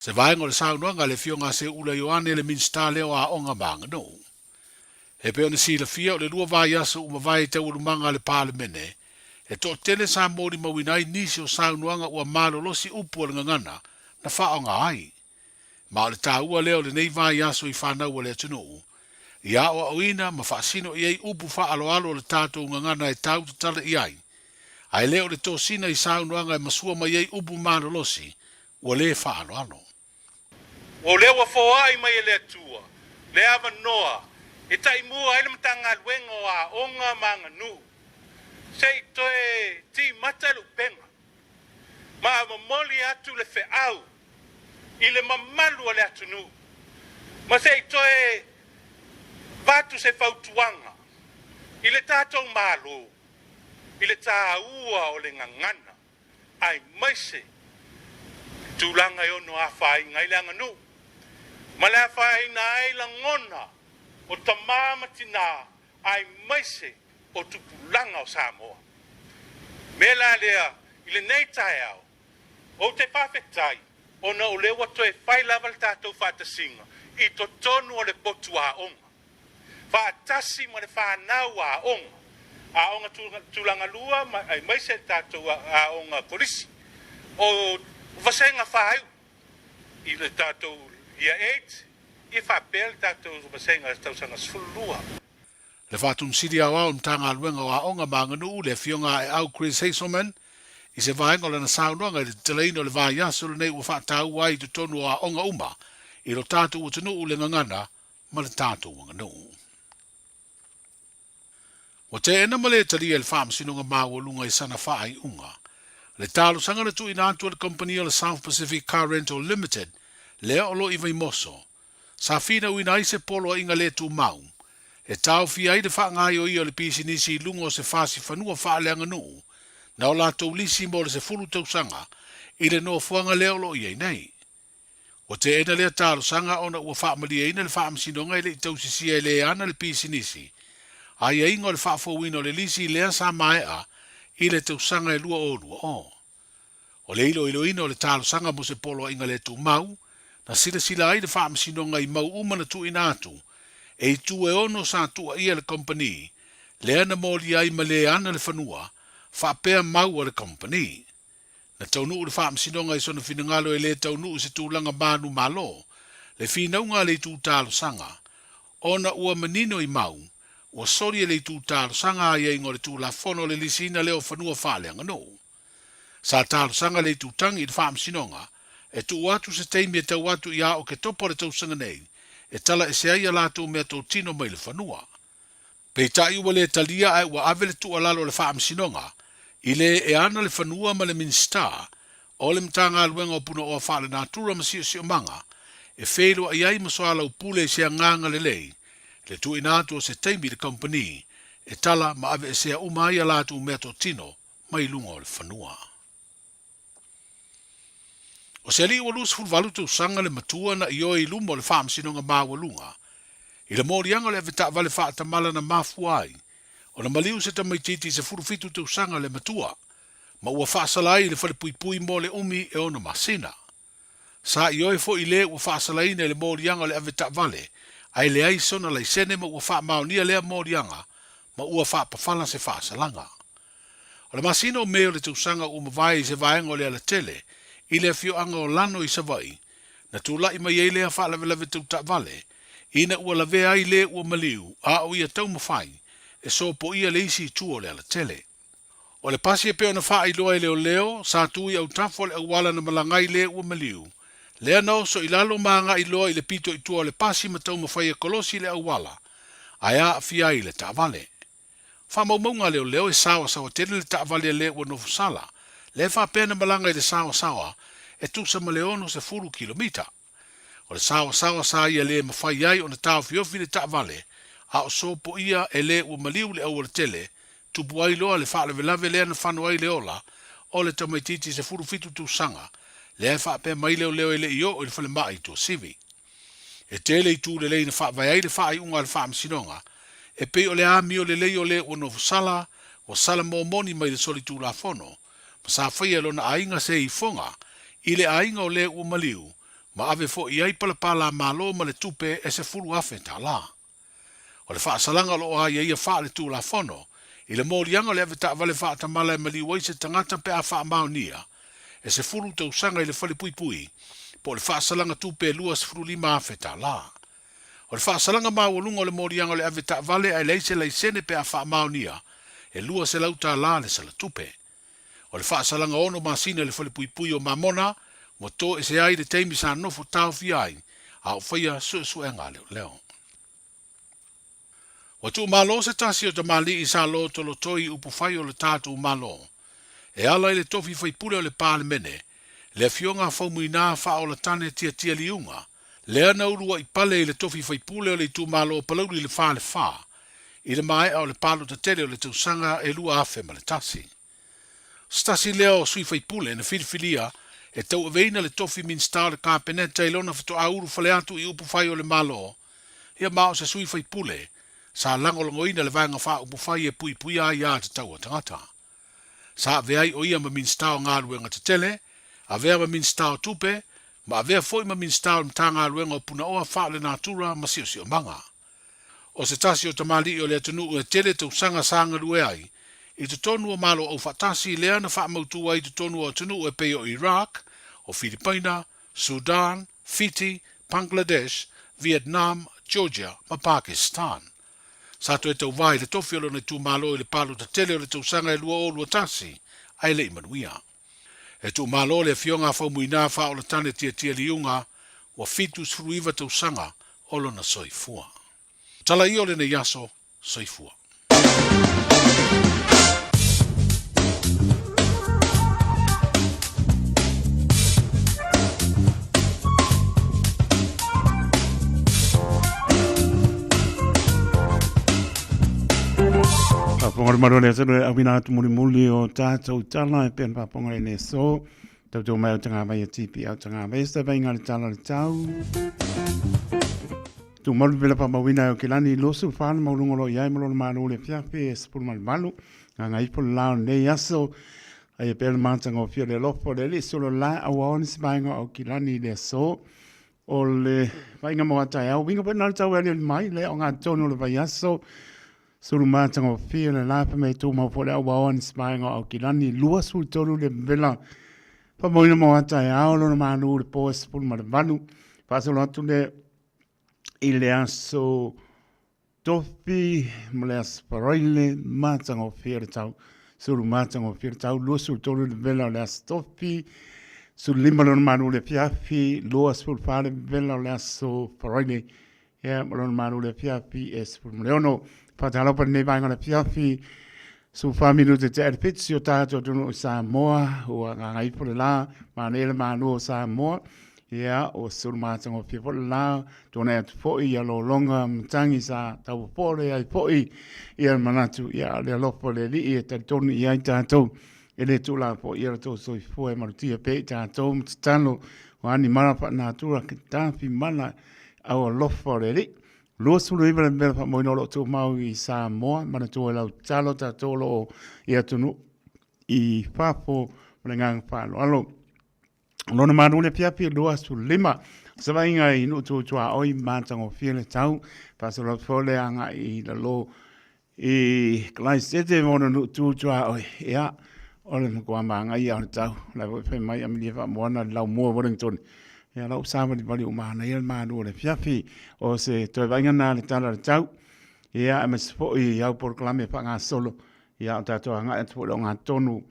Se vaega o le saunoaga a le Afioga a Seuula Ioane le Minisita lea o Aoga ma Aganuu. E pei ona silafia o le lua vaiaso ua mavae i taualumaga a le Palemene, e toatele sa molimauina ai nisi o saunoaga ua malolosi upu a le gagana na faaaoga ai. Ma o le taua lea o lenei vaiaso i fanau a le atunuu, ia aoaoina ma faasino i ai upu faaaloalo o le tatou gagana e tau tatala i ai, ae le o le tosina i saunoaga e masua mai ai upu malolosi ua lē faaaloalo. O lea ua foai mai e le Atua le avanoa e taimua ai le Matagaluega o Aoga ma Aganuu se i toe timata le upega ma momoli atu le feau i le mamalu o le atunuu ma se i toe avatu se fautuaga i le tatou Malo i le taua o le gagana aemaise le tulaga e ono afaina ai le aganuu ma le afaina ai lagona o tama ma tina aemaise o tupulaga o Samoa. Mea la lea i lenei taeao, ou te faafetai ona o lea ua toe fai lava le tatou faatasiga i totonu o le potu aoga. faatasi ma le fanau aoga, aoga tulaga lua aemaise le tatou aoga kolisi. O vasega faaiu i le tatou Year 8 ia faapea le tatou vasega tausaga 12. Le Faatomusili Aoao o le Matagaluega o Aoga ma Aganuu, le Afioga Aeau Chris Hazelman, i se vaega o lana saunoaga i le tatalaina o le vaiaso lenei ua faataua ai i totonu o aoga uma i lo tatou atunuu le gagana ma le tatou aganuu. Ua teena ma le talia e le Faamasinoga Maualuga i sana faaiuga le talosaga na tuuina atu e le kamupani o le South Pacific Car Rental Limited lea o lo i Vaimoso, sa finauina ai se poloaiga le tumau e taofia ai le faagaoioia o le pisinisi i luga o se fasi fanua faaleaganuu na o latou lisi mo le 10 tausaga i le nofoaga lea o lo o i ai nei. Ua teena lea talosaga ona ua faamalieina le faamasinoga e le i tausisia e le ana le pisinisi, aiaiga o le faafouina o le lisi lea sa maea i le tausaga e 2020. O le iloiloina o le talosaga mo se poloaiga le tumau, na silasila ai le faamasinoga i mau uma na tuuina atu e itu e ono sa tuuaia le kamupani lea na molia ai ma le ana le fanua faapea mau a le kamupani. Na taunuu le Faamasinoga i sona finagalo e le taunuu i se tulaga manumalo le finauga a le itu talosaga, ona ua manino i mau, ua soli e le itu talosaga aiaiga o le Tulafono le lisiina lea o fanua faaleaganuu. Sa talosaga le itutagi i le Faamasinoga e tuu atu se taimi e tau atu ia Oketopa o le tausaga nei e tala ese ai a latou meatotino mai le fanua. Peitai ua le talia ae ua ave le tuualalo a le Faamasinoga i le e ana le fanua ma le Minisita o le Matagaluega o Punaoa Faalenatura ma Siosiomaga e feiloai ai ma soalaupule i se agaga lelei le tuuina atu o se taimi i le kamupani e tala ma aveesea uma ai a latou meatotino mai luga o le fanua. O se alii ua 28 tausaga le matua na ioe i luma o le Faamasinoga Maualuga i le moliaga o le avetaavale faatamala na mafua ai ona maliu se tamaitiiti 17 tausaga le matua ma ua faasala ai i le falepuipui mo le umi e ono masina. Sa ioe foi le ua faasalaina i le moliaga o le avetaavale ae leai sona laisene ma ua faamaonia lea moliaga ma ua faapafala se faasalaga. O le masina o Me o le tausaga ua mavae i se vaega o le alatele i le afioaga o Lano i Savaii, na tulai mai ai lea faalavelave tau taavale, ina ua lavea ai le ua maliu a o ia taumafai e sopoia le isi itu o le alatele. O le pasi e pei ona faailoa e leoleo, sa tu i autafa o le auala na malaga ai le ua maliu, lea na oso i lalo ma agai loa i le pito i tua o le pasi ma taumafai e kolosi le auala, ae aafia ai le taavale. Faamaumauga a leoleo e saoasaoa tele le taavale a le ua nofo sala, lea e faapea na malaga i le saoasaoa e tusa ma le 60 kilomita. O le saoasaoa sa ia le mafai ai ona taofiofi le taavale, a o sopoia e le ua maliu le aualatele, tupu ai loa le faalavelave lea na fano ai le ola o le tamaitiiti 17 tausaga, lea e faapea mai leoleo e le i oo i le falemai i Tuasivi. E tele itu lelei na faavae ai le faaiuga a le Faamasinoga, e pei o le amio lelei o le ua nofo sala, ua sala momoni mai le solitulafono, ma sa faia e lona aiga se ifoga i le aiga o le ua maliu, ma ave foi i ai palapala malo ma le tupe e $10,000. O le faasalaga o lo o aiaia faaletulafono i le moliaga o le avetaavale faatamala e maliu ai se tagata pe a faamaonia e 10 tausaga i le falepuipui po o le faasalaga tupe e $25,000. O le faasalaga maualuga o le moliaga o le avetaavale ae leai se laisene pe a faamaonia e $200 le sala tupe. O le faasalaga 6 masina i le falepuipui o Mamona ua toesea ai i le taimi sa nofo taofia ai a o faia suesuega a leoleo. Ua tuumalo se tasi o tamalii sa lotolotoi i upufai o le tatou Malo e ala i le tofi faipule o le Palemene, le Afioga a Faumuina Faaolatane Tiatia Liuga, lea na uluai pale i le tofi faipule o le itumalo o Palauli le Falefa i le maea o le palota tele o le tausaga e 2001. Se tasi lea o sui faipule na filifilia e tauaveina le tofi Minisita o le Kapeneta i lona faatoa ulufale atu i upufai o le Malo, ia ma o se sui faipule sa lagolagoina le Vaega Faaupufai e puipuia ai aiatatau a tagata. Sa avea ai o ia ma Minisita o Galuega Tetele, avea ma Minisita o Tupe, ma avea foi ma Minisita o le Matagaluega o Punaoa Faalenatura ma Siosiomaga. O se tasi o tamalii o le atunuu e tele tausaga sa galue ai i totonu o Malo Aufaatasi lea na faamautu ai i totonu o atunuu e pei o Iraq, o Filipaina, Sudan, Fiti, Bangladesh, Vietnam, Georgia ma Pakistan. Sa toe tauvā i le tofi o lona itumalo i le palota tele o le tausaga e 2021 ae le i manuia. E tuumalo le Afioga a Faumuina Faaolatane Tiatia Liuga ua 79 tausaga o lona soifua. Tala ia o lenei aso, soifua. Faafofoga le malu o le atunuu e auina atu mulimuli o tātou tala e pea na faafofoga i le aso. Tautou mai au tagavai a TP au tagavai se vaiga le tala o le tau. Tumalu pela faamauina e o Kilani 24 le maualuga o lo o i ai ma lona malo i le afiafi e 18. Gagaifo le la o lenei aso. Aia pea le matagofie o le alofa o le Alii solo la aua o nisi vaega o Aukilani i le aso. O le vaaiga mo a taeao, uiga foi na o le tau e aliali mai le ogatotonu o le vaiaso. Sulu matagofie le la fai mai tumau foi le aua o nisi vaega o Aukilani 23 le vela. Faamauina mo a taeao lona malu i le po e 18. Faasolo atu le i le aso Tofi ma le Aso Faraile matagofie le tau sulu matagofie le tau 23 le vela o le Aso Tofi 15 lona malu le afiafi 24 le vela o le Aso Faraile ia ma lona malu le afiafi e 16. Faatalofa lenei vaega o le afiafi 14 minute te le 7 si o tātou atunuu i Samoa ua gagaifo le la manaia le malu o Samoa Ia, ua sulumatagofie foi le la, tuanai atu foi ia lologa matagi sa taupopole ai foi ia le manatu, ia a o le alofa o le Alii e talitonu i ai tatou, e le tuula foi ia lo tou soifua e malutia pea i tatou ma tatalo, o a ni mala faanatura ke tafi mala au alofa o le Alii. 29 le mea faamoeina o lo o tumau i Samoa, manatua i lau tatalo tatou o lo o i atunuu i fafo ma le agaga faaaloalo. Lona malu le afiafi 25. Savaiga i nuu tu tuaoi matagofie le tau. Faasolo atu foi le agai i lalo i Kalaisete ma ona nuu tu tuaoi. Ia, o le matua manaia o le tau. La foi fai mai Amelia Faamoana le laumua Wellington. Ia, lau savalivali ua manaia le malu o le afiafi. O se toe vaaiga na le tala o le tau. Ia, aemaise foi i au polokalame faagasolo. Ia, o tatou agai atu foi i le ogatotonu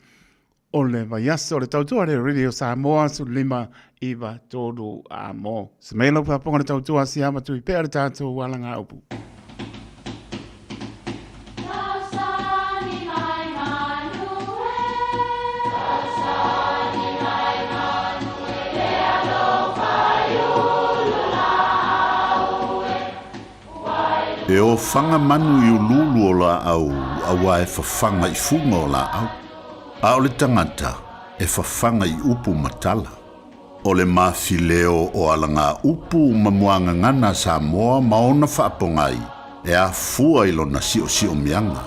o le vaiaso o le tautua le Radio Samoa 15 9 3 a mo. Se mea lau faafofoga le tautua siama tui pea le tatou alagaupu. E ofaga manu i uluulu o laau auā e fafaga i fuga o laau, a o le tagata e fafaga i upu ma tala. O le mafileo o alagaupu ma muagagana a Samoa ma ona faapogai e afua i lona siosiomiaga.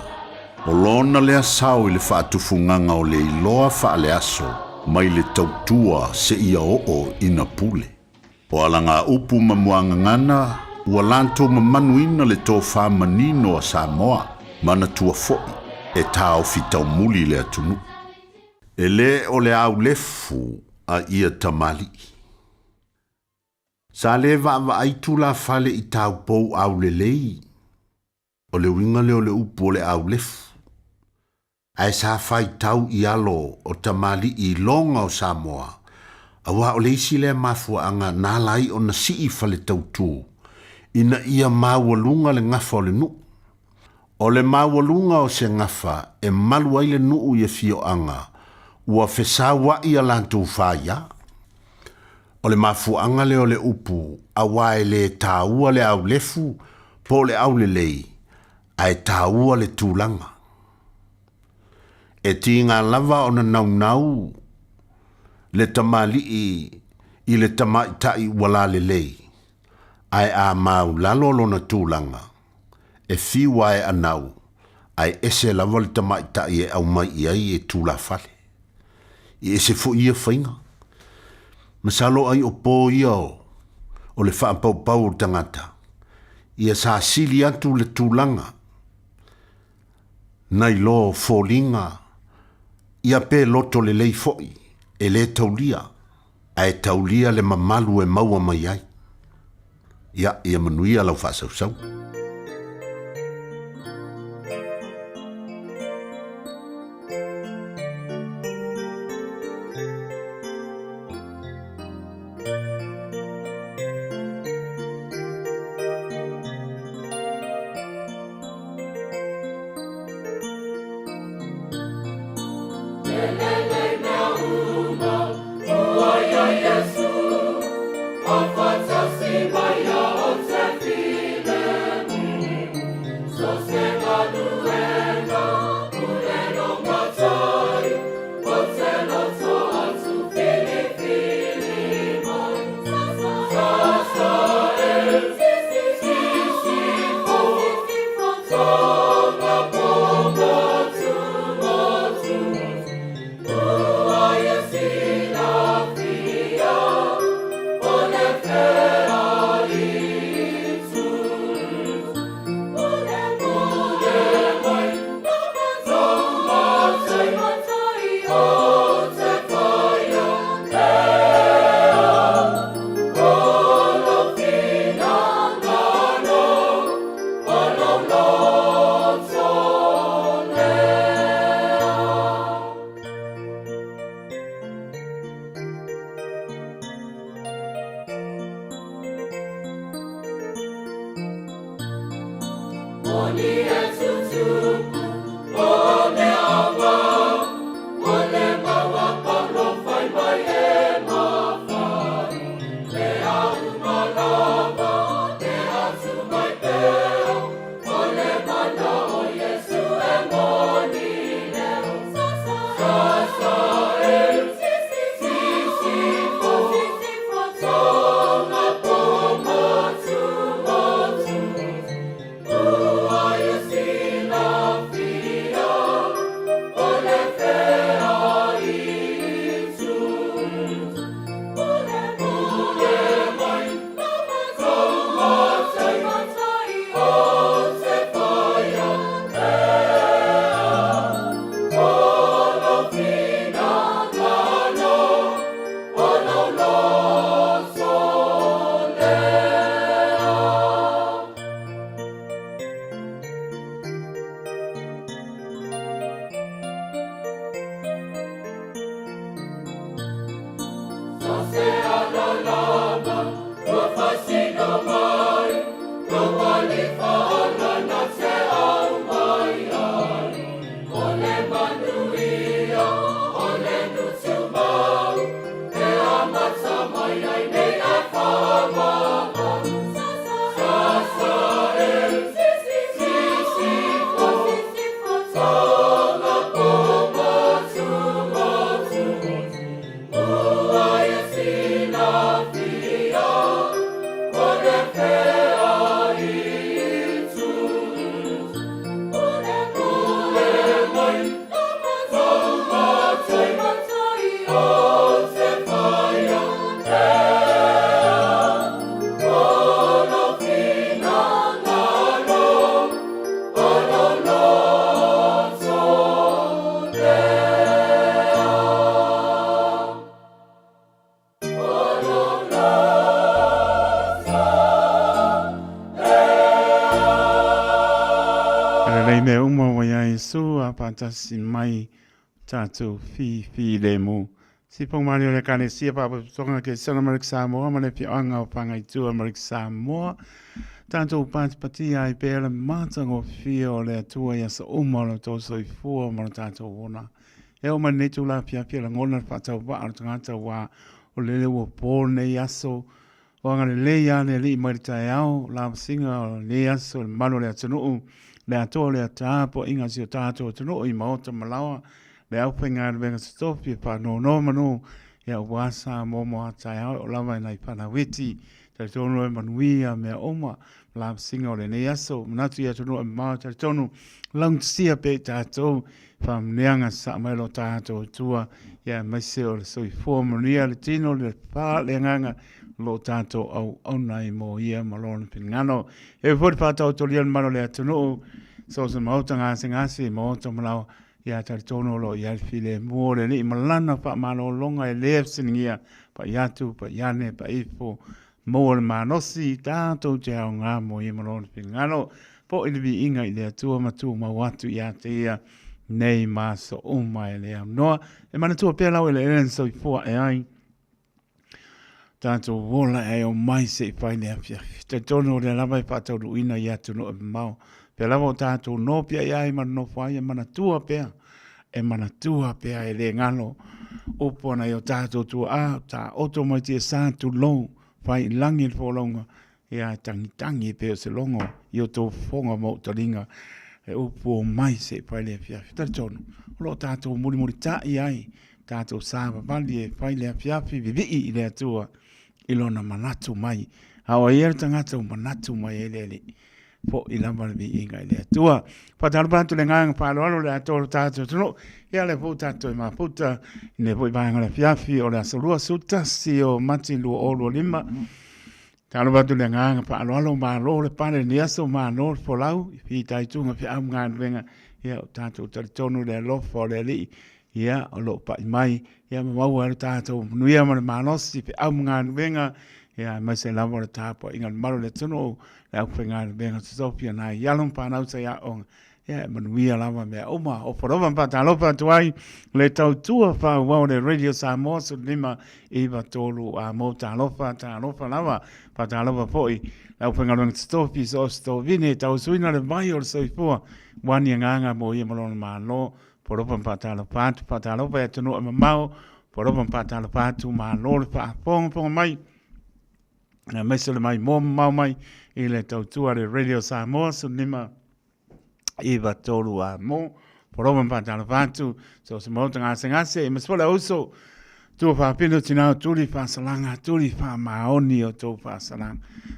O lona lea sao i le faatufugaga o le iloa faaleaso mai le tautua seia oo ina pule. O alagaupu ma muagagana ua latou mamanuina le tofa manino a Samoa, manatua foi e taofi taumuli le atunuu. E lē o le aulefu a ia tamalii. Sa lē vaavaai tulafale i taupou aulelei, o le uiga lea o le upu o le aulefu, ae sa faitau i alo o tamalii i loga o Samoa, auā o le isi lea mafuaaga na ala ai ona sii fale tautū, ina ia maualuga le gafa o le nuu. O le maualuga o se gafa e malu ai le nuu i afioaga ua fesaua'i a latou faia. O le mafuaaga lea o le upu, auā e lē taua le aulefu po o le aulelei, ae taua le tulaga. E tiga lava ona naunau le tamalii i le tamaitai ua lalelei, ae a maulalo lona tulaga, e fiu lava e anau, ae ese lava le tamaitai e aumai i ai e tulafale. E ese foi ia faiga. Masalo ai o po ia o le faapaupau o le tagata, ia sa sili atu le tulaga nai lo foliga, ia pe loto lelei foi, e lē taulia, ae taulia le mamalu e maua mai ai. Ia, ia manuia lau faasausauga. faatasi mai tatou fifilemu. Sipong mali o le Ekalesia Faapotopotoga Kesana ma le Samoa ma le Afioaga o Fagaitua ma le Samoa. Tatou patipatia ai pea le matagofie o le Atua i aso uma o lo outou soifua ma lo tatou ola. E oo mai lenei itula afiafi e lagona le faatauvaa o le tagata aua o lele ua po lenei aso. O agalelei lava le Alii mai le taeao, lavasiga o lenei aso i le mamalu o le atunuu, le atoa o le tapuaiga a si o tatou atunuu i maota ma laoa, le aufaigaluega totofi e faanonomanu aua Samoa mo a taeao e oo lava i nai fanau iti. Talitonu e manuia mea uma ma lavasiga o lenei aso. Manatu i atunuu e mamao, talitonu laugatasia pea i tatou faamanuiaga sasaa mai lo tatou Atua, ia aemaise o le soifua manuia le tino, le fa, le agaga, o lo o tatou auauna ai mo ia ma lona finagalo. E foi le faataotolia le mamalu o le atunuu, so o se maota gasegase, maota malaoa, ia talitonu o lo o i ai le filemu o le Alii ma lana faamalologa e le fesiligia, pai atu, pai ane, pai ifo, maua le malosi, tatou te aoga mo ia ma lona finagalo. Foi le viiga i le Atua ma tumau atu ia te ia nei ma aso uma e le aunoa. E manatua pea lau eleele na soifua ae ai tatou ola ae omai se i fai le afiafi. Talitonu o lea lava e faataunuuina i atunuu e mamao. Pea lava o tatou nopiai ai ma nonofo ai e manatua pea, e manatua pea e le galo upu a nai o tatou tuaa, taoto mai tiasa tulou, fai i lagi le folauga, Ia e tagitagi e pei o se logo i o tou fofoga ma ou taliga e upu o mai se i fai le afiafi. Talitonu, o lo o tatou mulimulitai ai, tatou savavali e fai le afiafi vivii i le Atua i lona manatu mai. A o ai ia le tagata ua manatu mai ai le Alii? Foi lava le viiga i le Atua. Faatalofa atu le agaga faaaloalo le atoa o le tatou atunuu. Ia lea foi ua tatou toe mafuta i lenei foi vaega o le afiafi o le aso 21 o Mati 2025. Talofa atu le agaga faaaloalo, malo le pale i lenei aso, malo le folau i fitaituga feau ma galuega. Ia, o tatou talitonu i le alofa o le Alii, ia, o lo o pai mai, ia, ma maua ai lo tatou manuia ma le malosi, feau ma galuega, ia, aemaise lava o le tapuaiga a le mamalu o le atunuu, le aufaigaluega totofi a nai alo ma fanau sa i aoga, Ia, e manuia lava mea uma. Ofa lava ma faatalofa atu ai le tautua faaauau le Radio Samoa 15 9 3 a mo talofa, talofa lava. Faatalofa foi le aufaigaluega totofi so o se tovine tausuina le vai o le soifua ua ni agaga mo ia ma lona Malo. Polofa ma faatalofa atu, faatalofa i atunuu e mamao, polofa ma faatalofa atu, malo le faafogafoga mai. Aemaise o le maimoa mamao mai i le tautua le Radio Samoa 15 9 3 a mo polofa ma faatalofa atu so se maota gasegase ma se fole uso tua faapino tina o tuli faasalaga tuli faamaoni o tou faasalaga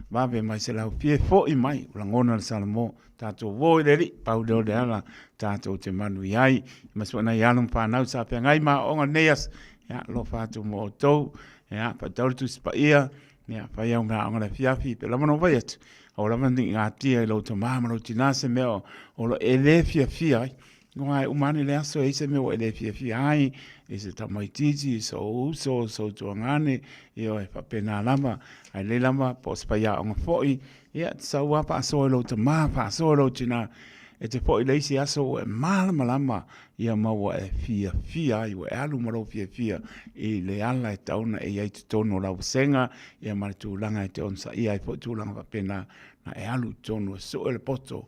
vave mai se lau fie foi mai o lagona le Salamo tatou vo i le alii pau lea o le ala tatou te manu i ai ma se nai alo ma fanau sa feagai ma aoaoga lenei aso ia alofa atu mo outou ia faatau le Tusi Paia Ia, fai au mea aoga le afiafi, pe lava na fai atu, aua lava ne i gatia i lou tamā ma lou tinā se mea o, o lo e le fiafia ai. Aua e uma ane le aso e i ai se mea ua e le fiafia ai, i se tamaitiiti, i sou uso, sou tuagane, ioe, faapena lava. Ae lelei lava po o se faiaoga foi, ia, e te sau lava faasoa i lou tamā, faasoa i lou tinā, e te foi i le isi aso ua e malamalama ia ma ua e fiafia ai, ua e alu ma lou fiafia i le ala e tatau ona e i ai i totonu o lau vasega, ia ma le tulaga e te onosaia ai foi tulaga faapena, na e alu i totonu e sue le poto,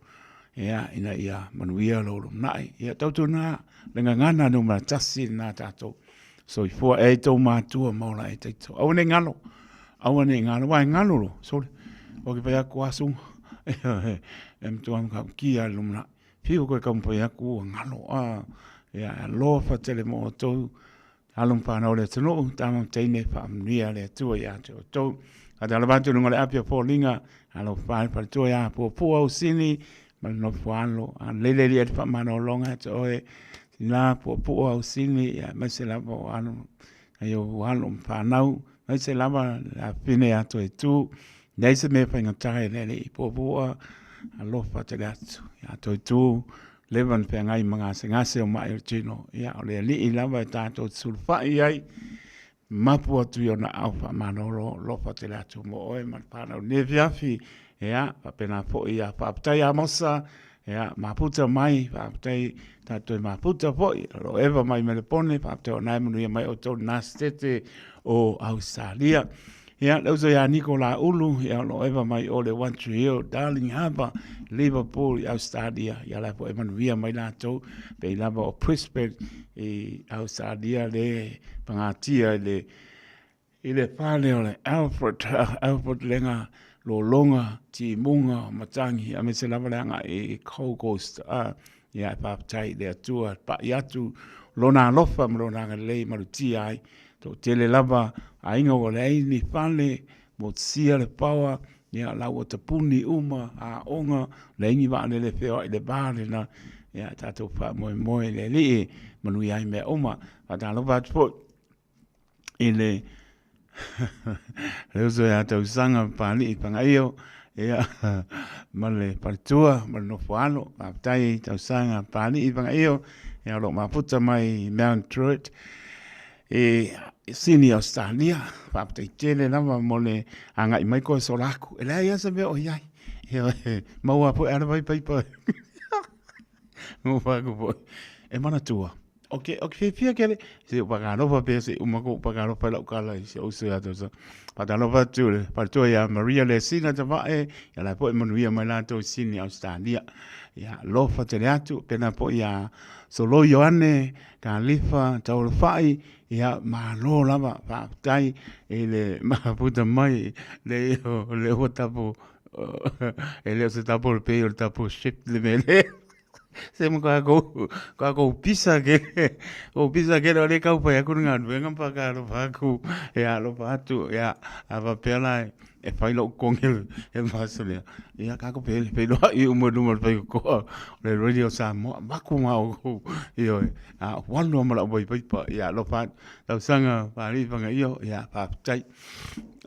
ia, ina ia manuia lou lumanai. Ia, tautuana le gagana numera tasi lena tatou soifua e i tou matua ma ola e taito. Aua ne i galo, aua ne i galo, aua e galo lo, sole, o ke fai atu asu, e matua matautia i le lumanai. Fiu koe taumafai atu ua galo a ia e alofa tele mo outou alo ma fanau o le atunuu tama ma teine faamanuia le Atua ia te outou. Faatalofa atu i luga o le api o foliga alofa le faletua ia Puapua Ausini ma le nofo alo alelei le alii e le faamalologa ia te oe Sina Puapua Ausini ia aemaise lava o alo nai ou alo ma fanau aemaise lava le afafine ia Toetu. Leai se mea faigata e le alii puapua alofa tele atu ia Toetu leva na feagai ma gasegase o mai o le tino. Ia o le alii lava e tatou te sulufai i ai mapu atu i ona aao faamalolo alofa tele atu mo oe ma le fanau i lenei afiafi. Ia faapena foi ia faafetai Amosa. Ia, maputa mai, faafetai tatou e maputa foi, o lo eva mai Melepone, faafetai o nae manuia mai outou na stete o Australia. Ia, le uso ia Niko Laulu, ia o lo eva mai o le One Tree Hill, Darling Harbour, Liverpool i Australia. Ia la foi manuia mai latou, pei lava o Brisbane i Australia le pagatia i le I le fale o le Alfred, Alfred Lega, Lologa, Timuga, Matagi, aemaise lava le agai i Gold Coast. A, ia, e faafetai i le Atua, e pai atu Lona alofa ma Lona agalelei e malutia ai. Toatele lava aiga ua leai ni fale, motusia le paoa, ia, la ua tapuni uma aoga, leai ni vaalele e feoai i le va lena. Ia, tatou faamoemoe i le Alii e manuia ai mea uma. Faatalofa atu foi i le le uso ia Tausaga Papalii Pagaio, ia, ma le faletua ma le nofo alo. Faafetai Tausaga Papalii Pagaio, ia, o lo o mafuta mai Mount Druitt i Sini Ausetalia. Faafetai tele lava mo le agai mai koe sola aku. E leai lava se mea o i ai. Ioe, maua foi lava le vaipaipa. E manatua, o ke, o ke fiafia kele, se u whakalofa pea se uma ko whakalofa lau kala i se uso ia tausa. Whakalofa atu le whakatua ia Maria le sina ta vae, ia la po e manuia mai latou i Sydney, Australia. Ia lofa tele atu, pena po ia Solo Ioane, Kalifa, Taulafai, ia malo lava, whaapetai i le maputa mai, le, le ua tapu, e le o se tapu o le pei o le tapu ship le mea lea. Se mo kākou, kākou pisa ke, o pisa ke o le kau pai aku le galuega ma whakaalofa aku, e alofa atu, ia, a whapea la e, e whai lou konge e maso lea. Ia, kākou pe le whailoa i umo luma le whai koa, o le Radio Samoa, maku ngā o kou, ioe, a walu ama lau paipa, ia, alofa atu, tausaga, whāri whanga io, ia, whāpitai.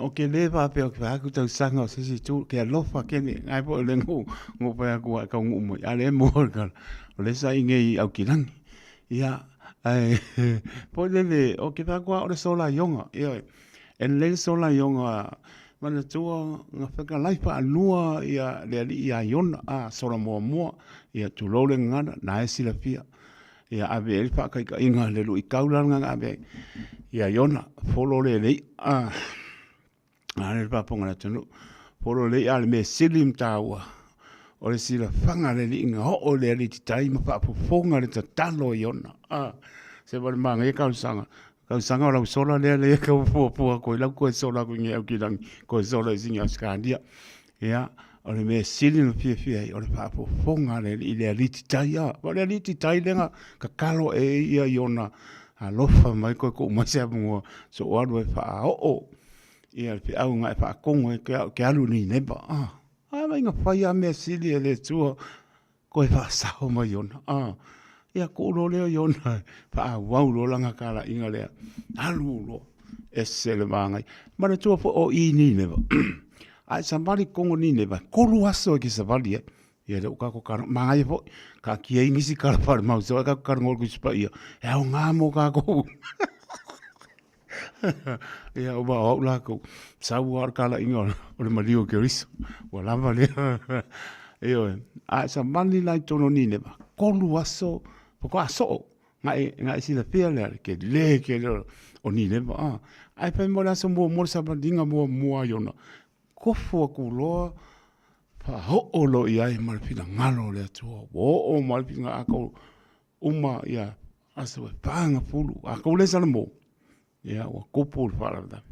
O ke lē faapea o ke fai aku tausaga o se isi itu, ke alofa kene, ngai po le ngu, ngu pai aku a kau ngu mai, a le mo le kala, o le sa inge i au kilangi. Ia, ai, po le le, o ke fai aku a o le sola ionga, ia, e le sola ionga, manatua, nga wheka lai whaalua, ia, le ali i a Iona, a, sola mua mua, ia, tulou le ngana, na e silafia. Ia ave ai le faakaikaiga le luitau la lena na ave ai ia Iona, folo le le i'a a le papoga le atunuu, folo le i'a le mea sili ma taua, o le silafaga le alii na oo le alii titai ma faafofoga le tatalo a Iona. A, se ua le manaia talosaga, tausaga o lau sola lea lea tau fuafua atu ai lau toe sola atu i nei Aukilani, toe sola i sini Ausetalia. Ia, o le mea sili ona fiafia ai, o le faafofoga a le Alii i le aliti tai. A, o le aliti tai lea na tatalo e ia i ona alofa mai koe tuu mai se avanoa se i ou alu e faaoo ia le feau na e faatonu ai ke alu i Nineva. A, a vai na fai lava mea sili e le Atua Koe faasao mai ona. A, ia kuu loa lea Iona, faaauau loa lana talaiga lea. Alu loa, ese le magai. Manatua foi o i Nineva. A e savali totonu o Nineva, e kolu aso e ke savali ai. Ia lea ua tatou kala, manaia foi, taatia ai nisi kala faalemausa, ai tatou talanoa i le Tusi Paia, e aoga mo tatou. Ia, o au lākou, sau lava o le talaiga o le maliu o Keriso, ua lava lea. Ioe, a e savali la i totonu o Nineva, kolu aso faatoa soo, na e, na e silafia lea, le tele tele o Nineva. A, ae fai mai o le aso muamua, le savaliga muamua a Iona, tofu atu loa, faaoo loa i ai ma le finagalo o le Atua, ua oo mai le finagalo, uma ia aso e pagafulu a kou le Salamo ia ua tupu le faalavelave.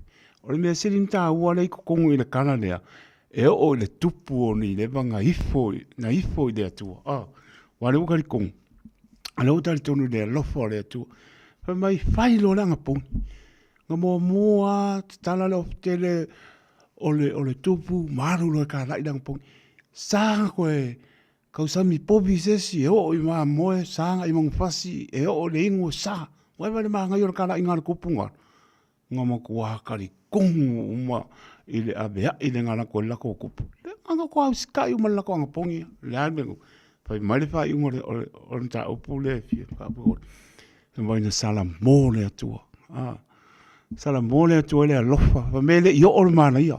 O le mea sili ona taua lea i totonu i le kala lea, e oo i le tupu o Nileva na ifo, na ifo i le Atua. Ah, aua o lea ua talitonu, o lea ua talitonu i le alofa o le Atua. Fai mai, fai loa le anapogi. Na muamua lava tatala le ofi tele o le, o le tupu ma alu loa e kalai le anapogi. Sa na toe Tausami povi se isi e oo i mamoe, saga i manufasi, e oo i le inu e sa. Ua eva le manaia o le kalaiga a le tupu na, na matua talitonu uma i le aveai le galatu e le latou tupu. Le agaga toa usitai uma i le latou anapogi ia. O le a le mea, fai mai le faaiuga o le mataupu lea e fia faapuipui. Fai mai na salamo le Atua. Salamo le Atua i le alofa. Fai mai e le i oo le manaia.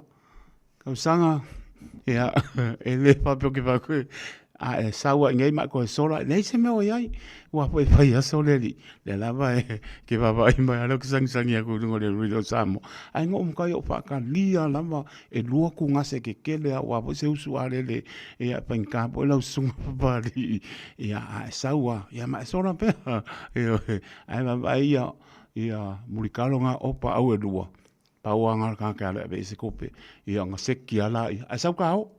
Tausaga, ia, e le faapea ou te fai atu, A e sau ai nei ma e koe sola, e leai se mea o i ai. Ua foi fai aso le alii, lea lava e ke vaavaai mai a lea ou te sagisagi atu i luga o le Radio Samoa. Ae na ou matai o faatalia lava e lua tugase tetele a ua foi se usu a lele ia e faigata foi lau susuga Papalii. Ia a e sau lava, ia ma e sola pea. Ioe, ae vaavaai ia ia mulitalo na opa au e lua, pau lava na o le tagata e alu e ave i ai se tupe, ia ona seki lava laia, ae sau ta o.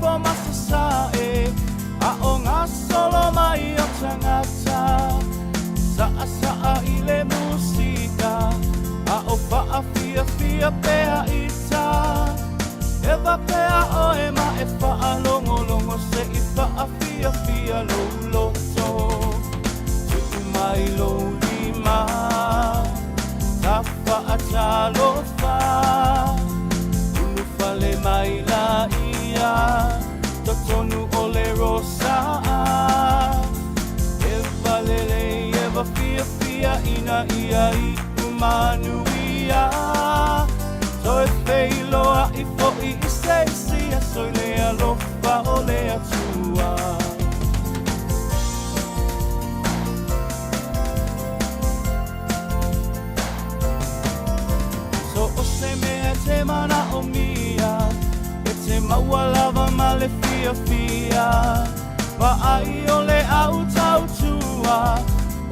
gagaifo ma sasae, a o gasolo mai o tagata. Saasaa i le musika, a o faafiafia pea ita. E faapea oe ma e faalogologo se i faafiafia lou loto. Tuu mai lou lima, tafaatalofa. Ulufale mai laia, totonu o le rosa. E valelei e fiafia ina ia iu manuia. Toe feiloai foi i se isi aso i le alofa o le Atua. So o se mea e te manaomia, e te maua lava ma le fiafia. Vaai o le au tautua,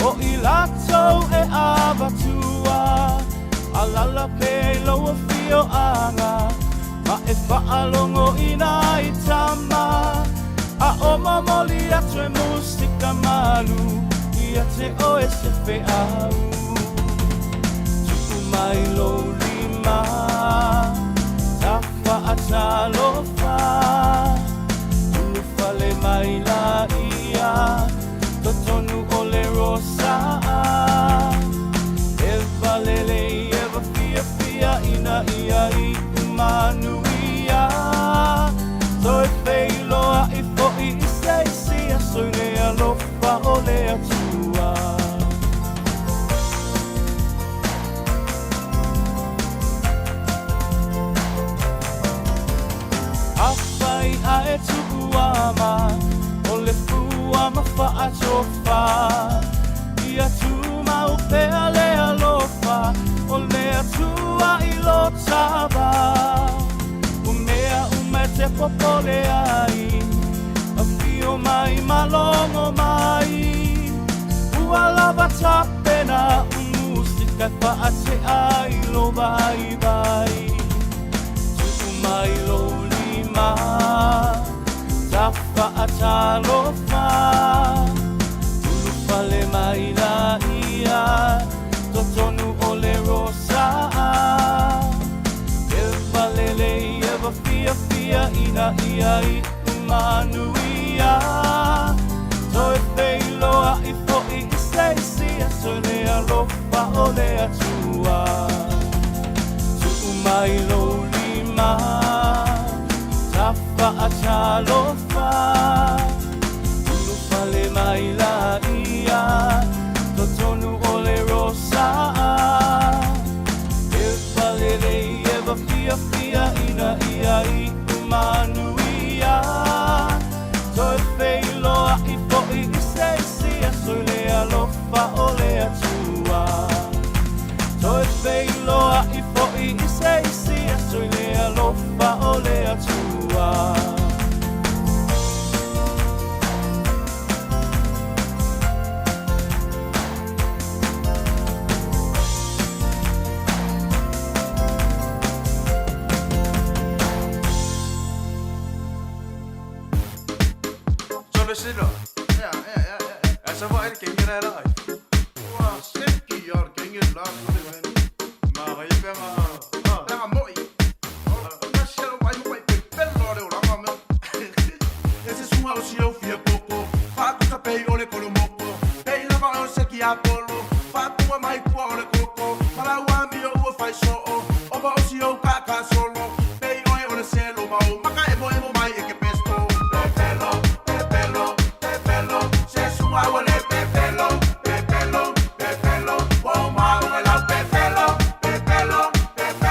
o i latou e avatua. Alala pea i lou afioaga, ma e faalogo i nai tama. A o momoli atu e musika malu, ia te oe se feau. Tuu mai lou lima, tafaatalofa. Ulufale mai laia, totonu o le rosa. E valelei e fiafia ina ia iu manuia. Toe feiloai foi i se isi aso i le alofa o le Atua. Afai ae tuuama, o le fua ma faatofa. Ia tumau pea le alofa o le Atua i lo tava. O mea uma e te popole ai, afio mai ma logo mai. Ua lava tapena o musika e faatea ai lou vaivai. Tuu mai lou lima, tafaatalofa. Ulufale mai laia, totonu o le rosa. E valelei e fiafia ina ia iu manuia. Toe feiloai foi i se isi aso i le alofa o le Atua. Tuu mai lou lima, tafaatalofa. Ulufale mai laia, totonu o le rosa. E valelei e fiafia ina ia iu manuia. Toe feiloai foi i se isi aso i le alofa o le Atua. Toe feiloai foi i se isi aso i le alofa o le Atua. Solo sino. Ja. Altså, hvor er det gengæld er der? Ua seki ya le la le ven. Ma ga ipe ma. La mo i. Na se lo vai mo i pe pelo le ora me. E se sunga o si au fia koko Whaakuta pei o le kolomoko Pei lava o se ki apolo Whaatua mai kua o le koko Malau a mio ua whai soo Oba o si au kaka solo Pei oe o le selo mau Maka emo emo mai e ke pesto Pepelo, pepelo, pepelo Se sunga o le pepelo Pepelo, pepelo Wau mau e lau pepelo Pepelo, pepelo.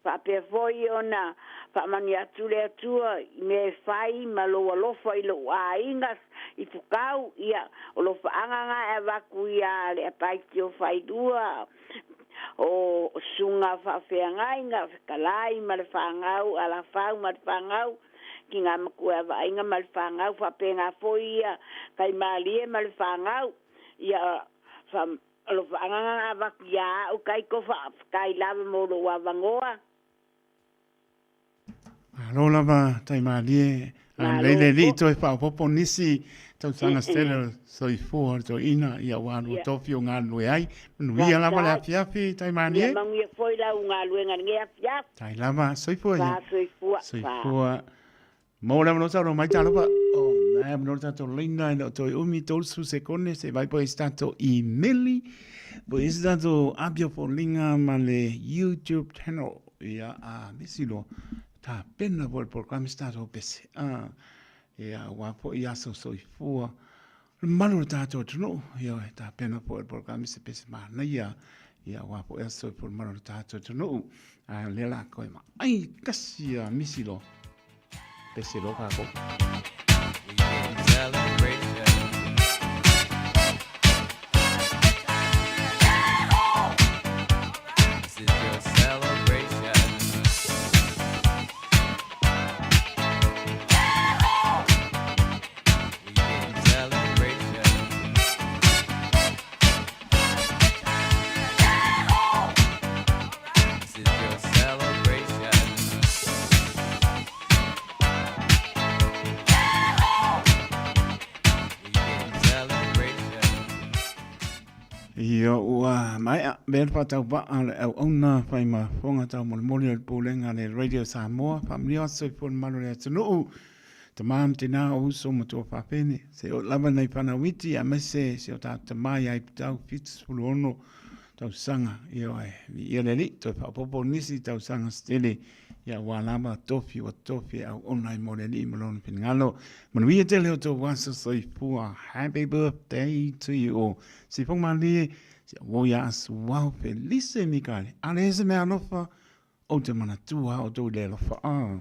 Faapea foi ona faamanuia atu le Atua i mea e fai ma lou alofa i lou aiga i Pukau, ia, o lofaaga na e avatu ia Leapaiti o Failua, o Susuga Faafeagaiga, Fetalai ma le fanau, Alafau ma le fanau, Tina Matua e Vaaiga ma le fanau, faapena foi ia Taimalie ma le fanau, ia, fa, Alofaga na avatu ia au Taito faafetai lava mo lou avanoa. Malo lava Taimalie Malo lei le lii po. toe faaopoopo nisi tausaga se tele o le soifua o le toeaina ia ua lua tofi o galulue ai. Manuia lava le Faafetai. afiafi Ia Taimalie. manuia foi lau galuega i lenei afiafi. Tai lava soifua ia. Fa soifua. Fa. Soifua. Mo le avanoa saunoa mai talofa. O na e avanoa le tatou laina e le o toe umi 30 sekone se vai po i se tatou imeli po i se tatou apia foliga ma le YouTube channel. Ia a misi loa tapena foi le polokalame se tatou pese. A ia aua foi aso soifua le mamalu o le tatou atunuu. Ia e tapena foi le polokalame se pese manaia. Ia aua foi aso soifua le mamalu o le tatou atunuu. A o lea la koe ma ai kasi a misi loa. Pese loa kākou. Ia ua maea mea le faatauvaa le auauna fai ma fofoga taumolimoli o le Pulega a le Radio Samoa. Faamanuia atu soifua le mamalu o le atunuu, tama ma tina, o uso ma tuafafine, se oo lava nai fanau iti aemaise si o tatou tama ia Aiputau 76 tausaga. Ioe, viia le Alii, toe faaopoopo nisi tausaga se tele ia aua lava tofi ua tofi e auauna ai mo le Alii ma Lona finagalo. Manuia tele o tou aso soifua. Happy birthday to you all. Sifoga malie, si au ia asuau Felise Mikaele. Ale e se mea alofa, ou te manatua outou i le alofa. Ah.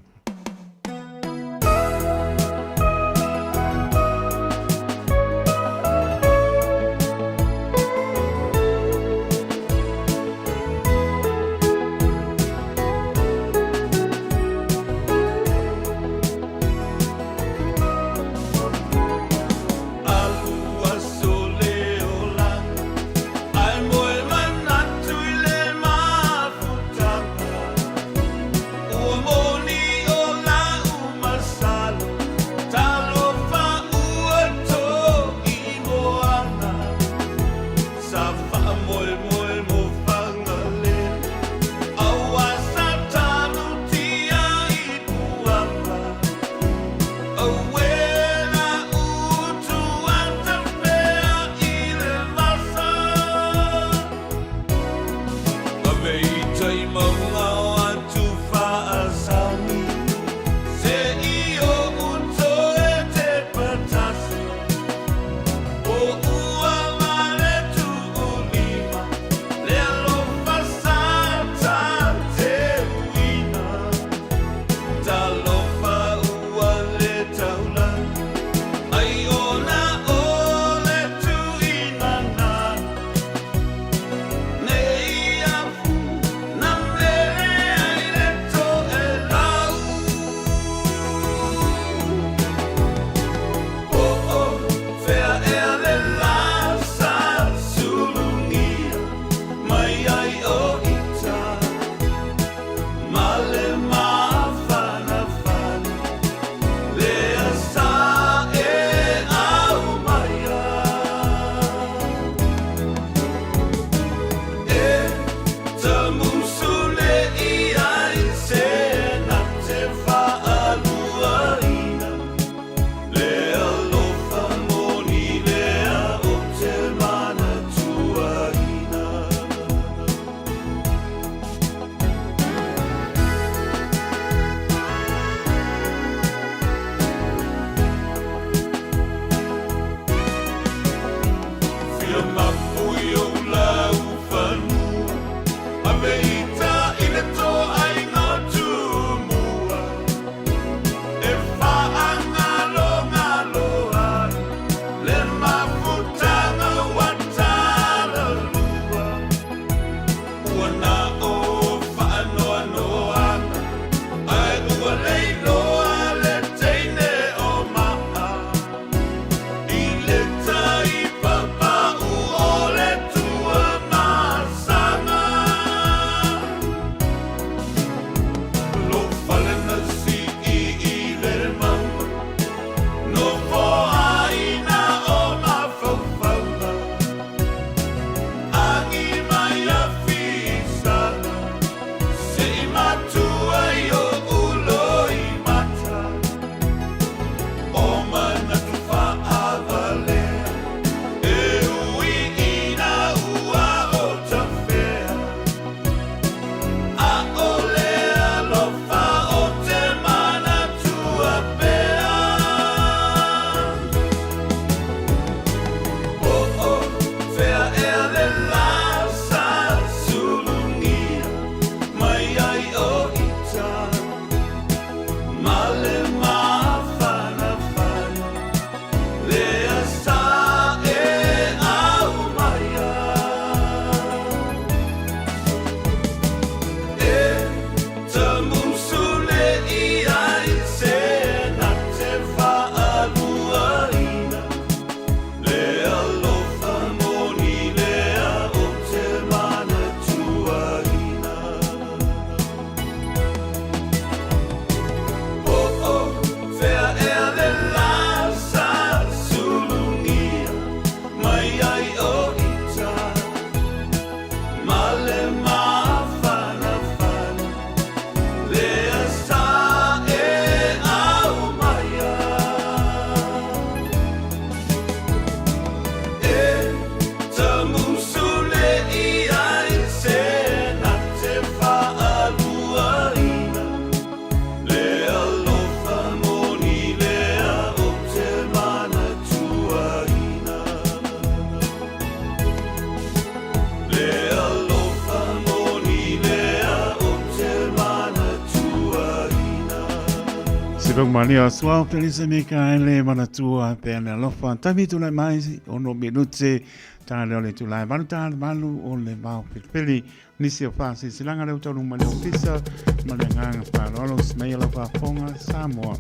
Malia Suao Felisa Mikaele Manatua pe le alofa taimi tulai mai ono minute tā leo le tulai valu tā le valu o le vao felefele nisi o whaasisilaga leo taunu mai le ofisa ma le agaga faaaloalo simai lau faafofoga Samoa.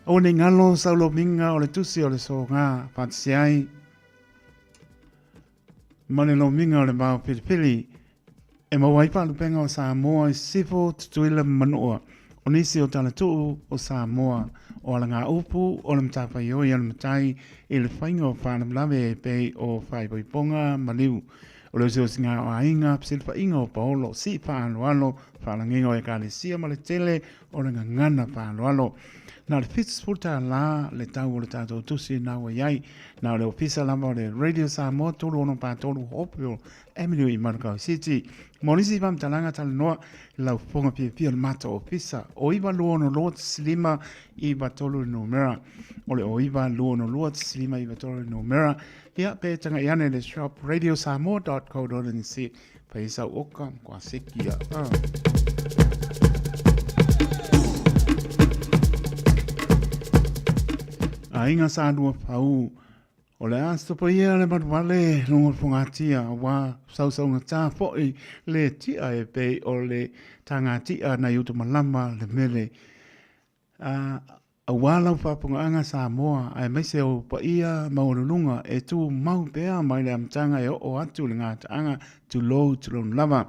Aua nei galo saulomiga o le tusi o le soga faatasi ai ma le lomiga o le vao felefele e maua ai faalupega o Samoa i Sisifo, Tutuila ma Manua. O nisi o talatuu o Samoa, o alagaupu o le matafaioi a le matai i le faiga o faalavelave e pei o faaipoipoga maliu. O le osiosiga o aiga, fesilafaiga o paolo, sii faaaloalo, faalagiga o ekalesia ma le tele o le gagana faaaloalo. Na o le $70 le tau o le tatou tusi na ua i ai. Na o le ofisa lava o le Radio Samoa 3643 Hopewell Avenue i Manukau City. Mo nisi faamatalaga talanoa i lau fofoga fiafia o le matou ofisa, o 926 1593 le numera. O le o 926 1593 le numera. Ia, pe taga'i ane le shop radiosamoa.co.nz fai sau oka ma seki ia. Ah. Aiga sa lua pau o le a sopo ia le maluale luga o le fogatia ua sausaugatā fo'i le tia e pei o le tagati'a nai uta malama le mele a Aua lau faafofogaaga Samoa, aemaise ou paia maualuluga e tu mau pea mai le amataga e oo atu i le gataaga, tulou tulou lava.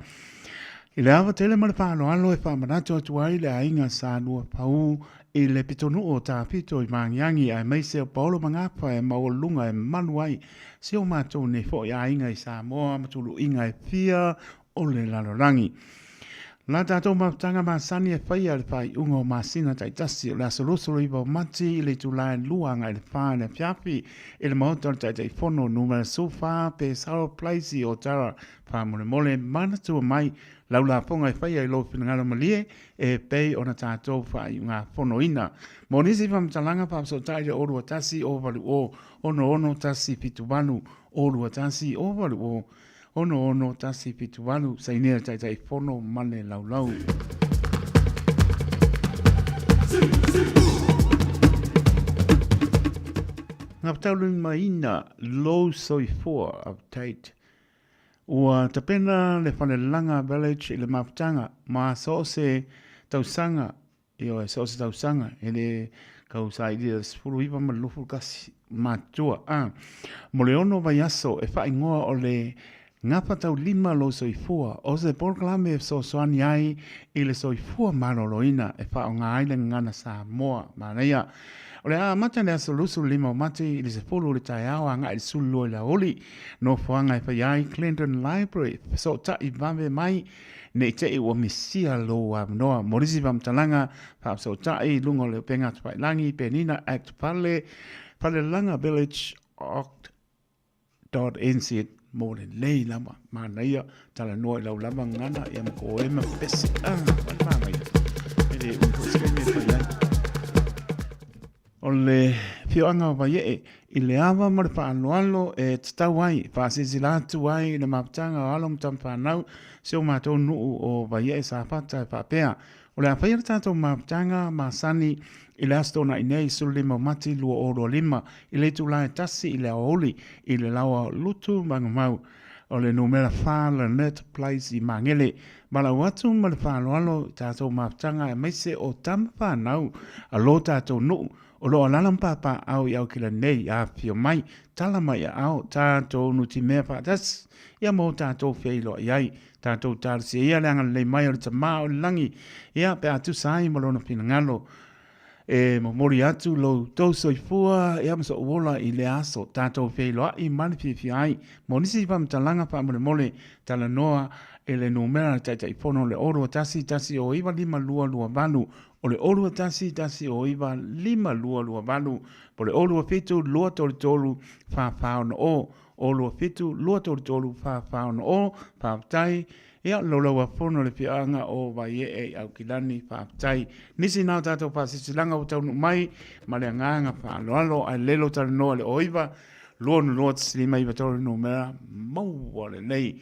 I le ava tele ma le faaaloalo e faamanatu atu ai le aiga Sa Lua Pau i le pitonuu o Tafito i Magiagi aemaise o Paolo Magafa e maualuluga e malu ai si o matou nei foi aiga i Samoa ma tuluiga e fia o le lalolagi. La tatou mafutaga masani e faia i le faaiuga o masina taitasi o le aso 29 o Mati i le itula e 2 agai le 4 i le afiafi i le Maota o le Taitaifono Numera 14 Pesaro Place i Otara. Faamolemole manatua mai lau lafoga e faia i lou finagalo malie e pei ona tatou faaiugafonoina. Mo nisi faamatalaga faafesootai le 021 080 6178 021 080 6178 Sainea le Taitaifono ma le Laulau. Ngapataulimaina lou soifua update. Ua tapena le Falelaga Village i le mafutaga ma so o se tausaga Ioe, so o se tausaga, e le kau sailia le 19 ma le 21 matua. A, mo le ono vaiaso e faaigoa o le Gafataulima Lou Soifua, o se polokalame e fesoasoani ai i le soifua maloloina e faaaoga ai le gagana Samoa. Manaia. O le a amata i le aso 25 o Mati i le 10 o le taeao agai i le 12 i le aoauli. Nofoaga e faia ai Clendon Library, fesootai vave mai Ne i te i ua misia lou avanoa. Mo nisi faamatalaga, faafesootai i luga o le upega atufailagi, Penina Act Fale, Falelaga Village, Oct. .nz mo lelei lava. Manaia, talanoa i lau lava gagana, ia ma ko ema pese. Ah, wale manaia. E le ui foi se kaimi e fai ai. O le afioaga o Vaiee i le ava ma le faaaloalo e tatau ai, faasilasila atu ai i le mafutaga o alo ma tamafanau si o matou nuu o Vaiee Safata e faapea, O le a faia le tatou mafutaga masani i le Aso Toonai nei 15 o Mati 2025 i le itula e 1 i le aoauli i le laoa o Lutu Magamau o le numera 4 Lynette Place i Magele. Valaau atu ma le faaaloalo i tatou mafutaga aemaise o tama fanau a lo tatou nuu o lo o alaala ma papaaao i Aukila nei, afifio mai, tala mai aao, tatou nutimea faatasi, ia mo tatou feiloai ai. Tatou talosia ia le agalelei mai o le Tama o le lagi, ia pe a tusa ai ma lona finagalo. E momoli atu lo outou soifua ia ma so'u ola i lea aso, tatou feiloai ma le fiafia ai. Mo nisi faamatalaga faamolemole, talanoa i le numera a le Taitaifono o le 021 109 5228, o le 021 109 5228, po o le 027 233 4460, 027 233 4460. Faafetai. Ia, laulau afono le afioaga o Vaiee i Aukilani. Faafetai. Nisi na o tatou faasilasilaga ua taunuu mai ma le agaga faaaloalo ae lelo talanoa le 09 22 5 93 numera maua lelei.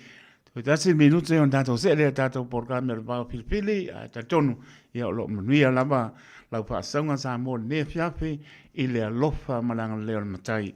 Toe tasi le minute ona tatou see lea i le tatou polokalame o le Vao Filifili, ae talitonu ia o lo o manuia lava lau faasauga Samoa i lenei afiafi i le alofa ma le agalelei o le Matai.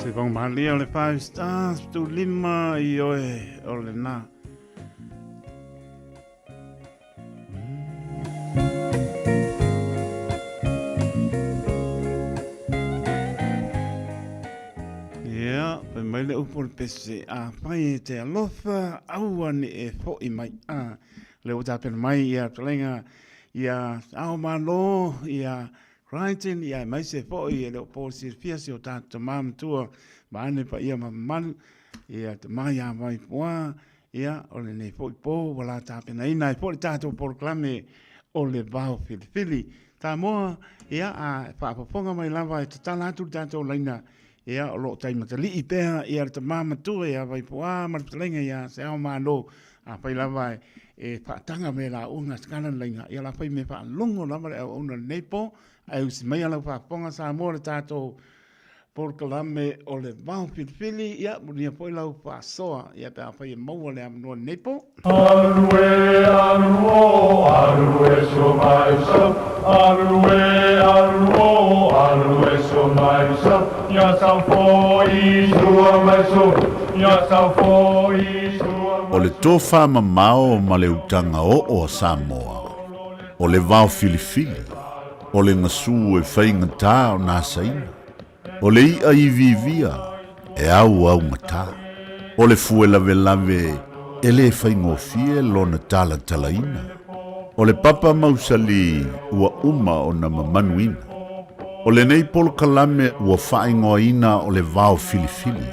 Se Malia o le Five Stars tu lima i oe o le nā. Ia, fai mai le upu o le pese, afai e te alofa, aua ne e fo'i mai. A, lea ua tapena mai ia fetalaiga ia Ao Malo, ia Crichton, ia aemaise foi e le o po silafia si o tatou tama matua, vaeane paia ma mamalu, ia tama ia Vaipoa, Ia, o lenei foi po ua la tapenaina ai foi le tatou polokalame o le Vao Filifili. Samoa, ia, a faafofoga mai lava e tatala atu le tatou laina, ia, o lo o taimatalii pea ia le tama matua ia Vaipoa ma le fetalaiga ia Seao Malo. Afai lava e faataga me lauga sikala le laina, ia la fai me faalogo lava le auauna i lenei po, ae usi maia lau faafofoga Samoa le tatou polokalame o le Vao Filifili, ia mulia foi lau faasoa, ia pe afai e maua le avanoa lenei po. Alu e alu o alu e so mai so alu e alu o alu e so mai so ia sau foi sua mai so ia sau foi sua O le tofa mamao ma le utaga oo a Samoa, o le vao filifili, O le gasu e faigata ona asaina, o le iʻa iviivia e auaugata, o le fue lavelave e lē faigofie lona talatalaina, o le papa mausali ua uma ona mamanuina. O lenei polokalame ua faaigoaina o le vao filifili,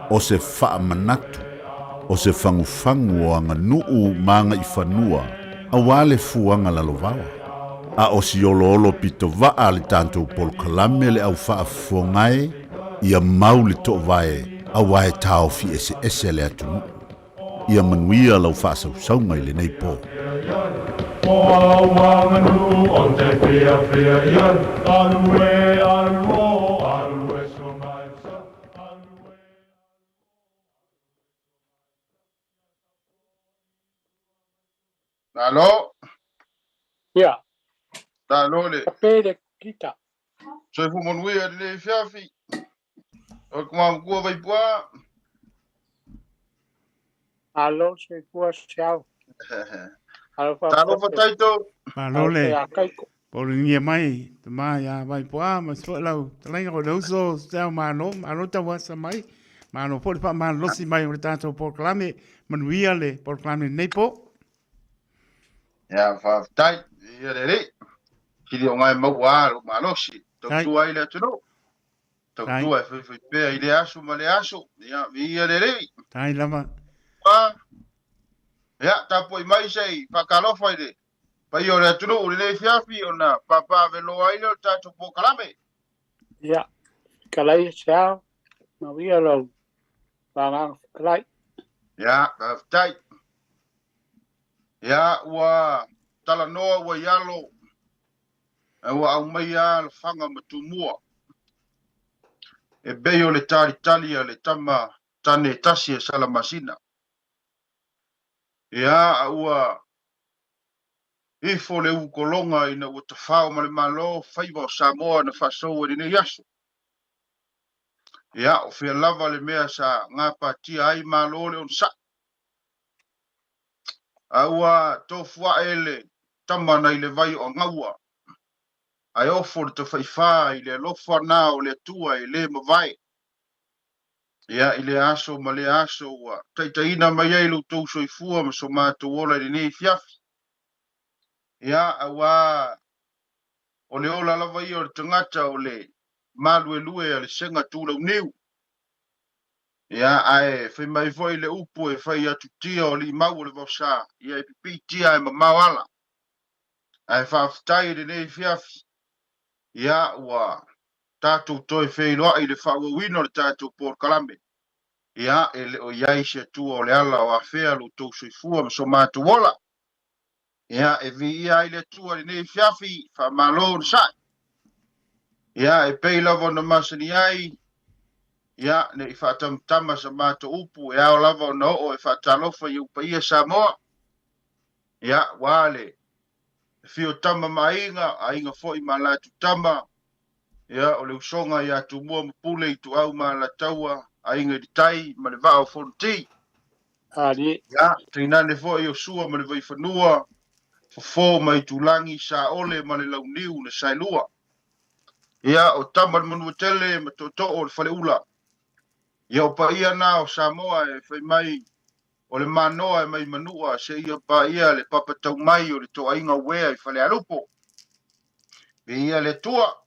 o se faamanatu, o se fagufagu o aganuu ma agaifanua auā le fuaga lalovaoa. A o si oloolo pito vaa le tatou polokalame le au faafofogae ia mau le toovae auā e taofi eseese le atunuu. Ia manuia lau faasausauga i lenei po. Malo. Ia. Malo le. Pe le kita. Soifua manuia le afiafi. O le kumamukua Vaipua. Malo soifua siau. Talofa taito. Malo le. Paulinia mai, tama ia Vaipoa, ma se foi lau talaiga o le uso se ao malo, malo tauasa mai, malo foi le faamalolosi mai o le tatou polokalame, manuia le polokalame lenei po. Ia, faafetai, ia le alii, sili o ngae maua lava lou malosi, tautua ai le atunuu, tautua e faifai pea i lea aso ma lea aso, ia, viia le Alii. Tai lava. Ia, tapuai mai se i faatalofa i le paia o le atunuu i lenei afiafi ona papaaveloa ai lea o le tatou polokalame. Ia, fetalai e se ao, mauia lou agaga fetalai. Ia, faafetai. Ia, ua talanoa ua i alo, ae ua aumaia lafaga ma tumua. E pei o le talitali a le tama tane tasi e Salamasina. Ia, a ua ifo le ukologa ina ua tafao ma le Malo faiva o Samoa na faasou ai lenei aso. Ia, o fea lava le mea sa gapatia ai Malo le onosai. A ua tofu ae le tama nai le vai o Agaua, ae ofo le tafaifa i le alofa na o le Atua e le mavae. Ia, i lea aso ma lea aso ua taitaiina mai ai lo outou soifua ma so matou ola i lenei afiafi. Ia, auā o le ola lava ia o le tagata o le maluelue a le sega tulauniu. Ia, ae fai mai foi le upu e fai atu tia o alii mau o le vaosa, ia e pipii tia ae mamao ala. Ae faafetai i lenei afiafi, ia, ua tatou toe feiloai i le faaauauina o le tatou polokalame. Ia, e le o i ai se Atua o le ala o afea lo outou soifua ma so matou ola. Ia, e viia ai le Atua i lenei afiafi, faamalo onosai. Ia, e pei lava ona masani ai, ia, ne i faatamatama sa matou upu, e ao lava ona oo e faatalofa i ou paia Samoa. Ia, ua le afio tama ma aiga, aiga foi ma latou tama, ia, o le usoga ia Tumua ma Pule, Ituau ma Alataua, Aiga i le Tai ma le Vaa o Fonoti. Ali. Ia, tainane foi o Sua ma le Vaifanua, Fofo ma Itulagi, Saole ma le Launiu na Saelua. Ia, o Tama le Manuatele ma Tootoo o le Faleula. Ia, o paia na o Samoa e fai mai o le manoa e mai Manua seia paia le papa tau mai o le toaiga uea i Falealupo. Viia le Atua.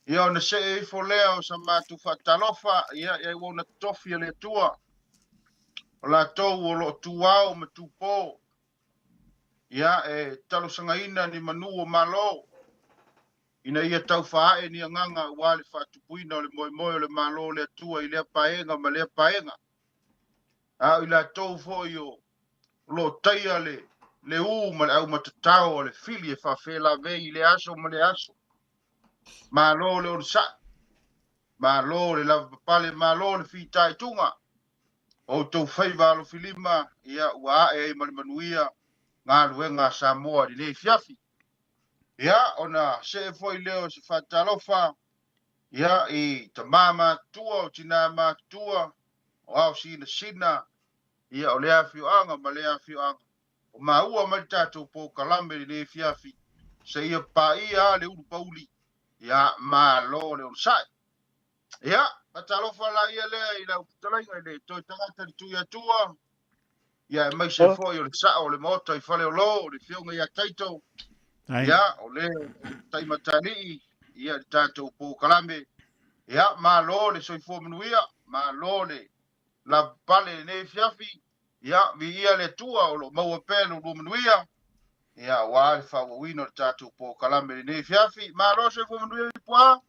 Ia ona see ifo lea o sa matou faatalofa, ia, ia ua ona tofi e le Atua. O latou o lo o tu ao ma tu po, ia, e talosagaina ni manu o Malo, ina ia taufaa'e ni agaga aua le faatupuina o le moemoe o le Malo o le Atua i lea paega ma lea paega. A o i latou foi o lo o taia le le ū ma le aumatatao a le fili e faafelavei i lea aso ma lea aso. Malo le onosai, malo le lavapapale, malo le fitaituga. O outou faiva alofilima, ia ua ae ai ma le manuia galuega a Samoa i lenei afiafi. Ia, ona see foi lea o se faatalofa, ia, i tamā matutua, o tinā matutua, o ao sinasina, ia, o lea afioaga ma lea afioaga, o maua mai le tatou polokalame i lenei afiafi, seia paia le ulupauli, ia, malo le onosai. Ia, faatalofa laia lea i lau fetalaiga i le toe tagata i le Tuiatua, ia, aemaise foi o le sao o le Maota i Faleolo, o le Afioga ia Taito, ia, o le Taimatalii, ia, le tatou polokalame. Ia, malo le soifua manuia, malo le lavapapale i lenei afiafi, ia, viia le Atua o lo o maua pea lo oulua manuia, ia, aua le faaauauina o le tatou polokalame i lenei afiafi. Malo soifua manuia Ipuā.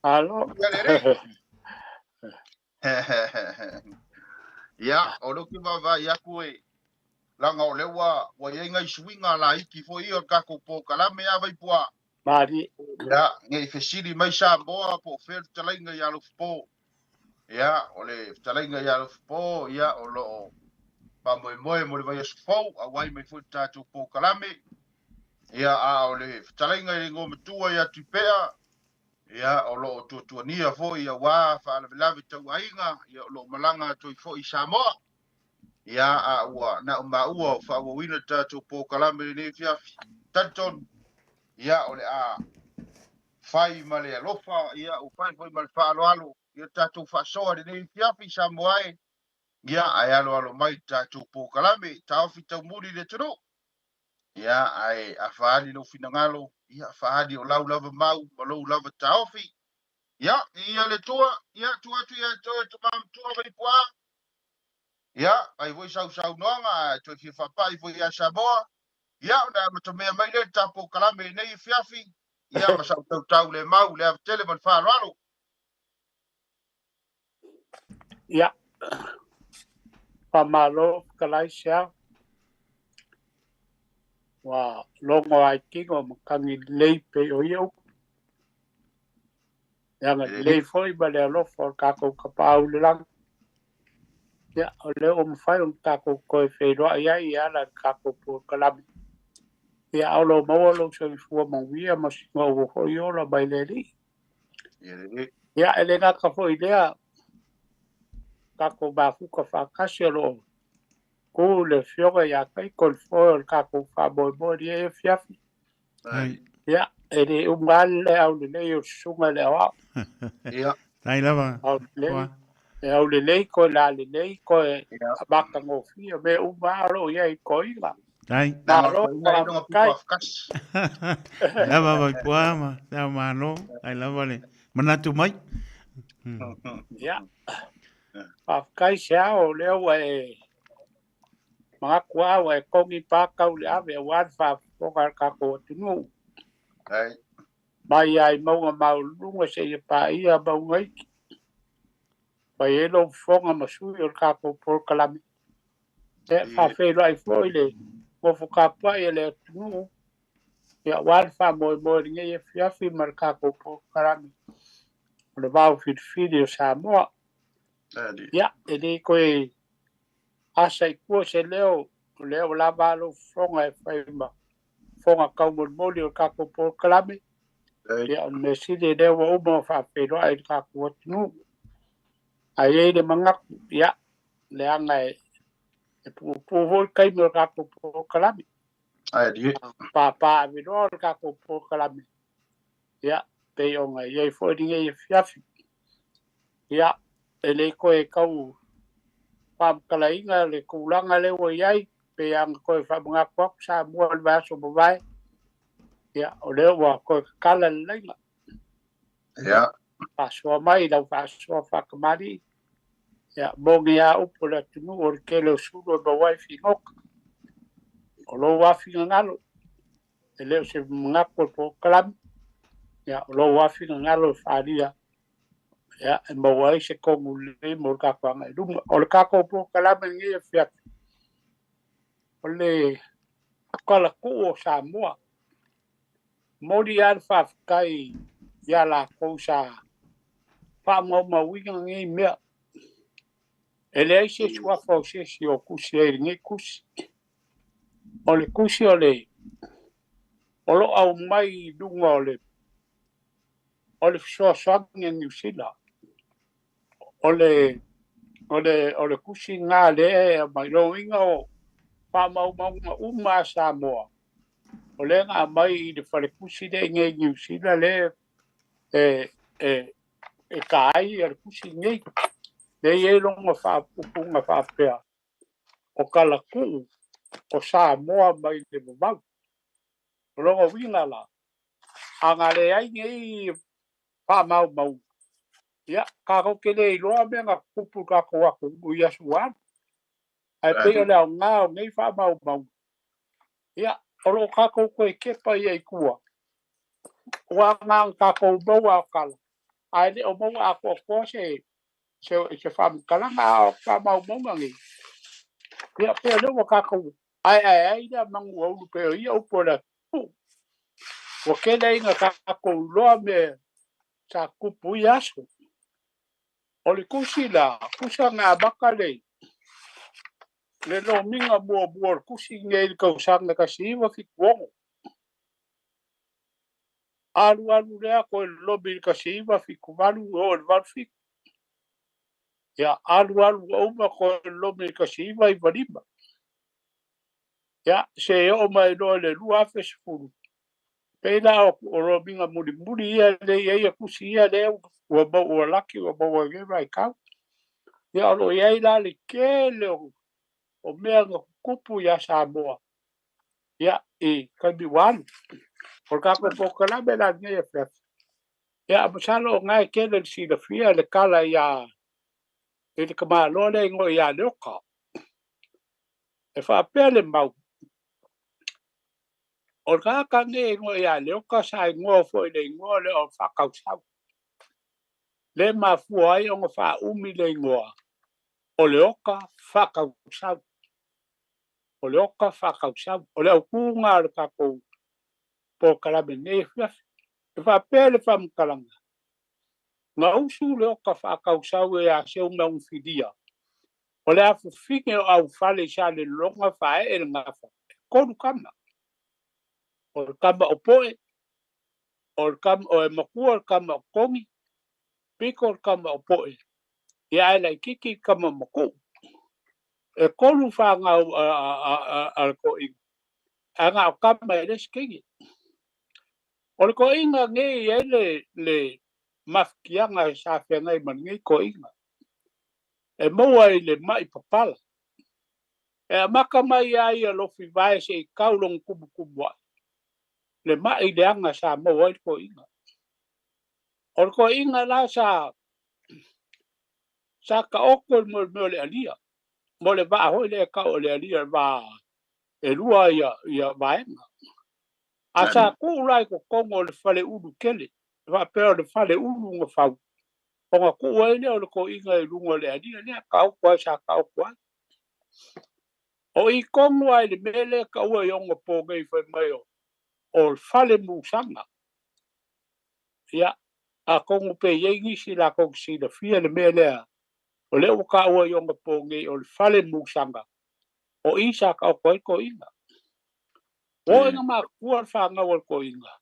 Malo. Ia le alii. Ia, o lea ou te vaavaai atu e, leaga o lea ua, ua i ai nai suiga laiti foi ia o le tatou polokalame a Vaipuā. Malie. Ia, ne i fesili mai Samoa po o fea le fetalaiga ia Alofipo. Ia, o le fetalaiga ia Alofipo, ia, o lo o faamoemoe mo le vaiaso fou, auai mai foi le tatou polokalame. Ia, a o le fetalaiga i le igoa matua ia Tuipea, ia, o lo o tuatuania foi auā faalavelave tau aiga, ia, o lo o malaga atu ai foi i Samoa. Ia, a ua na o maua o faaauauina le tatou polokalame i lenei afiafi. Talitonu, Ia, o le a fai ma le alofa, ia, ua fai foi ma le faaaloalo, ia le tatou faasoa i lenei afiafi, Samoa e, ia, ae aloalo mai le tatou polokalame, taofi taumuli le atunuu. Ia, ae a faaali lou finagalo, ia, faaali o lau lava mau ma lou lava taofi. Ia, ia le Atua, ia, tuu atu ia te oe tama matua Vaipuā. Ia, fai foi sau saunoaga, ae toe fia faapai foi ia Samoa. Ia, ona amatamea mai lea i le ta polokalame i lenei afiafi, ia, ma sau tautau le mau i le ava tele ma le faaaloalo. Ia, faamalo fetalai Seao. Ua logo lava i tino ma tagi lelei pei o ia upu. Leaga lelei foi ma le alofa o le tatou Tapaau i le lagi. Ia, o lea ua mafai ona tatou toe feiloai ai e ala i le tatou polokalame. Ia, a o lo o maua lou soifua manuia ma sina ua foi ola mai le Alii. Ia, e le gata foi i lea, tatou mafuta faatasi o lo o tu le Afioga ia Taito i le foe o le tatou faamoemoe i lenei afiafi. Ia, e le uma lava le aulelei o le susuga i le aoao. Ia. Tai lava. Aulelei, e aulelei koe lalelei koe matagofie, mea uma lava o lo o i ai i toeaina. Tai. Malo, faafetai. Lava Vaipua ma te ao malo. Tai lava le manatu mai. Ia. Faafetai Seao, o lea ua e manatu lava ua e togi pa tau le ave aua le faafofoga a le tatou atunuu. Mai lava i mauga maualuluga seia paia mauga iti. Fai ai lou fofoga ma sui o le tatou polokalame. E faafeiloai foi le nofo tapuai a le atunuu ia aua le faamoemoe i lenei afiafi ma le tatou polokalame o le Vao Filifili o Samoa. Ia, e le toe asa i tua se leo, o lea ua lava a lou fofoga e fai ma fofoga taumolimoli o le tatou polokalame. Ia, o le mea sili lea ua uma ona faafeiloai i le tatou atunuu. Ae i ai le manatu, ia, leaga e puupuu foi le taimi o le tatou polokalame. Pāpā aveloa o le tatou polokalame, ia, pei ona i ai foi lenei afiafi. Ia, e le toe tau faamatalaina le tulaga lea ua i ai, pei lava ona toe faamanatu atu Samoa i le vaiaso ua mavae, ia, o lea ua toe tatala le laina. Ia. Faasoa mai lau faasoa faatamalii, ia, moni lava upu o le atunuu o le tele o sulu e maua ai figota. O lou lava finagalo, e le o se manatu o le polokalame, ia, o lou lava finagalo e faaalia ia, e maua ai se tonu lelei mo le tatou agai i luma. O le tatou polokalame lenei afiafi, o le kalatuu o Samoa. Momoli lava le faafetai ia latou sa faamaumauina nei mea. E leai se suafa o se isi o tusi ai i lenei tusi. O le tusi o le o lo o aumai i luga o le o le fesoasoani a Niu Sila. O le o le o le tusi lena lea e aumai. Lona uiga o faamaumauga uma a Samoa o lea na aumai i le faletusi lea i inei i Niu Sila lea e e e ta ai le tusi lenei. Lea e i ai lona faaupuga faapea, o talatuu o Samoa mai le vavau. O lona uiga la, a na leai nei faamaumauga, ia, tatou te le iloa mea na tutupu i le tatou atunuu i aso ua alu. Ae pei o le aoga o nei faamaumauga, ia, o lo o tatou toe tepa ia i tua, aua na ona tatou maua o tala, ae le o maua atoatoa se se faamatalaga, a o faamaumauga nei, ia, pei o lea ua tatou aeae ai lea manu aulu pei o ia upu o le atunuu. Ua tele ai ina tatou iloa mea sa tutupu i ia aso. O le tusi la, tusa na amata le le lomiga muamua o le tusi lenei i le tausaga 1976. Alu alu lea toe lolomi i le 1978 e oo i le 87. Ia, alu alu ua uma toe lolomi i le 1995. Ia, se i oo mai loa i le 2010, Pei la o lomiga mulimuli ia lea e i ai ia tusi ia lea ua ua laki ua maua i lenei vaitau. Ia o lo o i ai la le tele o mea na tutupu ia Samoa ia i taimi ua alu. O le tatou polokalame la lenei afiafi, ia masalo o na e tele le silafia le tala ia i le tamaloa lea e igoa ia Leota. E faapea le mau, o le tagata lenei e igoa ia Leota sa igoa foi i le igoa lea o Faatausau. Le mafua ai ona faaumi le igoa o Leota Faatausau. O Leota Faatausau. O le autuga o le tatou polokalame nei afiafi. E faapea le faamatalaga, na usu Leota Faatausau ia Seumanufilia, o le afafine o aufale i Salelologa faaee le gafa, e 3 tama. O le tama o Poe, o le tama o e matua o le tama o Togi, pito o le tama o Poe, ia ae laititi le tama matuu. E 3 whāngau a le toʻiga, ae na o tama e le isi teine. O le toʻiga nei e i ai le mafutiaga e sa feagai ma lenei toʻiga. E maua i le mai papala. E amata mai ia ia lofi vae se i tau lona tumutumu ai. Le mai leaga sa maua ai le toʻiga. O le toʻiga la sa taoto i le mea o le alia. Mo le vaa foi lea e tau o le alia le vā e lua ia vaega. A sa tuu la i totonu o le faleulu tele, e faapea o le faleulu na fau, ona tuu ai lea o le toʻiga i luga o le alia lea, taoto ai sa taoto ai. O i tonu ai le mea lea taua i ogapo nei fai mai o le fale musaga. Ia, atonu pe i ai nisi latou te silafia le mea lea, o lea ua taua i ogapo nei o le fale musaga, o i sa taoto ai le toʻiga. O ina matutua le whāngau o le toʻiga.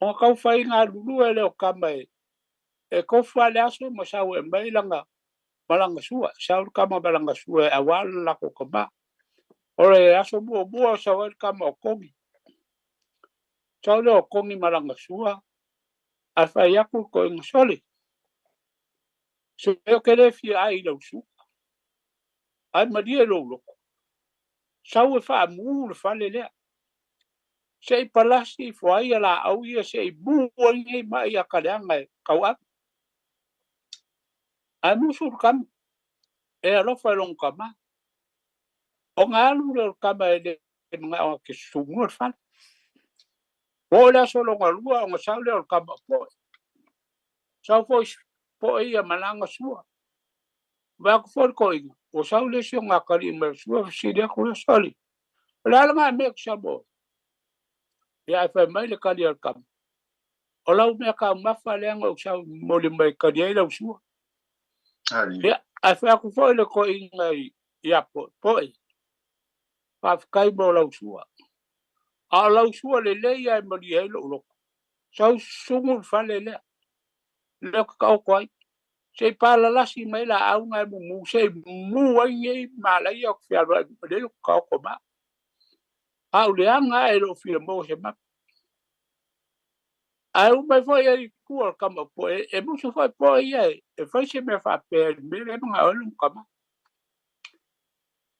Ona tau fai galulue lea o tama e tofu lava le aso ma sau e mai lana malaga sua. Sau le tama malaga sua e auā le latou tama. O le aso muamua sau ai le tama o Kogi. Sau lea o Kogi malaga sua, ae fai atu le toʻiga, sole, se ou te le fia ai i lau sua. Ae malie lou loto. Sau e faamu le fale lea. Se i palasi ifo ai ia laau ia se i mu ai nei mai ia kaleaga e tauave. Ae musu le tama, e alofa i lona tama. Ona alu lea o le tama e le manao ke susugua le fale. Ua oo i le aso lona lua ona sau lea o le tama o Poe. Sau foi Poe ia malaga sua. Vaai atu foi le toʻiga, ua sau le isi o gakalii mai le sua, fesili atu lea, sole, o le a lena mea e te sau ai? Ia ae fai mai le kali a le tama, o lau mea taumafa lea na ou sau momoli mai e kali ai lau sua. Ia, ae fai atu foi le toʻiga ia Poe, Poe, faafetai mo lau sua. A o lau sua lelei ia e malie ai lou loto. Sau susugu le fale lea, lea ou te taoto ai. Se i palalasi mai laau na e mumu, se i mumu ai nei malaia ou te fealuai lelei ou te taoto ma. A o leaga ae le o fia maua se mata. Ae uma mai foi ai i tua o le tama o Poe, e musu foi Poe ia e fai se mea faapea i le mea lea e manao ai lona tama.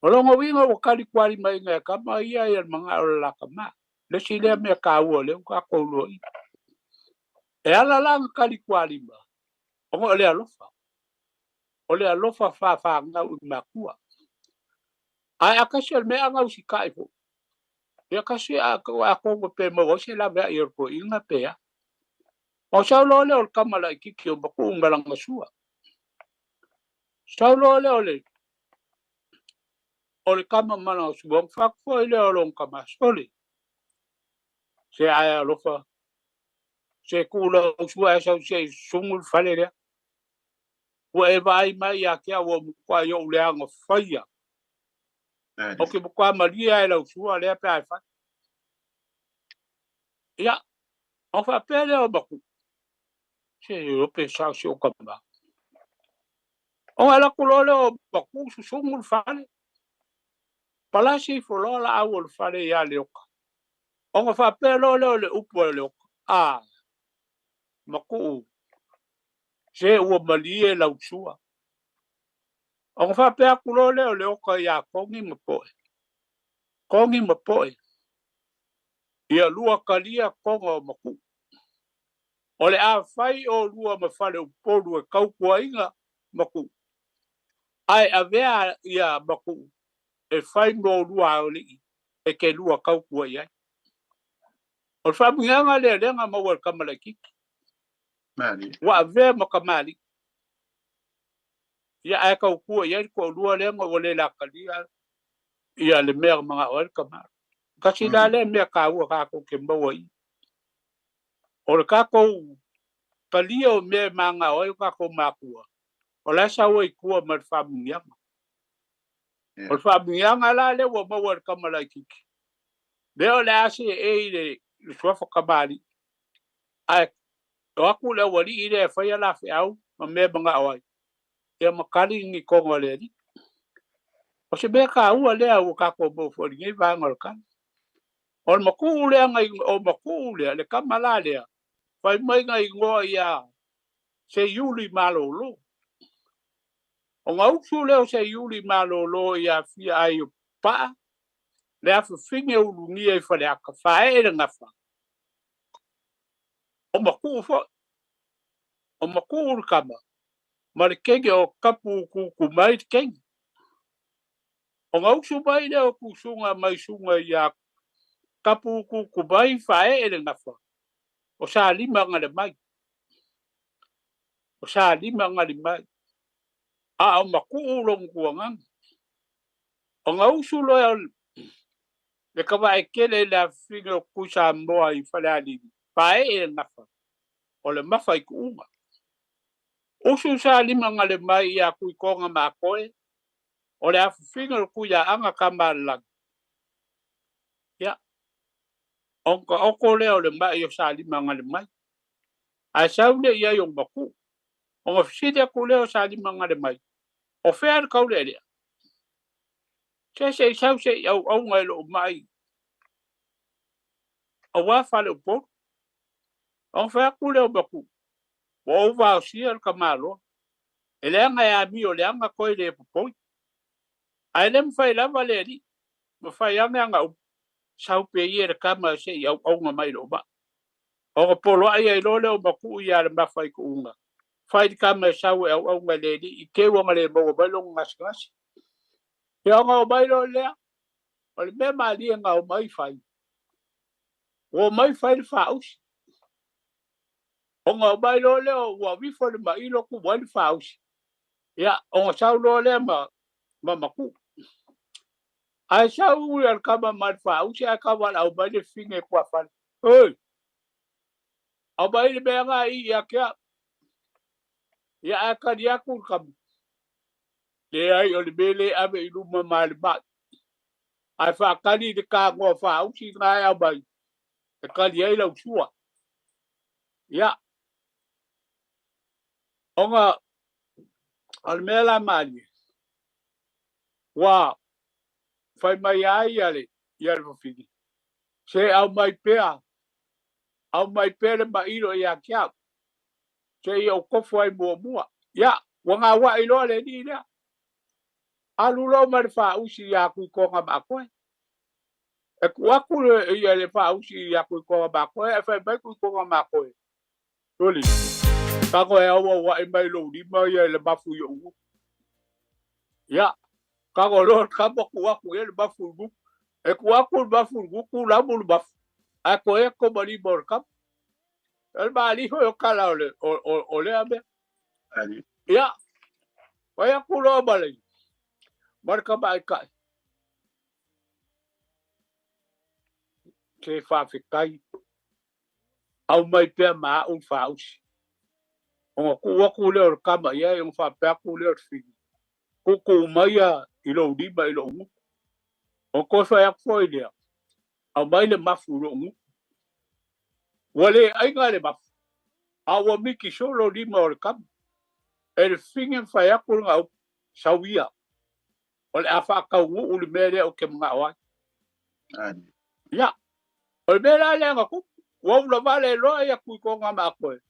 O lona uiga ua talitualimaina e tama ia le manao o le la tama. Le isi lea mea taua o lea ua tatou iloaina. E ala la ona talitualima, ona o le alofa. O le alofa faafāgau i matua. Ae a kasi o le mea a gausitaʻi foi, ia kasi a atonu pe maua ai se laveai o le toeaina pe a. O sau loa lea o le tama laitiiti o Matuu ma lana sua. Sau loa lea o le tama ma lana sua, ona fai atu foi lea o lona tama, sole, se ae alofa, se tuu lau sua ae sau se i susugu le fale lea. Ua e vaai mai ia te au ua matuai ou leaga faia. Ou te matua malie lava i lau sua lea pe a e fai. Ia, ona faapea lea o Matuu, se iloa pe sao si ou tama. Ona alu atu loa lea o Matuu susugu le fale. Palasi ifo loa laau o le fale ia Leota. Ona faapea loa lea o le upu a le oka, A, Makuu, se ua malie lau sua. Ona faapea atu loa lea o le oka iā Kogi ma Poe, Kogi ma Poe, ia lua talia toga o Makuu. O le a fai olua ma faleupolu e tautuaina Makuu, ae avea ia Makuu e fai mo olua aoalii e te lua tautua i ai. O le faamuiaga lea lea na maua e le tama laitiiti. Ua avea ma tamalii. Ia ae tautua i ai le toalua lea na ua le latalia ia le mea na manao ai le tama. Tasi la lea mea taua tatou te maua i i. O le tatou talia o mea e manao ai o tatou matua, o la e sau ai i tua ma le faamuiaga. O le faamuiaga la lea ua maua e le tama laitiiti, lea o le a seei i le suafa tamalii, ae o atu le aualii lea e fai a la feau ma mea e manao ai, ia ma tali ni toga o le alii. O se mea taua lea ua tatou maua foi i lenei vaega o le tala. O le matuu lea, o matuu lea, le tama la lea, fai mai na igoa ia Seiuli Malolo. O na usu lea o Seiuli Malolo ia Afia ai o Paa, le afafine ulugia i Faleata, faaee le gafa. O matuu foi, o matuu le tama, ma le kenge o kapu kuku mai le kenge. O na usu mai lea o Tusuga mai suga ia kapu kuku mai faaee le gafa, o Salima gale mai. O Salima gale mai. A o matuu lona tuagaga. O na usu loa le kavaekele i le afafine o Tuisamoa i Falealili, faaee le gafa, o le mafa i Tuuga. Usu Salima gale mai ia Tuitoga ma Akoe, o le afafine o le Tuiaaga Tama a le Lagi. Ia, ona taoto lea o le mai o Salima gale mai. Ae sau lea i ai o Makuu. Ona fesili atu lea o Salima gale mai, o fea le taulealea? Se se i sau se i auauna i lou mai aua faleupolu. Ona fai atu lea o Makuu, ua ou vaosia le tamaloa. E leaga e amio leaga toe le popoi. Ae le mafai lava le alii, ma fai ane ana upu, sau pea ia le tama se i auauna mai i lou mai. Ona poloai ai loa lea o Makuu ia le mafa i Tuuga, fai le tama e sau e auauna i le alii, i te ua na le maua mai lona gasegase. Ia ona omai loa lea, o le mea malie na omai fai, ua omai fai le faausi. Ona omai loa lea ua avifo le mailo tuu ai le faausi. Ia, ona sau loa lea ma Makuu. Ae sau ia le tama ma le faausi ae taualaau mai le fafine e tuafale. Oi! Aumai le mea na i ia te au. Ia ae tali atu le tama. Leai, o le mea lea e ave i luma ma le mai. Ae faatali i le tagoa faausi na e aumai e tali ai lau sua. Ia, ona o le mea la malie, ua fai mai ai ia le fafine, se aumai pea, aumai pea le mailo ia te au, se i ou kofo ai muamua. Ia, ua gauai loa le alii lea. Alu loa ma le faausi ia Tuitoga ma Akoe. E tuu atu ia le faausi ia Tuitoga ma Akoe, ae fai mai Tuitoga ma Akoe, Soli, tago e auauai mai lou lima ia i le mafu i ou gutu. Ia, tago loa le tama tuu atu i ai le mafu i gutu. E tuu atu le mafu i gutu, lamu le mafu, ae toe eto ma lima o le tama. O le malie foi o tala o lea mea. Ia, fai atu loa ma le tamaitai. Se faafetai, aumai pea ma au le faausi. Ona tuu atu lea o le tama i ai, ona faapea atu lea o le fili, tuutuu maia i lou lima i lou gutu. Ona toe fai atu foi lea, aumai le mafu i lou gutu. Ua le aiga le mafu, a ua miki solo lima o le tama. E le fine fai atu le gaupu, sau ia. O le a faataunuu le mea lea ou te manao ai. Ia. O le mea la lea na tupu, ua ula vale loa ia Tuitoga ma Akoe,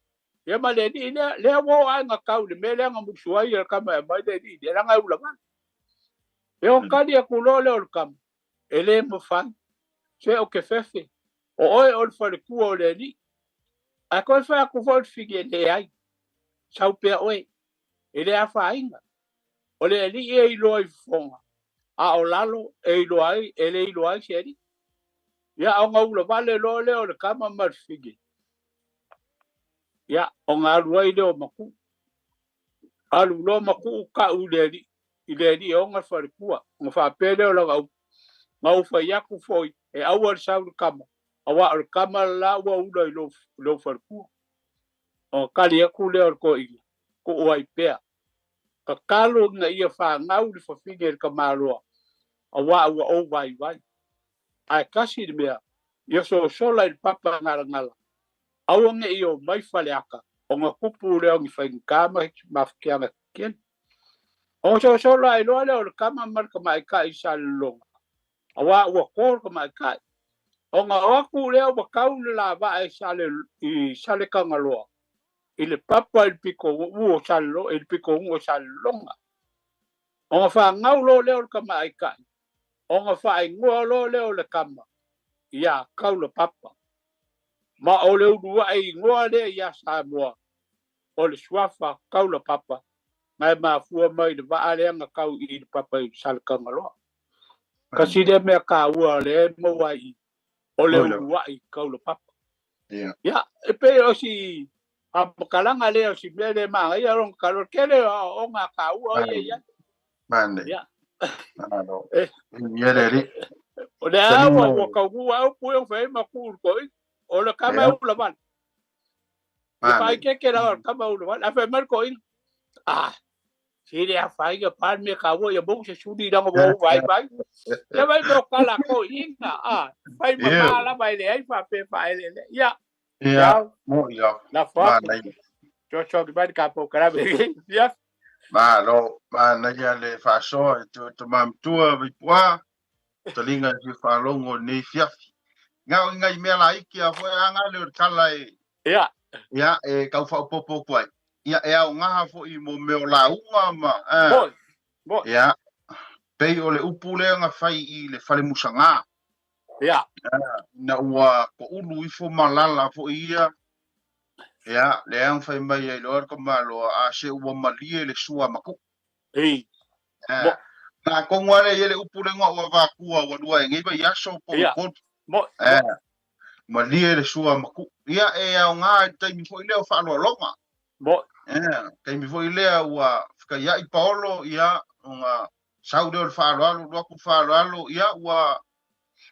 ia ma le alii lea, lea ua oo ae na tau i le mea lea na musu ai le tama e aumai le alii lea, leaga e ula vale. Ia ona tali atu loa lea o le tama, e le mafai, se ou te fefe, o oe o le faletua o le alii. Ae toe fai atu foi le fili e leai, sau pea oe, e le afaina. O le alii e iloa i fofoga, a o lalo e iloa ai, e le iloa ai se alii. Ia, ona ula vale loa lea o le tama ma le fili. Ia, ona alu ai lea o Maku'u. Alu loa Maku'u ta'u i le alii, i le alii e ona le faletua. Ona faapea lea o lana upu, Na ou fai atu foi e aua le sau le tama, auā o le tama le la ua ula i lou, lou faletua. Ona tali atu lea o le toeaina, Tuu ai pea. Tatalo ina ia fanau le fafine i le tamaloa, auā ua ou vaivai. Ae tasi le mea, ia sosola i le papa galagala, aua ne i omai Faleata ona tupu lea o ni faigata ma mafatiaga tetele. Ona sosola ai loa lea o le tama ma le tamaitai i Salelologa, auā ua to le tamaitai. Ona o atu lea ua tau le lavaa i Sale, i Saletagaloa, i le papa i le pitonuu o Salelo, i le pitonuu o Salelologa. Ona fanau loa lea o le tamaitai, ona faaigoa loa lea o le tama ia Kaulapapa. Ma o le uluai igoa lea ia Samoa, o le suafa Kaulapapa, na e mafua mai i le vaa lea na tau i le papa i Saletagaloa. Kasi lea mea taua lea e maua ai i, o le uluai Kaulapapa. Ia, e pei o si faamatalaga lea o si mea lea e manaia lona tala, o le tele o aoaoga taua ia e i ai. Manaia. Ia. Malo. Eh. Ia le alii. O lea ua ua taunuu lava upu ia ua fai ai ma tuu i le toeaina. O le tama e ula vale. E faaeteete lava o le tama e ula vale. Ae fai mai le toeaina, ah, se le afaina pa le mea taua ia maua se suli leaga ua ou vaivai. Ia vai mea o tala a toeaiina, ah, fai mama lava e leai faapea faaeleelea. Ia, Ia, mo ia. Lafo atu. Fesoasoani mai le tatou kalame. Ia. Malo, manaia le faasoa i te tama matua Vaipuā, taliga e fia faalogo i lenei afiafi. Nga o ngai mea laiti a foi a nga le o le tala e Ia. Ia, e tau faaopoopo atu ai. Ia, e aoga foi mo mea o lauga ma Moi. Moi. Ia, pei o le upu lea na fai i le fale musaga. Ia. Ina ua toulu ifo ma lala foi ia, ia, lea na fai mai ai loa le tamaloa, a se ua malie le sua maku'u. Ei. Mo. Na atonu lava lea e i ai le upu lea na ou avatua ua lua ai nei vaiaso po o Ia. tolu. Mo. Malie le sua maku'u. Ia, e aoga i le taimi foi lea o faaaloaloga. Mo. Taimi foi lea ua fekaia'i paolo, ia, ona sau lea o le faaaloalo, alu atu le faaaloalo, ia, ua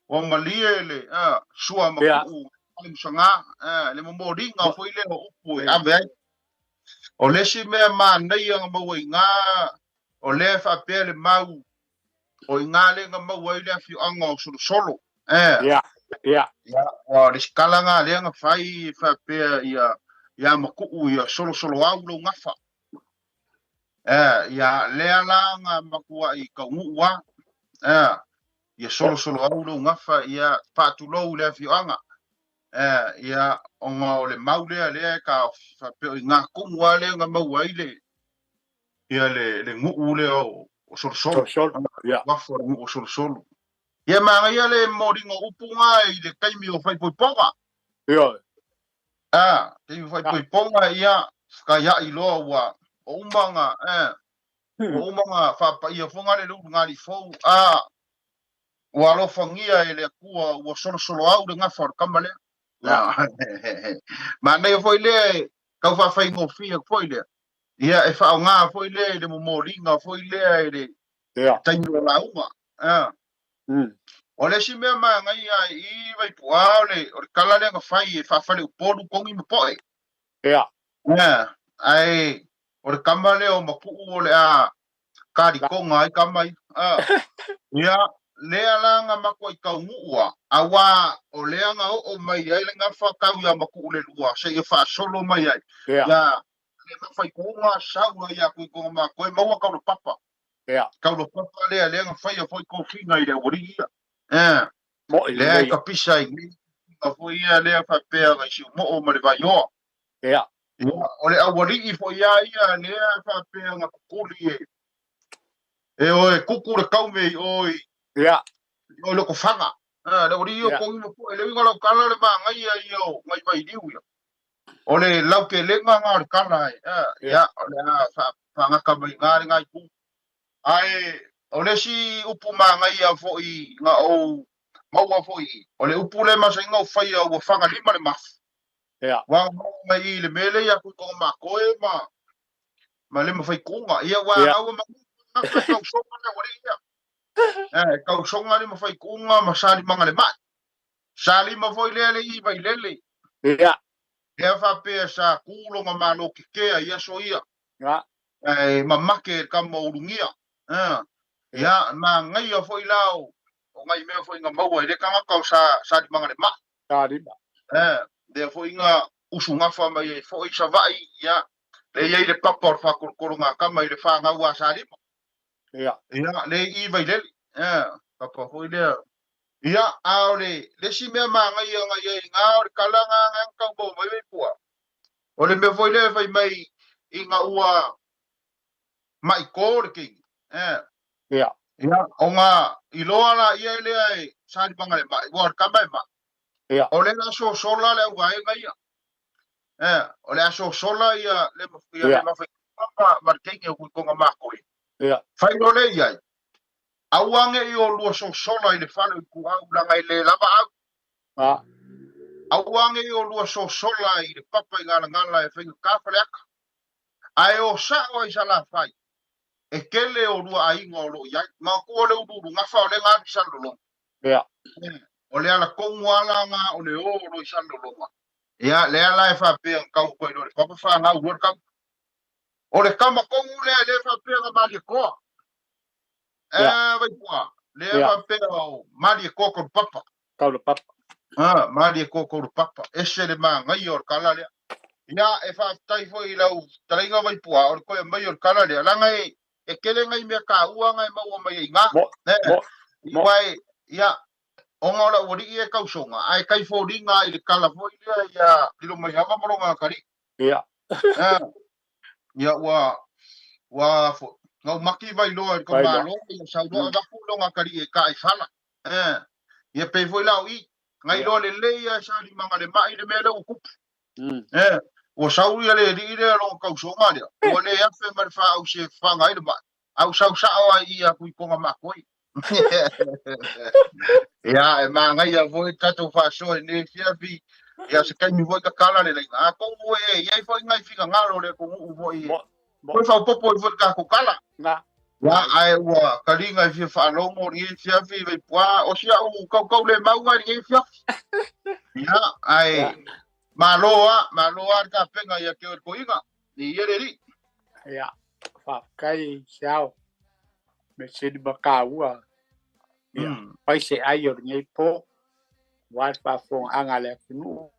ua malie le sua maku'u fale musaga, le momoliga foi lea o upu e ave ai. O le isi mea manaia na maua i ina, o lea e faapea le mau, o i ina lea na maua ai le afioaga o Solosolo. Ia, ia. Ia, o le isi tala lena lea na fai e faapea ia, ia Maku'u ia Solosoloau lou gafa. Ia, lea la na matuai taunuu lava. Ia Solosoloau lou gafa, ia faatulou i le afioaga. Ia, ona o le mau lea lea e taofi faapea o i ina tonu lava lea na maua ai le, ia le, le nuu lea o, o Solosolo. Solosolo, ia. Uafu o le nuu o Solosolo. Ia manaia le momoliga o upu na i le taimi o faaipoipoga. Ioe. A, taimi o faaipoipoga, ia, fekaia'i loa ua uma ona, ua uma ona faapaia foi na le ulugalii fou, a, Ua alofagia e le Atua, ua solosoloau le gafa o le tama lea. Manaia foi lea e tau faafaigofie atu foi lea. Ia, e faaaoga foi lea i le momoliga foi lea i le taimi o lauga. O le isi mea manaia i Vaipu'a o le, o le tala lea na fai e faafaleupolu Kogi ma Po'e. Ae o le tama lea o Maku'u o le a kalikoga ai tama ia. Ia, lea la na matuai taunuu a, auā o lea na oo mai ai le gafa tau iā Maku'u le lua seia faasolo mai ai. Ia, le gafa i kuuga sau ai ia Tuitoga ma toe maua Kaulapapa. Kaulapapa lea, lea na faia foi tofiga i le aualii ia. Lea e tapisa ai nei. uiga foi ia lea faapea ngai Siumoo ma le Vaioa. Ia. Ia, o le aualii foi a ia lea faapea na kukuli e e o e kuku le kaume i o i Ia. o le kofaga. Ah, le aualii o Ia. kogi ma po le uiga lau kala le maagaia ia o ngai vailiu ia. O le lautelega nga o le kala e. Ah, Ia. ia, o le a faagata mai ngā le ngai pu. Ae o le isi upu magaia foi nga ou maua foi, o le upu le masainga o whaia ua whangalima le mafu. Ia. Wa maua mai i le mele ia kui konga makoe ma ma le mawhai kunga. Ia wa Ia. aua ma kau songa le wale ia. Eh, kau songa le mawhai kunga ma sali manga le mai. Sali ma foi lele i vai lele. Ia. Lea whapea sa kūlonga malo ke kea ia so ia. Ia. Eh, mamake e kama urungia. Eh, ia, ma ngai foi lao. O ngai mea foi ngā maua i le kangaka o sa, sa manga le mai. Sa lima. Eh, lea foi ngā usu ngafa mai e foi sa vai, ia. Le iai le papa o le whakorokoro ngā kama i le whāngau a sa lima. Ia. Ia, le i vai lele. Eh, papa foi lea. Ia, a o le, le si mea maangai ia ngai ai ngā o le kala ngā ngā kau mau mai mai pua. O le mea foi lea fai mai i ngā ua mai kō le kingi. Eh. Ia. Ia, o ngā i loa la ia e lea e sa limanga le mai, ua le kama e mai. Ia. O le la so sola le au ai ngai ia. Eh, o le aso sola ia le ia Ia. le mawhai ma ma le kingi o kui konga mākoi. Ia. Whai lo le iai. Auange i o lua so sola i le whale i ku au langa i le lava au. Ah. Auange i o lua so sola i le papa i ngala ngala e whainga ka whale aka. Ae o sao ai sa la whai. E kele o lua ainga o lo iai. Ma kua le ururu ngawha o le ngā i salolonga. Ia. O le ala kongu ala ngā o le o lo i salolonga. Ia, le ala e whapea kau koe lo le papa wha ngā urua kau. O le kama kongu lea le whapea ngā mali e koa. E, Ia. vai pua. Le Ia. whapea o mali e koa koru papa. Kau le papa. Ah, mali e koa koru papa. Ese le maa ngai o le kala lea. Ia, e whaatai foi i lau talainga vai pua o le koe mai o le kala lea. Langa e, e kele ngai mea ka ua ngai maua mai i ngā. Mo. Ne, Mo. i Mo. wai, ia, o ngā ora uri i e kausonga. Ai kai fōringa i le kala foi lea ia lilo mai hava maronga kari. Ia. Eh, ia ua, ua fo, ngau maki vai loa i ka Vai loa. malo, ia sauloa vaku longa kari e ka i whala. Eh, ia pe foi lau i, ngai Ia. loa le lei ia sa limanga le mai le mea lea ua kupu. Mm. Eh, ua sau ia le ri lea longa kausonga lea. Ua le afe ma le whaau se whanga i le mai. Au sau sao ai ia kui konga makoi. Ia, e maangai ia foi tatou faasoa i nei fiafi. Ia se kaimi foi ka kala le laina. A kongu e, ia i foi ngai fika ngalo le kongu u foi. Mo. Mo. Foi whaupopo i foi ka kala. Nga. Ia, ae ua kalinga i fia whaalongo ni e fiafi vai pua. O sia u kaukau le maunga ni e fiafi. Ia, ae Ia. maloa, maloa le kapenga ia ke o le koiga. Ni ia le ri. Ia. Whaakai siao. Me sini makaua. Ia. Pai se ai o le ngei po. Wa le faafofoga aga le atunuu.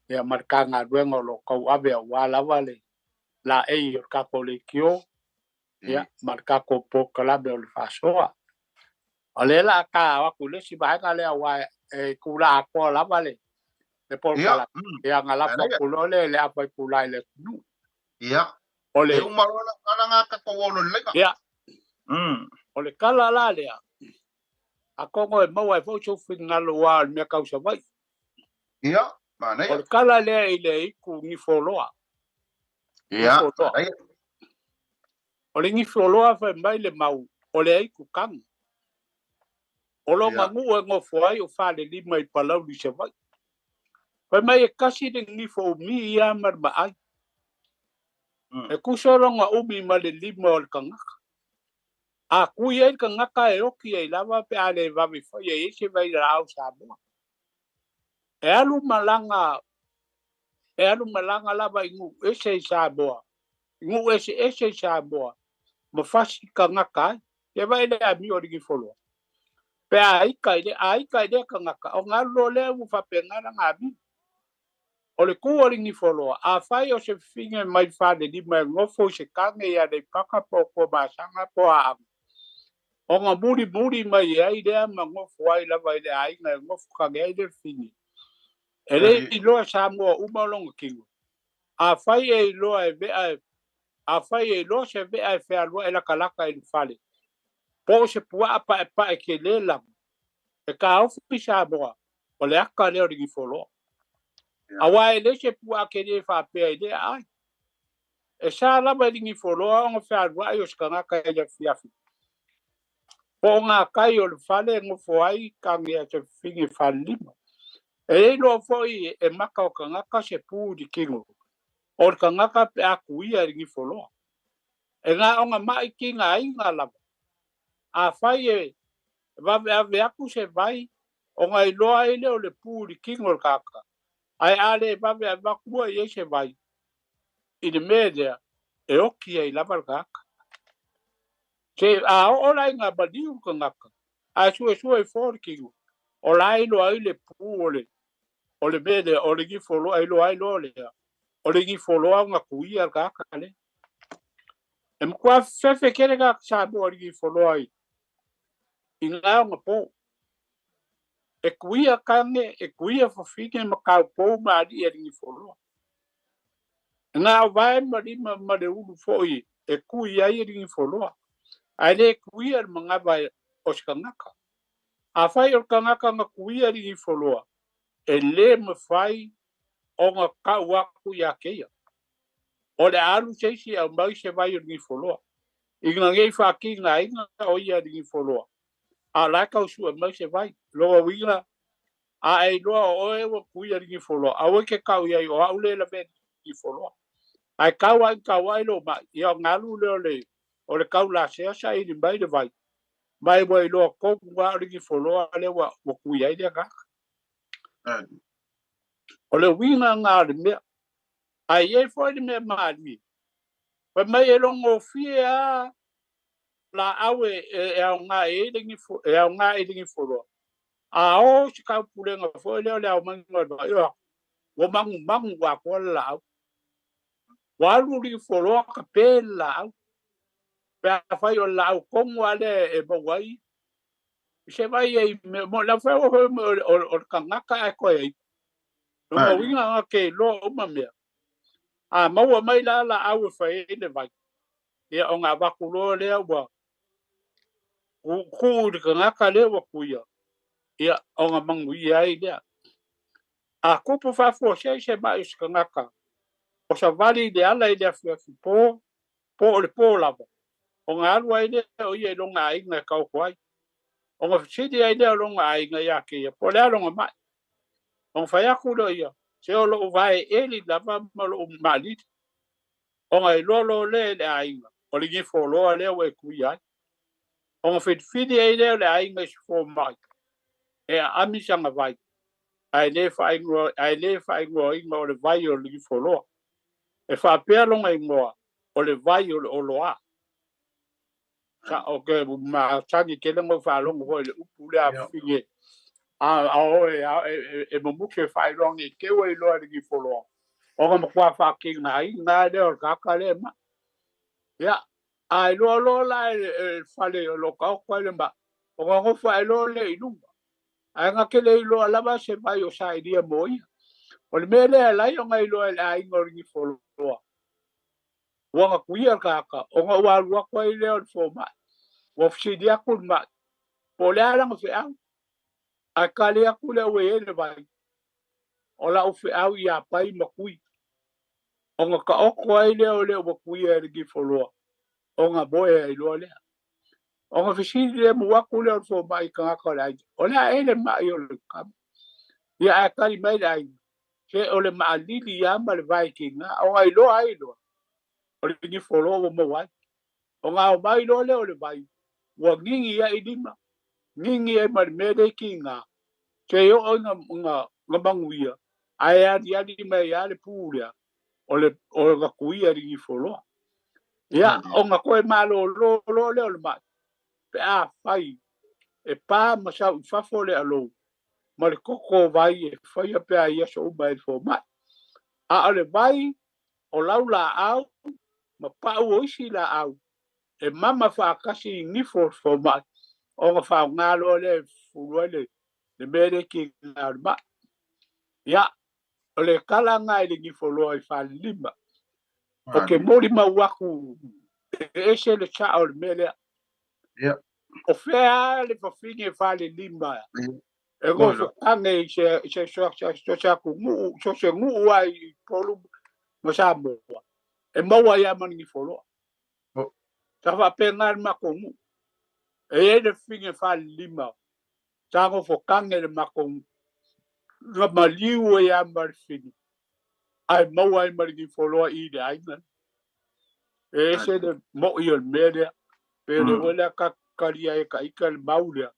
Ia ma le kagaluega o loo tauave auā lava le laei o le tatou leitio. Ia ma le tatou polokalame o le faasoa. O lea la a taao atu i le isi vaega lea auā e tulaga atoa lava le le Ia, polokalame. Ia na lafo Manaia. atu loa lea i le afa itulā i le atunuu. Ia. O le E uma loa la kala ngā tatou olo le laina. Ia. Mm. O le kala la lea. A kongo e maua e foi sou finagalo ua o le mea kausavaʻi. Ia, O manaia. le kala lea i le iku gifoloa. Ia, Gifoloa. manaia. O le gifoloa fai mai le mau o le aiku kaga. O lo Ia. maguu e gofo ai o falelima i Palauli Savaʻi. Fai mai e kasi le gifo umi ia ma le maai. Mm. E kusa loga umi ma le lima o le kagaka. A kui ai le kagaka e oki ai lava pe a le vave fai e ese vai laau Samoa. E alu malaga e alu malaga lava i nuu ese i Samoa. I nuu ese ese i Samoa. Ma fasi kagaka ai. Ia vai le amio o le gifoloa. Pe a ika i le a ika i le kagaka. O galu loa lea ua faapena laga amio. O le kū o le gifoloa, a fai o se figa mai falelima e gofo i se kage ia Aleipaka po o Tuamasaga po o Aaga. Ona muli muli mai ai lea ma gofo ai lava i le aiga e gofo kage ai le figi. E le iloa e Samoa uma lona tino. Afai e iloa e vea, afai e iloa se vea e fealuai e latalata i le fale, po o se puaa paepae tele lava, e taofi Samoa, o le ata lea o le gifoloa. Aua e le se puaa tele faapea i lea aai. E sa lava i le gifoloa ona fealuai o se tagata i le afiafi. Po o gatai o le fale e nofo ai tane a se fafine falelima. E le iloa foi e maka o tagata se pu i le tino o le tagata pe a tuia i le gifoloa. E na ona mai tigaina lava. Afai e vaveave atu se vai, ona iloa ai lea o le pu i le tino o le tagata. Ae a le vaveave atu i ai se vai, i le mea lea, e oki ai lava le tagata. Se a oo la ina maliu le tagata, ae suesue ifo le tino, o la e iloa ai le pu o le mea lea, o le gifoloa, e iloa ai loa lea, o le gifoloa ona tuia le tagata lea. E matua fefe tele tagata Samoa i le gifoloa i gaoga po. E tuia tane, e tuia fafine ma taupou ma alii e le gifoloa. E na o vae ma lima ma le ulu foi e kui ai e le gifoloa. Ae le tuia le manava o se tagata. Afai o le tagata na tuia le gifoloa, e le mafai ona kau aku ia keia. O le alu se isi au mai se vai o le gifoloa. Ina nei whākinga inga o ia le gifoloa. A la kau sua mai se vai. Loa uiga, a e iloa o oe ua kuia le gifoloa. Aua ke kau iai o au le lawe gifoloa. Ae kau ai kau ai lo mai. Ia o ngalu le o le kau la sea sa ili mai le vai. Mai ua iloa koku ngā o le gifoloa le ua kuia ai le kaka. O le uiga ngā le mea. Ai e foi le mea maali. Fai mai e longo fie a la au e au ngā e e au ngā e le gifoloa. A o se kau pulenga foi leo le au manga o le vai. Ua mangu mangu wa koa le lau. Ua alu le gifoloa ka pe le lau. Pe a fai o le lau kongu ale e maua ai. Se vai e mo la fai o o le kangaka e koe ai. No ma uiga nga ke loa uma mea. A maua mai la la au e fai e le vai. Ia o ngā vakuloa lea ua ku le kangaka lea ua kuia. Ia o ngā mangu ia ai lea. A kupu whafua se se mai o se kangaka. O sa vali le ala i le afiafi po, po o le po lava. O ngā alu ai lea o ia i longa ainga e kauko ai. O ngā whitidi ai lea o longa ainga ia ke ia. Po le alonga mai. O ngā whai aku leo ia. Se o loo vae eli lava ma loo maalili. O ngā iloa lo le le ainga. O le gifoloa lea ua e kui ai. O ngā whitidi ai lea o le ainga i se fō mai. E a ami sanga vai. Ai le whaingoa inga o le vai o le gifoloa. E whaapea longa ingoa o le vai o le oloa. Sa o ke ma tangi ke lengo whaalongo hoi le upu le a whinge. A oe e mamuke whailoa i kewa i loa le gifoloa. O ngā makua whaakinga ai, ngā leo o le kaka le ma. Ia, a i loa loa la e whale o lo kaoko ai le ma. O ngā ngofa e loa le i lunga. Ai ngā kele i loa lava se vai o sa iria mo ia. O le mea lea lai o ngā iloa le ainga o le gifoloa. Ua ngā kuia kaka, o ngā ua alu aku ai lea o le fōmai. Ua whisidi aku le mai. Po le alanga wheau. Ai ka le aku lea ue e le vai. O la o wheau i a pai ma kui. O ngā ka oko ai lea o lea ua kuia e le gifoloa. O ngā moe ai loa lea. O ngā whisidi lea mu aku lea o le fōmai ka ngaka o le ainga. O lea e le mai o le kama. Ia a kari mai le ainga. Se o le maalili ia ma le vai ki ngā. O ngā iloa ai loa. O le gifoloa ua mau ai. O ngā o mai loa lea o le vai. Ua ngingi ia i lima. Ngingi ai ma le mea le ki ngā. Se o o ngā manguia. Ai ali ali mai a le pū lea. O le o ngā kuia le gifoloa. Ia, o ngā koe malo lo lo lea o le mai. Pe a whai. E pā ma sau i fafo le alou. Ma le koko vai e whaia pe a ia so uma e fō mai. A o le vai o lau la au, ma pau o isi la au. E mama whaakasi i ngifo fō mai. O ngā whao ngā loa le furua le mere ki ngā o le mai. Ia, O le kalaga i le gifoloa i Falelima. O ke molimau aku e ese le sa'o o le mea lea. O fea le fafine e Falelima e gofotage i se se se se atunuu so se nuu ai i Upolu ma Samoa e maua ai lava ma le gifoloa. Sa faapena le matou nuu. E i ai le fafine e Falelima sa gofotage i le matou nuu. Na maliu ai lava ma le fafine ae maua ai ma le gifoloa i le aiga. E ese le mo'i o le mea lea. Pe o le oe lea talia e ka ika le mau lea.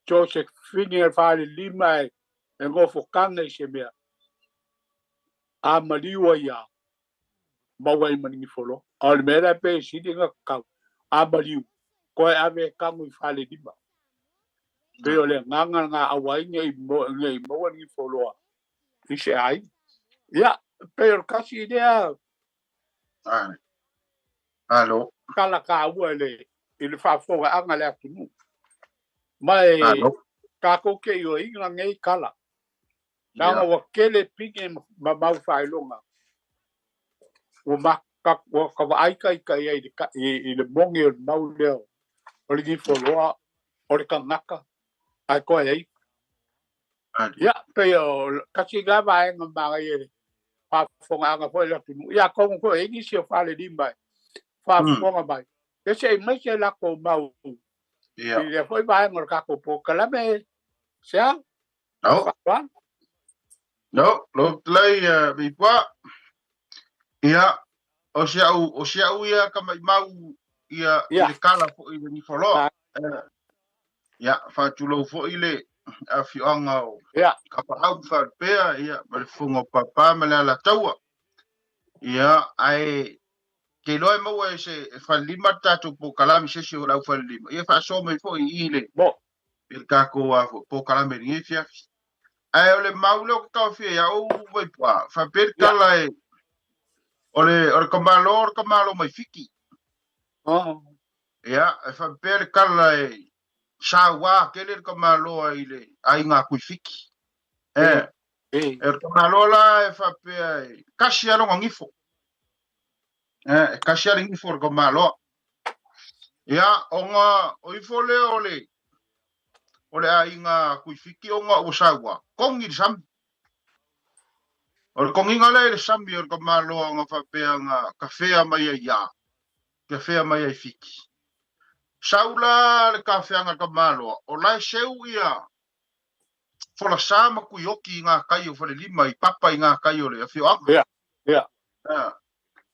So se fafine e Falelima e gofotage i se mea. A maliu ai lava, maua ai ma le gifoloa. A o le mea lea pe sili ona tatau, a maliu, toe ave e tago i Falelima. Pei o le agaga lena aua ai ne i maua le gifoloa i se aiga. Ia, pei o le tasi lea Alo. tala taua i le i le faafofogaaga a le atunuu. Ma e tatou te ioeina nei tala. Leaga ua tele pine ma mau faailoga ua ua vaai ita i ai i le moni o le mau lea o le gifoloa o le tagata ae toe ai. Ia, pei o tasi lena vaega manaia i le faafofogaaga foi a le atunuu. Ia atonu foi e i ai nisi o Falelima e faafofoga mai, ia se i aumai se latou mau i lea foi vaega o le tatou polokalame. Sea? No. No, lo tlai Vipua. Ia, o si au, o si au ia ka mai mau ia i le kala foi i le gifoloa. Ia, faatulou foi le afioaga o Kapaau ma Faalupea, ia, ma le fofoga o Papa ma le Alataua. Ia, ae te iloa e maua e se e Falelima le tatou polokalame se isi o le au Falelima. Ia faasoa mai foi i le i le tatou polokalame i lenei afiafi. Ae o le mau lea ou te taofia ia ou Vaipua, faapea le tala e o le o le tamaloa o le tamaloa mai Fiti. Ia, e faapea le tala e saua tele le tamaloa i le aiga a Tuifiti. E, e o le tamaloa la e faapea e tasi lava lona nifo. E, e tasi lava le nifo o le tamaloa. Ia, ona o ifo lea o le o le aiga Tuifiti ona ua saua, kogi le sami. O le kogiga lea i le sami o le tamaloa ona faapea na tafea mai ai ia, tafea mai ai Fiti. Sau la le tafeaga a le tamaloa, o la e seu ia folasa ma Tuioki i ngā kai o Falelima, i papa i ngā kai o le afioaga. Ia, ia.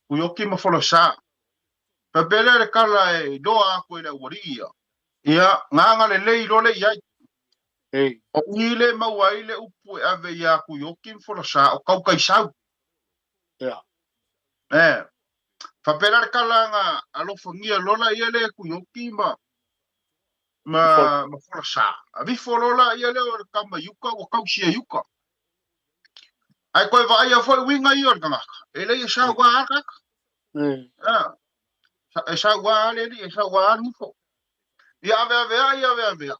Tuioki ma folasa. Faapea lea le tala e iloa atu e le aualii ia. Ia, gaga lelei loa le i ai. O i le maua ai le upu e ave iā Tuioki ma Folasa, o Taukaisau. Ia. E. Faapea la le tala na alofagia loa la ia le Tuioki ma ma ma Folasa. Avifo loa la ia lea o le tama i uka ua tausia i uka. Ae toe vaaia foi uiga ia o le tagata, e leai e sau a le tagata. E sau a le alii, e sau a le nifo. Ia aveaveai, aveaveai.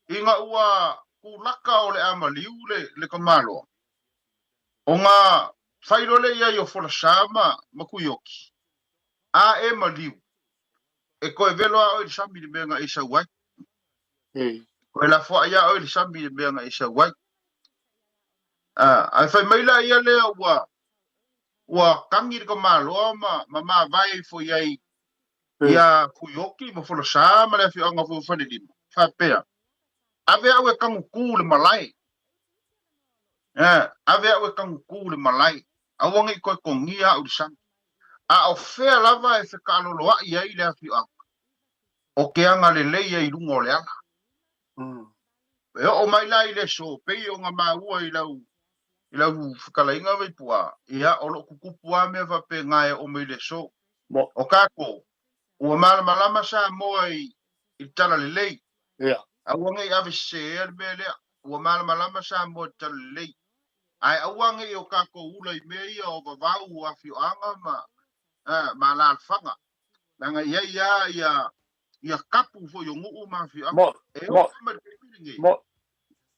Ina ua kulaka o le a maliu le, le tamaloa, ona fai loa lea i ai o Folasa ma, ma Tuioki, a e maliu, e toe velo a oe i le sami i le mea na e sau ai. Toe lafoai a oe i le sami i le mea na e sau ai. Ae fai mai la ia lea ua, ua tagi le tamaloa ma, ma mavae ifo i ai iā Tuioki ma Folasa ma le afioaga foi o Falelima, faapea, Ave au e tagutū le malae. Ave au e tagutū le malae, aua ne i toe togia au i le sami. A o fea lava e fekaaloloai ai le afioaga, o ke agalelei ai i luga o le ala. E oo mai la i le aso, pei ona maua i lau i lau fetalaiga Vaipu'a, ia, o lo o tutupu lava mea faapena e oo mai i le aso. O tatou, ua malamalama Samoa i le talalelei. Aua ne i aveseseea le mea lea. Ua malamalama Samoa i le talalelei. Ae aua ne i o tatou ula i mea ia o vavau, o afioaga ma, ma alaalafaga. Leaga e i ai lava ia, ia tapu foi o nuu ma afioaga. E oo mai i le taimi lenei.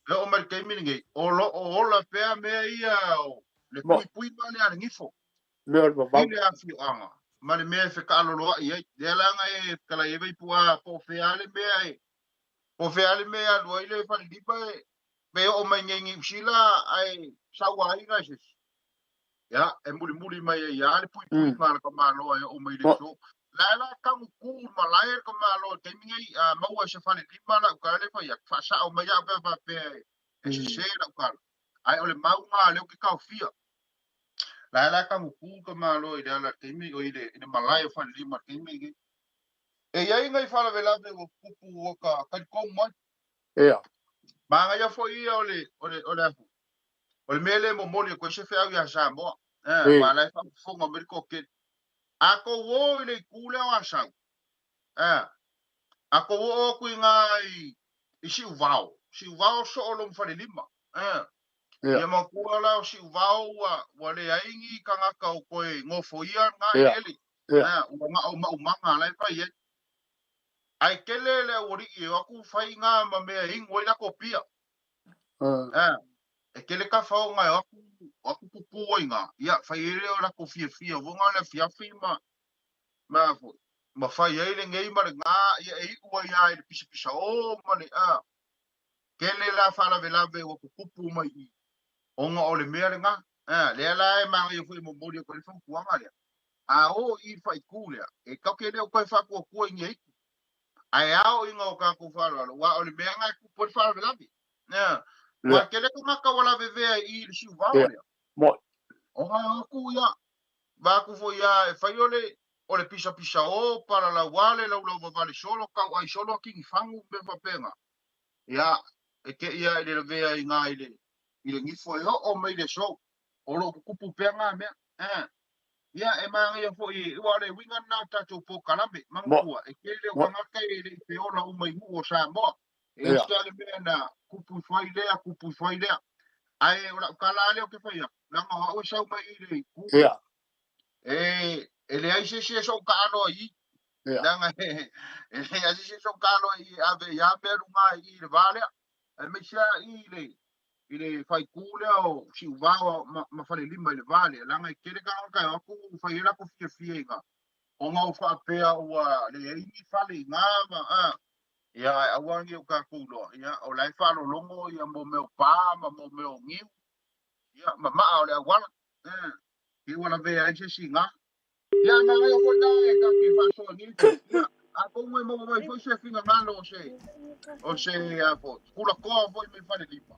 E oo mai le taimi lenei, o lo o ola pea mea ia o le puipuiga lea a le gifo. Mea o le vavau. I le afioaga ma le mea e fekaaloloai ai. Lea la e fetalai ai Vaipu'a po o fea le mea e po o fea le mea e alu ai le falelima e pe oo mai nei Niu Sila ae sau aiga e sesi. Ia, e mulimuli mai ai lava le puipuiga a le tamaloa e oo mai i le aso. La la tagu ku i le malae le tamaloa i le taimi nei, a maua e se falelima lau tala lea e fai atu, faasao mai au pe a faapea e sese lau tala. Ae o le mau lena lea ou te taofia. La la tagu ku le tamaloa i le ala i le taimi, oi i le malae o falelima i le taimi nei. E i ai nai faalavelave ua tutupu ua ta talitonu mai. Ia. Manaia foi ia o le, o le, o le a foi? O le mea lea e momoli atu ai se feau ia Samoa, aua o la e faafofoga mai le toatele. A tou o i le itu lea o Asau, a tou oo atu i ina i Siuvao, Siuvao soo lona falelima, ia manatua la o Siuvao ua leai ni tagata o toe nofoia lena eleele, ua na o maumaga la e fai ai. Ae tele le aualii e o atu fai ina ma mea e inu ai latou pia. E tele tafaoga e o atu, o atu pupū ai ina, ia, fai ai lea o latou fiafia uaga le afiafi ma, ma a foi, ma fai ai lenei ma lena, ia e iu ai lava i le pisapisaō ma le, a, tele la faalavelave ua tutupu mai i i, ona o le mea lena. A, lea la e manaia foi e momoli atu ai le fautuaga lea, a o i i le faaitu lea, e tatou te le o toe faatuatua i ni aitu, Ae ao i o tatou faaaloalo, aua o le mea lena e tupu ai le faalavelave. Ea. Ua tele tagata ua lavevea i i le siuvao lea. Moi. Ona o atu ia, va atu foi ia e fai o le o le pisapisa o, palalaua le laulau vavale solo, tauai solo a kinifagu, mea faapena. Ia, e te ia i le lavea i ina i le i le gifo e oo mai le aso. O lo o tutupu pea na mea. Ea. Ia, e manaia foi, aua o le uiga lena o le tatou polokalame, manatua, e tele o tagata e le i feola uma i nuu o Samoa. E ese lava le mea na tupu ifo ai lea, tupu ifo ai lea. Ae o lau tala lava lea ou te fai atu, leaga o au e sau mai i le itu lea. E leai se isi e soo taalo ai i i. Leaga e leai se isi e soo taalo ai i i e ave ai lava mea luga i i le va lea. Aemaise lava i i le i le faaitu lea o Siuvao ma Falelima i le va lea, leaga e tele tagata e o atu fai ai latou fiafiaiga ona o faapea ua leai ni fale i ina ma a, ia ae aua nei o tatou iloa, ia o la e faalologo ia mo mea o pa ma mo mea o niu, ia ma maa o le auala, e ua lavea ai se isi i ina. Ia, e manaia foi la e tatou te faasoa nei, ia, atonu e maua mai foi se finagalo o se, o se, a foi, tulatoa foi mai Falelima.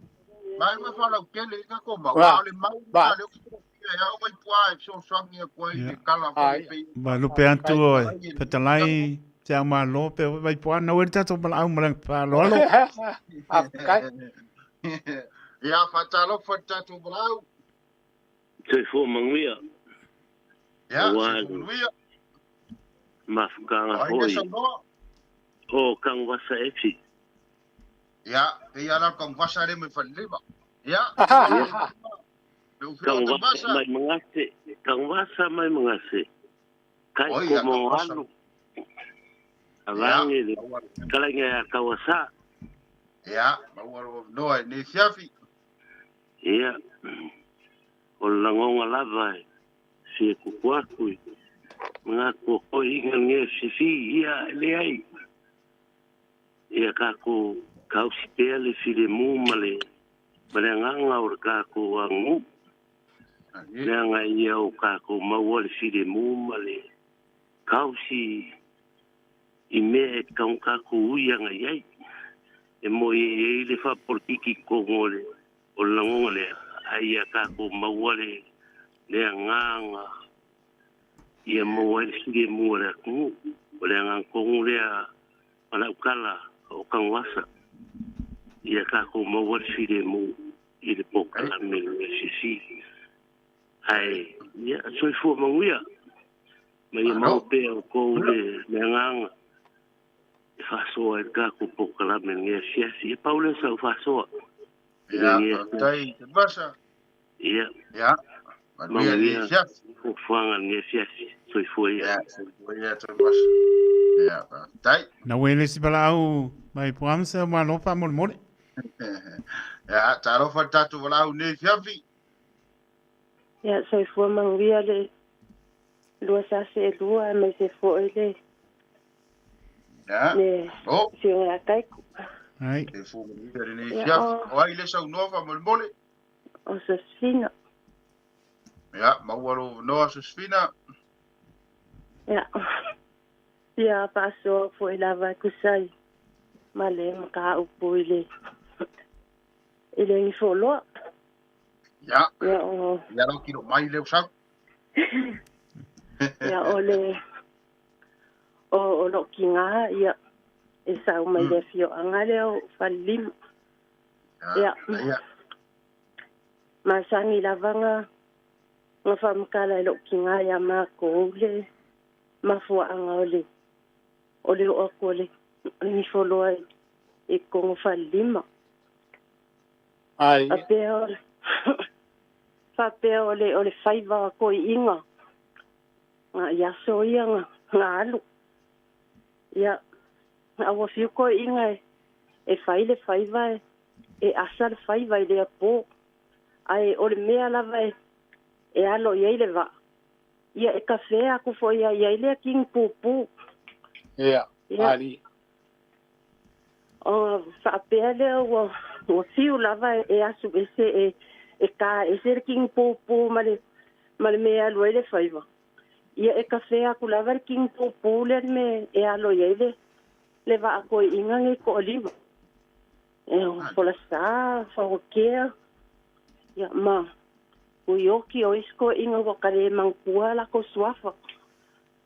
Ma e uma faalautele i tatou mau, a o le mau lena lea ou te tofia e au Vaipuā e fesoasoani atu ai i le tala foi e pei Ba lupe atu oe, fetalai te au malo pe Vaipuā nau e le tatou valaau ma le faaaloalo. Ia, faatalofa i le tatou valaau. Soifua manuia. Ia, Aua soifua le manuia. mafutaga O ai lea foi saunoa? o Kaguvasa Efi. Ia, pei lava la o le Kaguvasa lea mai Falelima. Ia, Ia, pe ua fia o Kaguvasa Kaguvasa. mai Magase, Kaguvasa mai Magase, kai Oi, ia komo Kaguvasa. alu, Ia, avange le maua. fetalaiga ia Kauasa. Ia, maua lou avanoa i lenei afiafi. Ia, o le lagoga lava e fia kuku atu i manatu o toeaiina lenei afiafi, ia e leai. Ia tatou tausi pea le filemu ma le ma le agaga o le tatou aganuu. Leaga ia o tatou maua le filemu ma le tausi i mea e tatau ona tatou ui agai ai. E moi e i ai le faapolokiki i totonu o le o le lagona lea, a ia tatou maua le le agaga ia maua ai le filemu a le atunuu. O le agaga tonu lea o lau tala o Tanuvasa, ia tatou maua le filemu i le polokalame o le FCC. Ae, ia, soifua manuia, ma ia maua pea e outou le le agaga e faasoa ai le tatou polokalame i lenei afiafi. Ia pau lea o sau faasoa i Ia, lenei afiafi. faafetai Tanuvasa. Ia, Ia, manuia lenei manuia afiafi. fuafuaga i lenei afiafi. Soifua ia. Ia, soifua ia Tanuvasa. Ia, faafetai. Nau e le isi valaau mai Puamse o malo faamolemole. Ia, talofa le tatou valaau nei afiafi. Ia, soifua manuia le lua sasi e lua aemaise foi le Ia, le o. afioga ia Taiku. Ai. Soifua manuia lenei Ia, afiafi. o, O ai le saunoa faamolemole? o Sosefina. Ia, maua lou avanoa Sosefina. Ia, fia faasoa foi lava e tusa ai ma le mataupu i le i le gifoloa. Ia, Ia, o, ia lau kilo mai leo sau. ia, o le o, o lou tigā ia e sau mai le afioaga lea o Falelima. Ia, Ia, masani lava ga ga faamatala e lou tigā iā makou le mafuaaga o le o le oo atu o le o le gifoloa i i totonu o Falelima. Ai. Faapea o le faapea o le o le faiva toeaiina ga i aso ia ga ga alu. Ia, a ua fiu toeaiina e e fai le faiva e e asa le faiva i le apo. Ae o le mea lava e e alo i ai le vaa. Ia e kafea atu foi ia i ai lea kini pupu. Ia, Ia, ali. o faapea lea ua ua fiu lava e e asu ese e e ka ese le kini pupu ma le ma le mea e alu ai le faiva. Ia e kafea atu lava le kini pupu lea le mea e alo i ai le le vaa toeaiina nei toalima. E o folasa, faokea, ia ma uioki o isi toeaiina ua kale manatua latou suafa.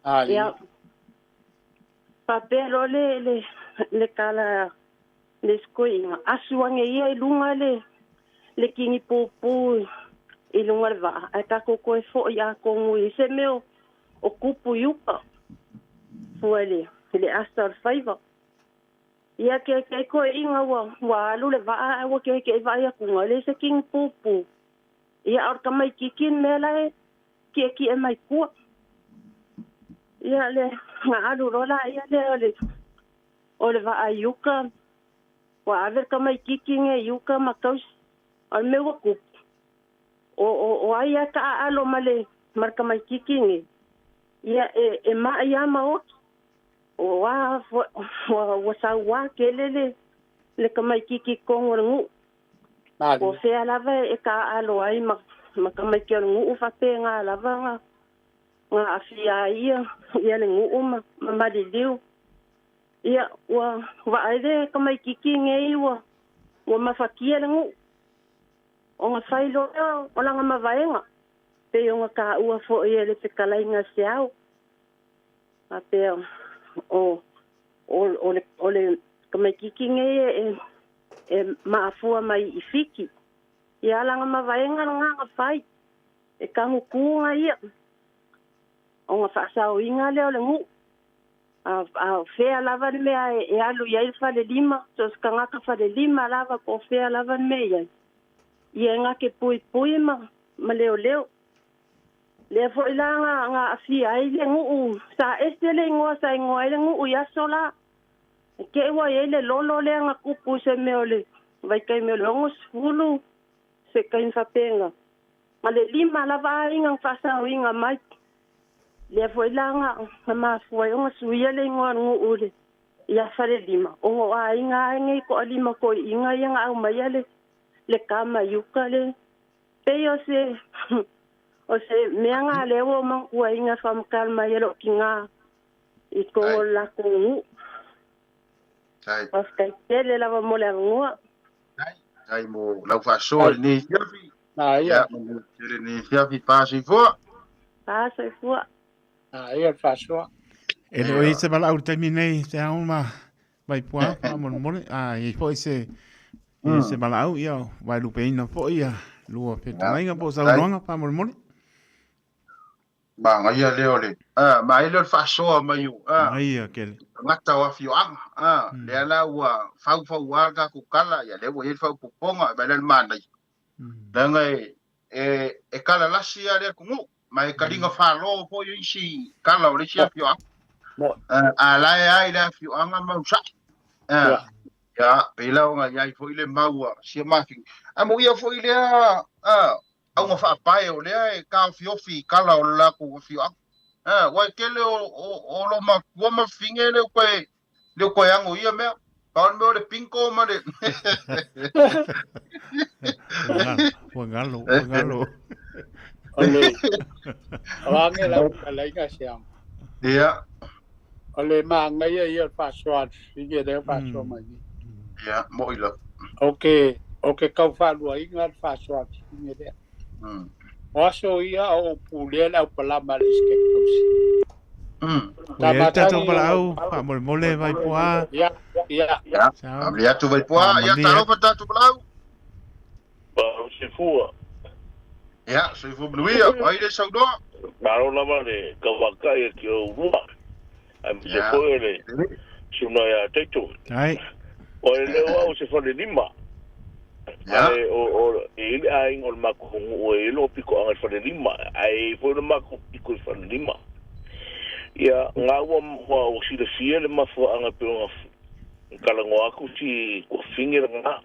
Ali. Ia, faapea loa le le le tala le isi toeaiina, asu ane ia i luga le le kini pupu i luga o le vaa, ae tatou toe foi atonu i se mea o o tupu i uka fua i le i le asa o le faiva. Ia ke ke toeaiina ua ua alu le vaa ae ua kekeʻi vaai atuga e leai se kini pupu. Ia a o le tamaititi le mea la e ki'eki'e mai tua. Ia le ga alu loa laia lea o le o le vaa i uka ua ave le tamaititi nei i uka ma tausi. O le mea ua tupu o o o ai lava taaalo ma le ma le tamaititi nei. Ia e e ma'i lava ma oti. O a ua ua sauā tele le le tamaititi i totonu o le nuu. Ali. Po o fea lava e taaalo ai ma ma tamaiti o le nuu faapena lava ga ga aafia ai ia ia le nuu ma ma maliliu. Ia ua vaai le tamaititi nei ua ua mafatia le nuu. Ona fai loa o lana mavaega pei ona taua foi e le fetalaiga a Seao. Faapea o o o le o le tamaititi nei e e maafua mai i Fiti. Ia lana mavaega lena na fai e tagutuga ia ona faasaoina lea o le nuu. A a o fea lava le mea e e alu i ai le falelima, so o se tagata falelima lava po o fea lava le mea e i ai. Ia e gake puipui ma ma leoleo. Lea foi la ga ga aafia ai le nuu sa ese le igoa sa igoa ai le nuu i aso la. E te i ua i ai le lolo lea na tupu i se mea o le vaitaimi o le 60 se taimi faapena. Ma le lima lava aiga na faasaoina mai. Lea foi la na na mafua ai ona suia le igoa o le nuu i le ia Falelima ona o aiga lava nei toalima toeaiina ia na aumaia le le tama i uka le pei o se o se mea na lea ua ou manatuaina e faamatala mai e lou tigā i totonu o le latou nuu. Tai. Faafetai tele lava mo le avanoa. Tai mo lau faasoa Ai. lenei afiafi. Na Ia, ia. manuia tele lenei afiafi, pa soifua. Pa soifua. Na ia le faasoa. E le o i ai se valaau i le taimi nei te ao ma Vaipua faamolemole. A i ai foi se ia se valaau ia vaelupeina foi ia lua fetalaiga po o saunoaga faamolemole. Manaia lea o le a manaia lea o le faasoa mai o a Manaia tele. tagata o afioaga a lea la ua faufauā le tatou tala ia lea ua i ai le faaopoopoga vaai la le manaia leaga e e e kalalasi lava le atunuu ma e taliga falo foi isi tala o le isi afioaga Mo. a la e ai le afioaga ma usa'i a Ia. Ia, pei la ona i ai foi le mau a sia mafini. Ae moʻia foi lea auga faapae o lea e taofiofi i kala o le latou afioaga. Ua e tele o lo matua ma fafine le toe le toe ano ia mea. Pau le mea o le pinko ma le Ua galo, ua galo. O le o age lau fetalaiga se ao. Ia. O le magaia ia o le faasoa a le fesili lea ua faasoa mai nei. Ia, moʻi lava. O ke tau faaluaina le faasoa a le fesili lea. O aso ia a o ou pulea le aupalama a le Esetete Tausi. Ua i ai le tatou valaau faamolemole Vaipuā. Ia, ia. Ia, Ciao. faamalie atu Vaipuā. Ia, Faamalie talofa tatou valaau. Malo soifua. Ia, soifua manuia. O ai le saunoa? Malo lava le tauvakai a ki ou lua, aemaise foi o le susuga ia Taito. Ai. O le leo au o se falelima, ae o e i ai le aiga o le matou nuu e i ai lona pitoaga i Falelima, ae i ai foi le matou pito i Falelima. Ia, na ua ua silafia le mafuaaga e pei ona talanoa atu si tuafafine lena.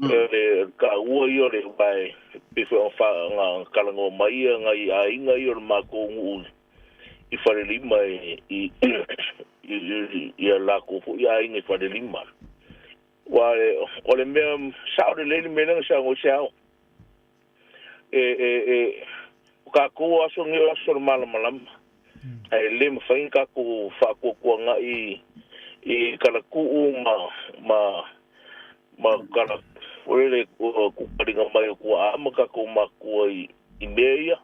O le taua ia o le aua e pei foi ona talanoa mai nai aiga ia o le matou nuu i Falelima i i latou foi aiga i Falelima. Aua o le mea sao lelei le mea lea na saunoa ai se ao. E e e o tatou aso nei o aso o le malamalama. Ae le mafai ona tatou faatuatuanai i talatuu ma ma ma tala foi lele kukaliga mai o tuaa ma tatou matua i mea ia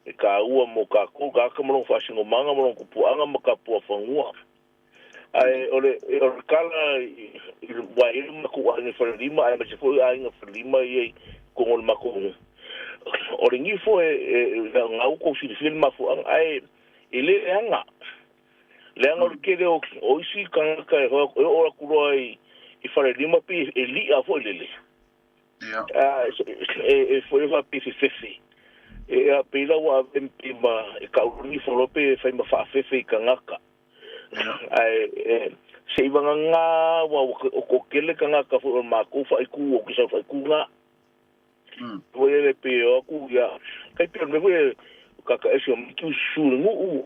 e taua mo tatou tagata ma lona faasinomaga ma lona tupuaga ma tapuafanua. Ae o le o le tala ua i ai le matou aiga i Falelima aemaise foi aiga Falelima ia i totonu o le matou nuu. O le nifo e na ua tou silafia le mafuaaga ae e le leaga. Leaga o le tele o isi tagata e oo atu loa i Falelima pei e li'a foi lele. E foi faapea e fefefe. E pei la ua ave pei ma e tau le nifo loa pei e fai ma faafefe i tagata. Ae se i vagana ua o toatele tagata foi o le matou faaitu o ke sau faaitu na. Foi ele pe o aku ia kai pe o le mea foi e kakaese o miki usu le nuu.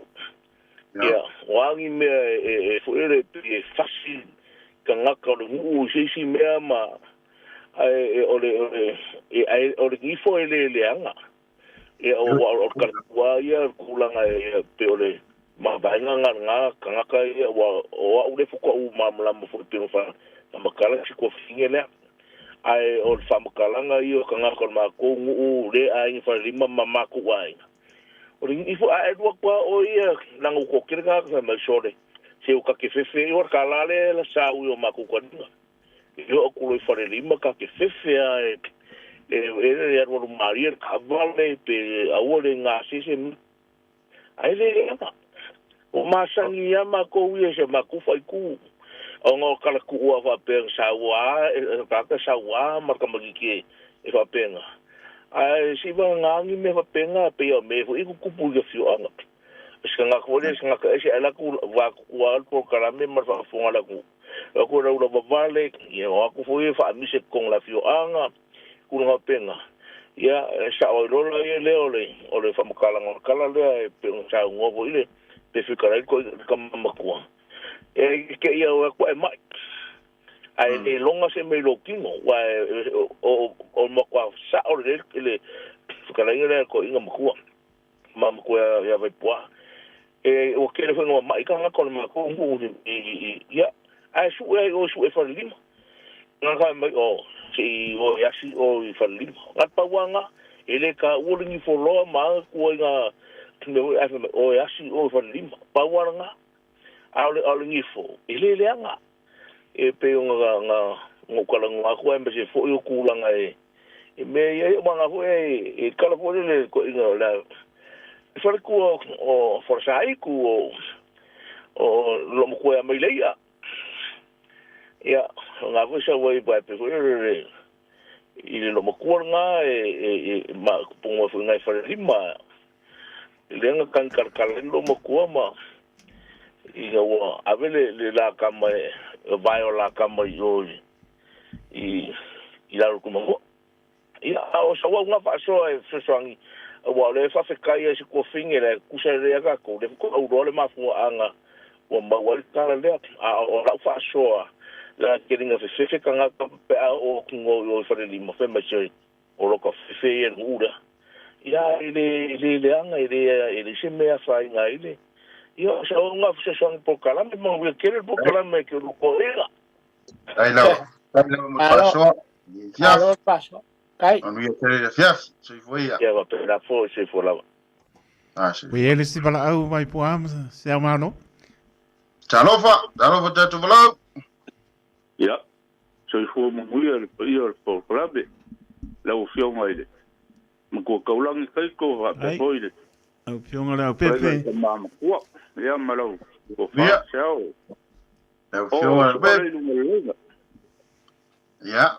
Ia o a ni mea e foi ele pe e fasi tagata o le nuu i se isi mea ma ae o le o le ae o le nifo e le leaga. Ia, o, o, o le kalatua ia, le tulaga e pei o le mavaega na lena tagata ia, ua, o au lea faatoa ou malamalama foi pei ona faamatala si tuafafine lea. Ae o le faamatalaga ia o tagata o le matou nuu le aiga falelima ma matou aiga. O le nuu foi a e alu atu lava oe ia, leaga ua toatele tagata fai mai, sole, se ua ta te fefe, o le tala lea la sa ui o matou taliga. E oo atu loa i Falelima ta te fefe a e e le alualu malie le taavale pe aua le gasese mai. Ae le leaga. Ua masani lava matou ia i si a matou faaitu ona o talatuu a faapea na saua e tagata saua ma le tamaitiiti e faapena. Ae se i vagana ni mea faapena pei o mea foi ia tutupu i afioaga. O se tagata foi lea, se tagata ese ae alu atu vaatutua le polokalame ma le faafofoga a le atunuu. O atu e laulava vale, ia o atu foi e faamise i totonu o le afioaga, tulaga faapena. Ia, e sao ai loa la ia lea o le, o le faamatalaga o le tala lea e pei ona saunoa foi le Pefe Kalaiko i le tama matua. E te ia o atu e mai. Ae le loga se mea i lou tino, aua o, o matua sao lelei le fetalaiga lea a le toeaina matua. Ma matua ia Vaipuā. E, ua tele foi ina mamai tagata o le matou nuu i, ia, ae sue ai oe sue Falelima. Na fai mai, oh, se i o e asi o i Falelima. Na pau lava na, e le taua le nifoloa ma aga ituaiga mea foi, ae fai mai, o e asi o i Falelima. Pau lava lena. A o le, a o le nifo, e le leaga. E pei ona na, na ou talanoa atu aemaise foi o tulaga e, I mea ia i o foi e e kala foi le ko inga la faletua o Forasaiku o o lo mo koe mai leia. Ia, ngā foi sa wai pai pe foi le i le lomakua ngā e, e, e ma pongo foi ngai whare lima. Le nga kan kala kala lo makua ma i nga ua ave le, le la kama e, Vae o la kama i o i i lalo kuma. Ia o sa wa nga faasoa e fesoasoani ua o le faafekai ai se kuafiga le kusa lea takou le auloa le mafuaaga ua maua ai le tala lea a o la'u faasoa la keliga fefefe tagata pe a oo atuga o i o i falelima fe mai se o lo ka fefe ia nuu lea ia i le le leaga i le e le se mea afaina ai le ia o sa uga fesoasoani polokalame manuia tele le polokalame ke lukoega. Ai lava. Ai lava mo le faasoa. Malo faasoa. Kai. Manuia tele le afiafi. Soifua ia. Ia faapena foi, soifua lava. Ah, soifua. Ua i ai le isi valaau mai Puaa ma se ao malo. Talofa, talofa tatou valaau. Ia, soifua manuia le paia o le polokalame, lau Afioga i le Matua Taulagi Taito faapea Ai. foi le Lau Afioga le Faiga i Aupepe. Tama Matua, ia ma lau Tofa Ia. Seao. Lau O Afioga le Suka Aupepe. le luga lelega. Ia,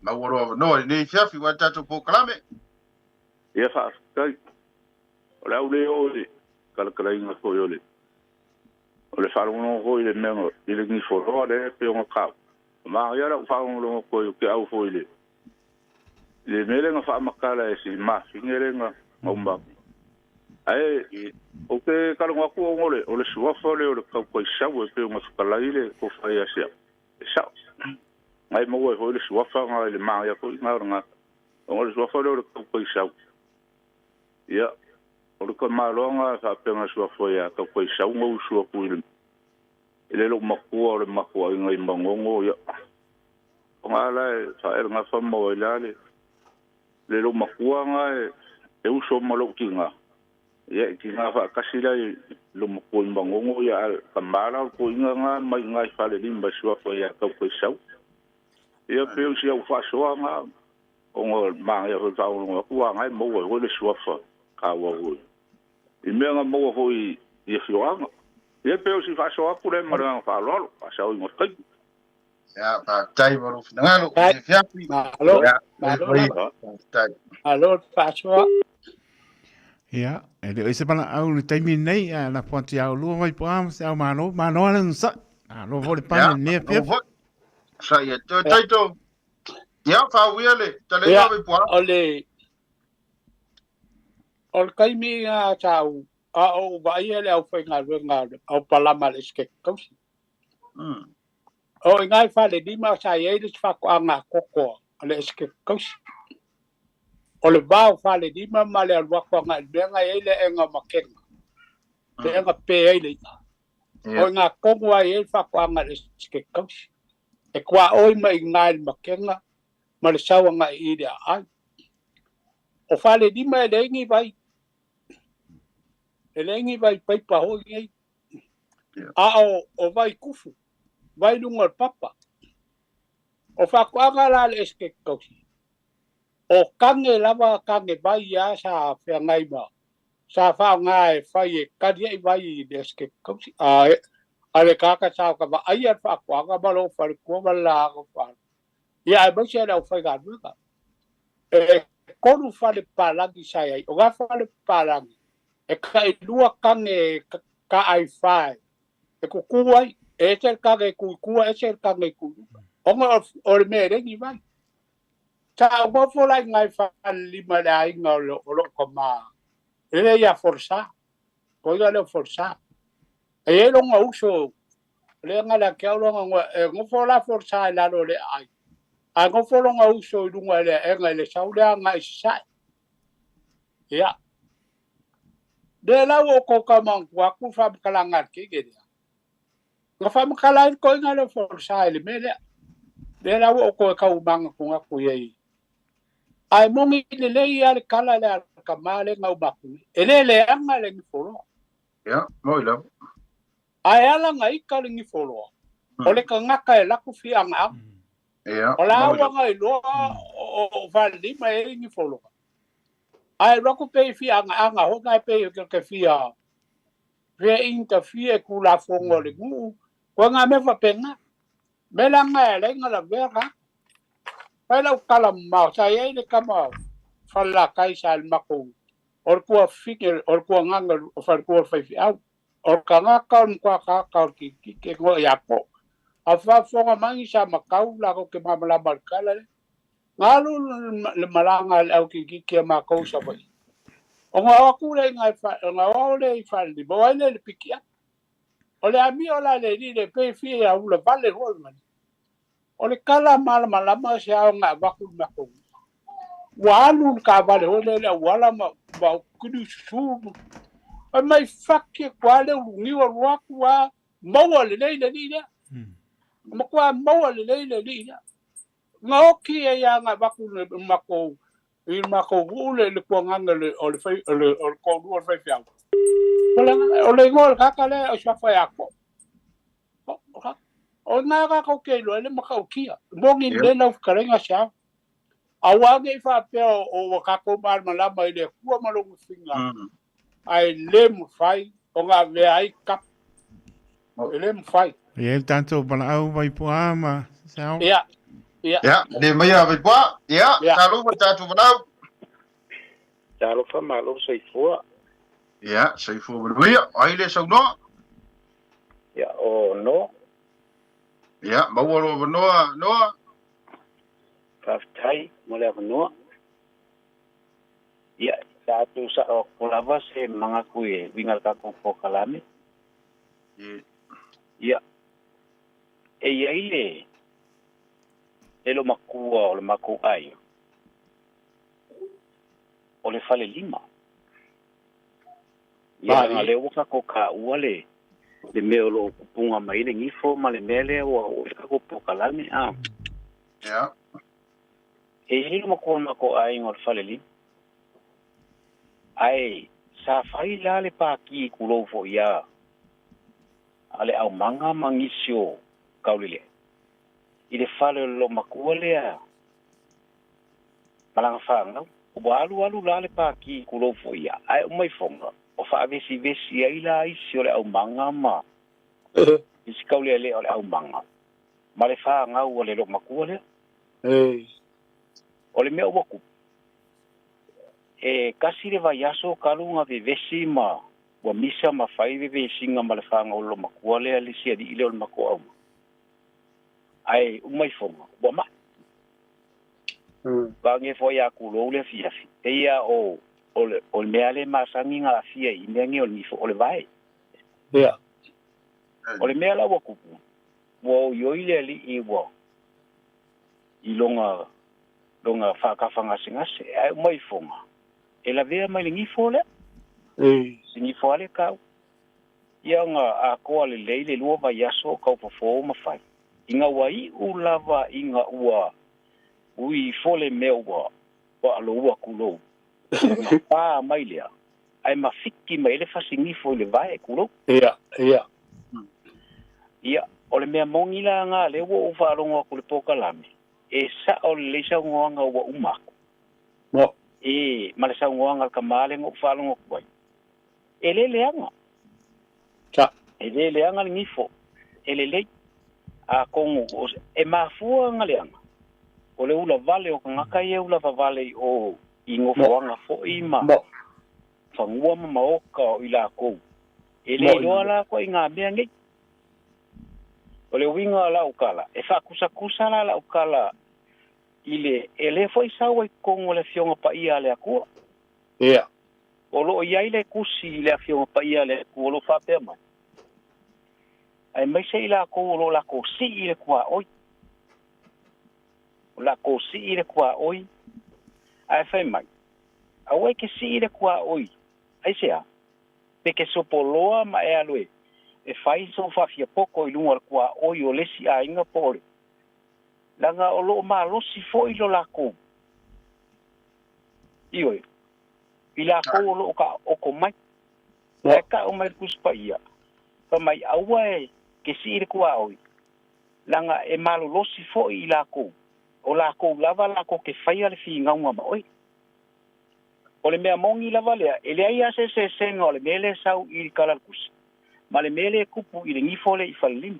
maua loa avanoa i lenei afiafi aua le tatou polokalame. Ia faafetai. O le au le oo i le kalakalaina foi o le o le faalogologo foi i le mea i le gifoloa lea e pei ona taua. Manaia lau faalogologo atu ai o ke au foi i le le mea lea na faamatala e si mafine lea na uma atu. Ae ou te talanoa atu ona o le o le suafa lea o le taukaisau e pei ona fetalai le tofa ia Seau. E sao. Na e maua ai foi le suafa na i le manaia foi na o le gata. Ona o le suafa lea o le taukaisau. Ia, o le tamaloa na faapea na suafa ia taukaisau na usu atu i le i le lou matua o le mafuaiga i Manono, ia, o na la e faaelegafa ma ai la le le lou matua na e e uso ma lou tiga. Ia e tiga faatasi la i lou matua i Manono, ia ae tama la o le toeaina na mai i na i Falelima i suafa ia Taukaisau. Ia pei o si au faasoa na ona o le manaia foi o le faalogologo atu aua na e maua ai foi le suafa taua foi i mea na maua foi i afioaga. Ia pei o si faasoa atu lea ma le agaga faaaloalo, faasaoina o le taimi. Ia, faafetai mo lou finagalo i Kai. lenei afiafi. Malo. Ia, Malo soifua ia. lava. Faafetai. Malo le faasoa. Ia, e le o i se valaau i le taimi lenei, ae lafo atu ia oulua mai Puaa ma se ao malo. Malo lava le onosai. Malo foi le Ia, pane i lenei malo afiafi. foi. Sa ia toe Ia. taito. Ia, faauia le taleiga Ia, mai Puaa. o le o le taimi lena sa ou a ou vaaia le aufaigaluega au palama a le Esetete Tausi. O i ina i Falelima sa i ai le isi faatoaga a koko a le Esetete Tausi. O le va o Falelima ma le alu atu agai i le mea na i ai le aega o Makena, le aega pe ai le i'a. O i ina tonu lava i ai le faatoaga a le Esetete Tausi. E tuaoi mai i ina i le Makena ma le sau agai i le aai. O Falelima e leai ni vai, e leai ni vai paipa foi nei. A o vai kufu, vai luga o le papa. O faatoaga la a le Esetete Tausi, o kage lava, kage vai lava sa feagai ma sa faaaoga e fai e kali ai vai i le Esetete Tausi. A le tagata sa ka vaaia le faatoaga ma lou faletua ma le laga fale. Ia aemaise le aufaigaluega. E tolu fale papalagi sa i ai. O na fale papalagi, e tailua kage taai fa e kuku ai. E ese le kage e ku i tua, ese le kage e ku i luga. Ona o le mea e leai ni vai. Sa ou nofo la i ina i Falelima i le aiga o lou tama, e le ia Folsa. Toeaina lea o Folsa. E i ai lona uso, lea na le ake au lona igoa, e nofo la Folsa i lalo o le aai, ae nofo lona uso i luga i le aega i le sau lea agai i sasae. Ia. Lea la ua ou tau taumanatua atu le faamatalaga a le teine lea. Na faamatala ai le toeaina lea o Folsa i le mea lea. Lea la ua ou toe tau manatunatu i ai. Ae moni lelei lava le tala lea a le tama lea na uma atu nei. E le leaga le gifoloa. Ia, moi lava. Ae ala na ita le gifoloa, o le tagata e laku fiagaaga. Ia, O la moi ua lava. na iloa o Falelima e i ai gifoloa. Ae alu atu pe i fiagaaga foi na e pei e ke fia fia interfere i tulafono o le nuu, koe ngā mea faapena. Mea la nga e alai na lavea ka. Fai lau tala mamao, sa i ai le tama falelatai sa i le matou, o le tuafafine, o le tuagaga o faletua o le faifeau. O le tagata o le matua tagata o le kitiki e ngoe ia po. A faafofoga mai sa makau lakou ke malamalama i le tala lea. Galu le malaga a le aukikiki a makou i Savaii. Ona o atu lea i ona o lea i Falelima, o ai lea i le pikiapu. O le amio la a le alii lea pei e fia ia ula vale foi ma le. O le tala malamalama se ao na avatu i le matou nuu. Ua alu le taavale foi lea i le auala ma ma kili susu. Fai mai faki atu lava le uluniu alu atu lava maua lelei le alii lea. Na matua maua lelei le alii lea. Na oti ai lava na avatu i le matou i le matou nuu le le tuagaga o le fai o le o le toalua o le faifeau. O le o le igoa o le tagata lea o Suafa ia Ko. O lena tatou te iloa ai le matautia. Moni lelei lau fetalaiga Seao. Aua ne i faapea o ua tatou malamalama i le Atua ma Lona finagalo, ae le mafai ona avea ai tapu. E le mafai. E i ai le tatou valaau Vaipuaa ma Seao. Ia, ia. Ia, le maia Vaipuaa. Ia, talofa i tatou valaau. Talofa malo soifua. Ia, soifua manuia. O ai le saunoa? Ia, o Noa. Ia, maua lou avanoa, Noa. Faafetai mo le avanoa. Ia, sa tuusa'o atu lava se manatu e uiga i le tatou polokalame. Ia, e i ai le le loomatua o le matou aiga, o le falelima. Ia, leaga o lea ua tatou taua le le mea o lo o tupuga mai ai le gifo ma le mea lea ua oo i ai le tatou polokalame, a. Ia. E i ai le matua o le matou aiga o le falelima. Ae sa fai la le pati tulou foi ia a le aumaga ma nisi o Kaulelea i le fale o le loomatua lea ma lana fanau. Ua alualu la le pati tulou foi ia, ae uma ifoga ua faavesivesi ai la isi o le aumaga ma isi Kaulealea o le aumaga ma le fanau a le loomatua lea. O le mea ua tupu, e tasi le vaiaso talu ona vevesi ma ua misa ma fai vevesiga ma le fanau o le loomatua lea le isi alii lea o le matou aumaga. Ae uma ifoga ua mai. Vaege foi ia tulou le afiafi, pei lava o o le o le mea lea e masani ona aafia i mea nei o le gifo, o le vae. Ia. O le mea la ua tupu, ua oioi le alii ua i lona lona faatafagasegase, ae uma ifoga e lavea mai le gifo lea. Le gifo lava lea tau. Ia ona atoa lelei le lua vaiaso o tau fofo ma fai, ina ua iu lava ina ua ui ifo le mea ua aloua tulou, ona pa mai lea, ae mafiki mai ai le fasigifo i le vae, tulou. Ia, ia. Ia, o le mea moni la na lea ua ou faalogo atu i le polokalame, e sa'o lelei saunoaga ua uma atu. Mo. E, ma le saunoaga a le tama lea na ou faalogo atu ai. E le leaga. Sa. E le leaga le gifo. E lelei. Atonu e mafua ona leaga, o le ula vale o tagata ia e ula vavale i o i nofoaga foi ma fanua ma maota o i lakou. E le iloa la koe i ngā mea nei. O le uiga o lau tala, e faakusakusa la lau tala i le, e le foi sau ai i totonu o le Afioga Paia a le Atua. Ia. O lo o i ai le tusi i le Afioga Paia a le Atua o lo o faapea mai, Aemaise i lakou o lo o lakou sii i le tuaoi, o lakou sii i le tuaoi, ae fai mai, Aua e ke sii i le tuaoi, aisea? Pe ke sopoloa ma e alu e fai sou faafiapoko i luga o le tuaoi o le isi aiga po o le leaga o lo o malosi foi lo lakou. Ioe, i lakou o lo o taoto mai. Ae tau mai le Tusi Paia, fai mai, Aua e ke sii i le tuaoi, leaga e malolosi foi i lakou, o lakou lava lakou ke faia le finauga ma oe. O le mea moni lava lea, e leai lava se eseesega o le mea lea e sau i le tala a le Tusi, ma le mea lea e tupu i le gifo lea i Falelima.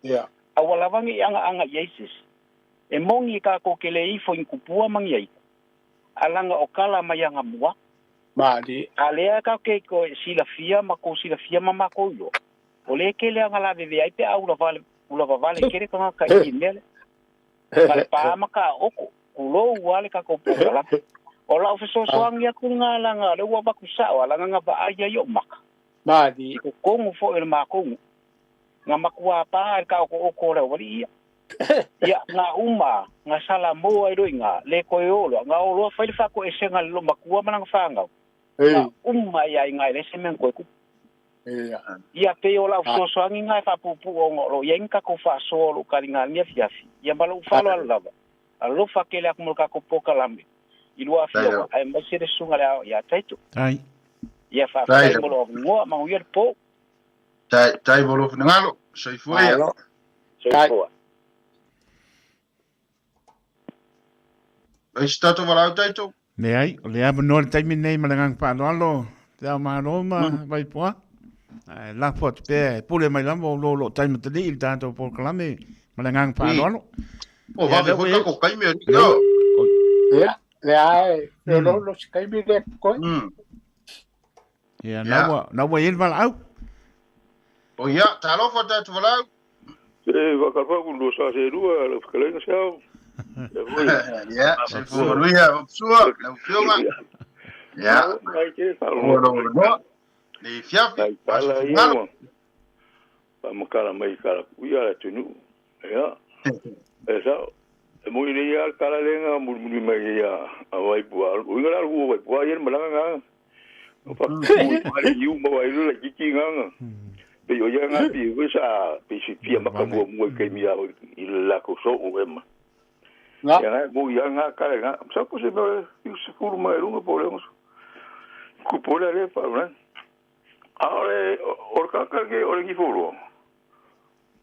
Ia. Aua lava ne i agaaga i ai se isi. E moni tatou te le ifo i ni tupua ma ni aiga, a laga o tala mai agamua. Malie. A lea tatou te toe silafia ma tou silafia ma matou iloa, o lea e tele aga lavevea ai pe a ula vale, Ula vavale kele ka ka i mea le. Ma le pā ma ka oko. Kulo ua le ka ko la. O lau fesoasoani aku ngā langa le ua vaku sao a langa nga vaai ai o maka. Mali. I ko kongu fo e le makongu. Nga makua pā e ka oko oko le wali ia. Ia ngā uma, ngā sala moa i roi ngā, le koe olo, ngā oloa whai le whako e senga le lo makua mana ngā whangau. Ngā uma ia i ngā le se mea koe kupu. Ia pe o lau fesoasoani ngā e whapupu o ngō ia inga ko whaasoa lo kari ngā nia fiafi. Ia malo ufalo ala lava. Alofa kele aku mo ka ko pokalame. I lua afioga, ai mai se le sunga le ao ia taito. Tai. Ia whaafai mo lo ngoa mangu ia le pō. Tai tai mo lo finangalo. Soifua ia. Soifua. Ai se tatou valaau taito. Leai, o le avanoa le taimi nei ma le agaga faaaloalo, te ao malo ma Vaipoa. Ae lafo atu pea e pule mai lava o lo lo tai matalii i le tatou polokalame ma le agaga faaaloalo. O vave foi ka ko kaime ari o. Ia, le ae, le lo lo se kaime le koe. Ia, na ua i le valaau. O ia, talofa tatou valaau. Se whakarapa ku lo sa se rua la whakalenga se au. Ia, se fua manuia, sua, lau fioga. Ia. Ai ke fa O lo lo. Le fiafi, Ai pala ia ua. Pa makala mai kala ku ia la tunu. Ia. E sa e mo ile ia kala lenga mu mu mai ia a wai pua. O inga la ku wai pua ia malanga nga. O pa ku ma yu ma wai la kiki nga. Pe o ia nga pi o sa pe si pia maka mua mua kai mi au i la ko so o ema. Nga. Ia nga mo ia nga kala nga. Sa ko se me i se furu mai runga po le ku po le le pa na. A ore o ka ka ke o le ki furu.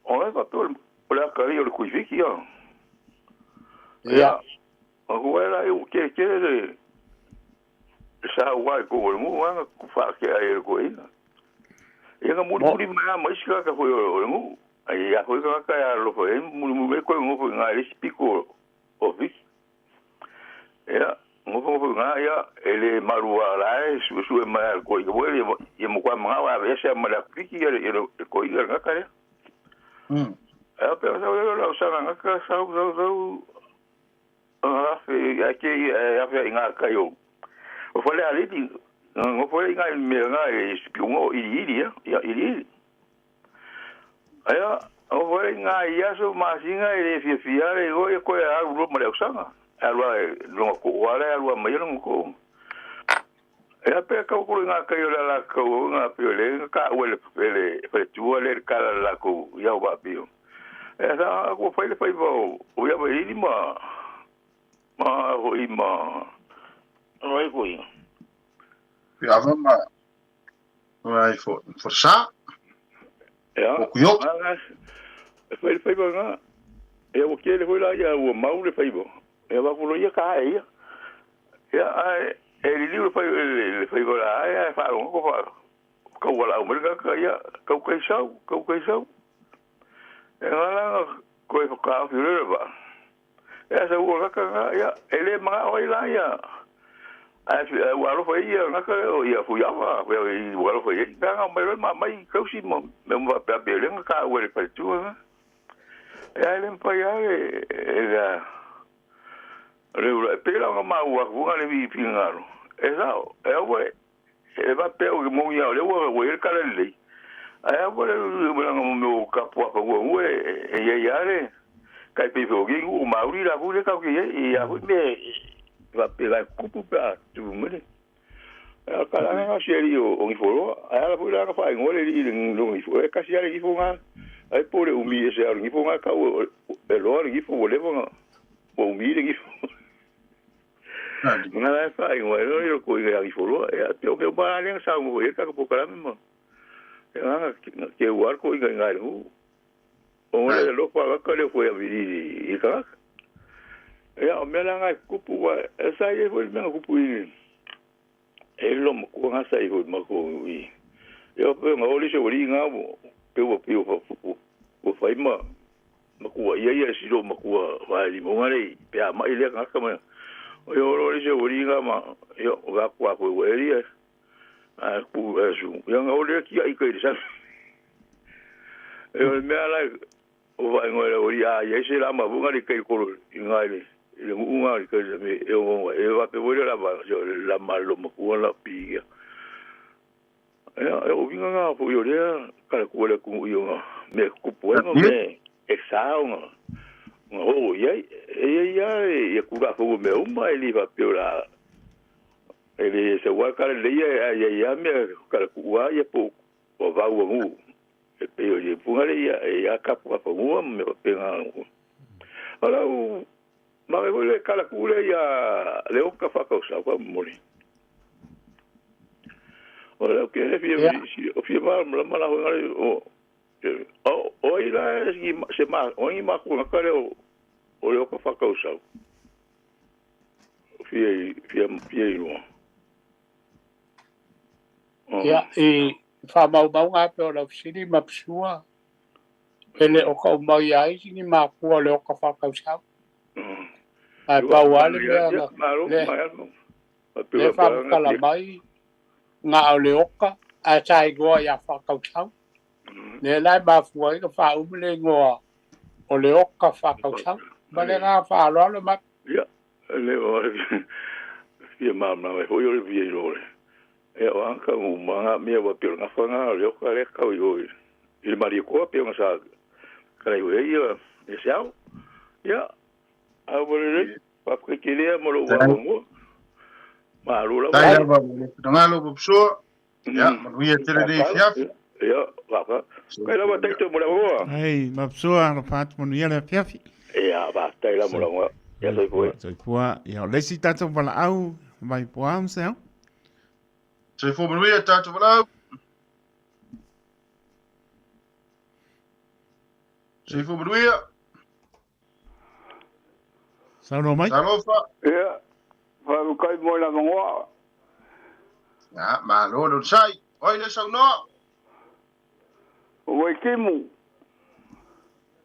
O le pa to o le ka o le ku fiki ya. Ia. O ku era i ke ke le sa wa ko o mu nga ku fa ke ai ko ina. Ia nga muri muri mai mai sika ka foi o ngu. Ai ia foi ka ka ya lo foi muri muri ko ngo foi nga le spiko o vi. Ia ngo foi nga ia ele marua la e su su mai ko i ko le ia mo kwa mga wa ve se ma la piki ia le ko i nga ka le. Ia pe sa o la sa nga ka sa sa sa ah fe ia ke ia fe nga ka yo. O foi le ali ngo foi nga me nga e spiongo i i ia ia i i. Aia o foi nga ia so masinga e le fia fia le go e ko a ru ma le usanga. A lua lo ko wala a lua mai lo ko. E a pe ka ko nga ka yo la la ko nga pe le ka o le le le tu le ka la la ko ia wa pio. E sa ko foi le foi o ia vai ni ma ma ho i ma no ai ko ia. Ia va ma ai fo fo sa. Ia. O ku yok. E foi le faiva nga. E o ke le foi la ia o mau le faiva. E va ku lo ia ka ia. Ia ai e li le fai le faiva la ai ai fa lo ko fa. Ka wala o mereka ka ia ka kai sau ka kai sau. E nga la ko e ka fi le ba. E sa o ka ka ia e le ma o ila ia. Ai fi wa lo foi ia nga ka o ia fu ia wa foi i wa lo foi ka nga mai ma mai ka si mo me mo pa pe le nga ka o le pa tu nga. E ai le pa ia e e la le ura pe la nga ma wa ku nga le vi fi nga ro. E sa e o e va pe o mo ia le wa o le ka le le. Ai o le le nga mo ka po pa wo e e ia ia le kai pe fo ki u ma uri la ku le ka ki e ia hu me va pe va kupu pa tu me. A ka la nga seri o o ngi fo a la fu la ka fa ngole li li lo ngi fo e ka sia le ngi fo nga ai po le umi e se a ngi fo nga ka o e lo ngi fo le fo nga o umi le ngi fo. Nga la fa ngole lo yo ko i ngi fo lo e a te o ke ba le sa ngo e ka ko kala me mo. E nga ke war ko i nga hu. O le lo fa ka le fo ya vi i ka. Ia o mea la ngai kupu wa e sa i foi mea kupu i. E lo mo ku nga sa i foi ma ko i. Ia pe nga oli se oli nga mo pe wa pe wa wa fai ma ma ku ia ia si lo ma ku wa li mo nga le pe a ma ile nga ka ma. O yo oli se oli nga ma yo ga ku a ko e ri a ku e su. Ia nga oli ki ai ko i sa. E o mea la O vaaiga i le aualii a i ai se lamafuga le kai kolo i ga i le i le gu'uga le kai me e o e vape foi le lava se o le lama le lomakua la piia. Ia e o uiga ga foi o lea kala ku le ku i o me kupu ai me e sa o ga ga o i ai e ia ia ku ga fo me uma e li vape o la e le se wa kala le ia ia ia me kala ku a ia po o vau ngu e pe o ye punga le ia e ia kapu ka fangua me pe nga ala u ma e le kala ku le ia le o ka fa ka sa ka moli o le ke le fia o fia ma la ma la o o o i la se ma o i ma ku ka le o le o ka fa ka sa fia fia fia i lo. Ia, i whaamaumauga pe o lau fesili ma pasua, e le o ka umau ia ai sini makua le o ka whakausau. Ai pau a le mea na le le whamakala mai ngā o le oka, a sa ingoa ia whakausau. Le lai mafua i ka whaumi le ingoa o le oka whakausau. Ma le ngā whaaloalo ma. Ia, le o fia mamna mai hoi o le fia i lore. E o anka ngu manga mea wa pio nga whanga o le oka le kau i oi. I le mari koa pio nga sa kara i oi ia e siao. Ia, a wale le, papka ki lea mo lo wa mo. Ma alo la Tai lava mo le finagalo Papsua. Ia, manuia tele nei afiafi. Ia, waka. Kai lava taito mo le awangoa. Ei, Mapsua, alofa atu manuia le afiafi. Ia, ba, tai la mo le awangoa. Ia, soifua. Soifua. Ia, o le isi tatou valaau, mai poa, Mseau. Soifua manuia tatou valaau. Soifua manuia. Saunoa mai. Talofa. Ia, faafetai mo le avanoa. Ia, malo le onosai. Oi le saunoa. O Waitimu.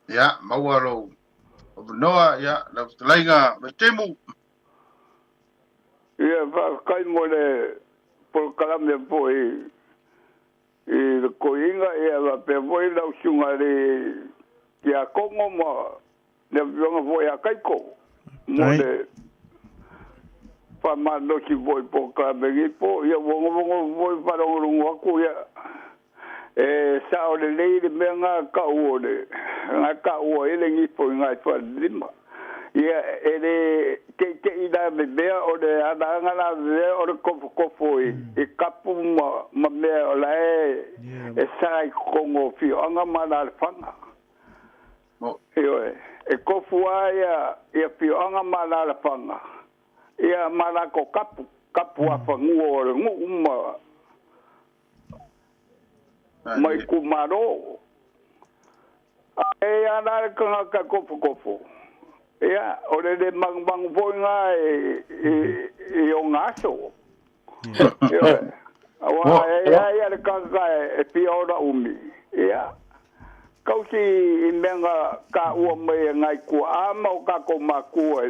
Ia, maua lou avanoa, ia, lau fetalaiga Waitimu. Ia, faafetai mo le polokalame foi i le koiga, ia faapea foi lau susuga i le Tiakono ma le afioga foi ia Kaiko mo le faamalosi foi i polokalame nei po. Ia ua nofonofo foi faalogologo atu, ia e sao lelei le mea na tau o le na taua ai le gifo i nai falelima. Ia e le teitei la mea o le alaaga la mea o le kofokofo i kapu ma mea o la e sa i totonu o fioaga ma alalafaga. Ioe, e kofu lava ia fioaga ma alalafaga ia ma latou kapu, kapu afanua o le nuu ma itumalo. E ana le tagata kofokofo, ia, o le le manumanu foi na i ona aso. Ioe, aua e ai a le tagata e fia ola umi, ia, kausi i mea na taua mai e nai tuaa ma o tatou makua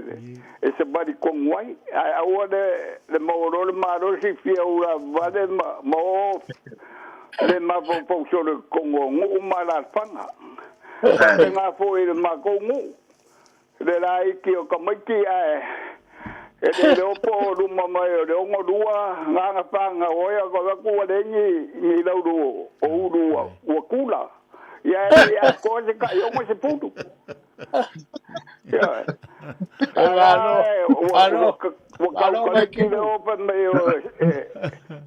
e savali tonu ai, ae aua le maua loa le malosi fia ula vale ma o le mafaufau solo i totonu o nuu ma alaalafaga. Faapena foi i le matou nuu, le laiti o tamaiti ae e le iloa po o luma mai o le 62 gagafa gaoia ko atu ua leai ni laulu o ulu ua kula. Ia e le atoa se tai 60. Ioe. Ua kaukaliki le ope mai o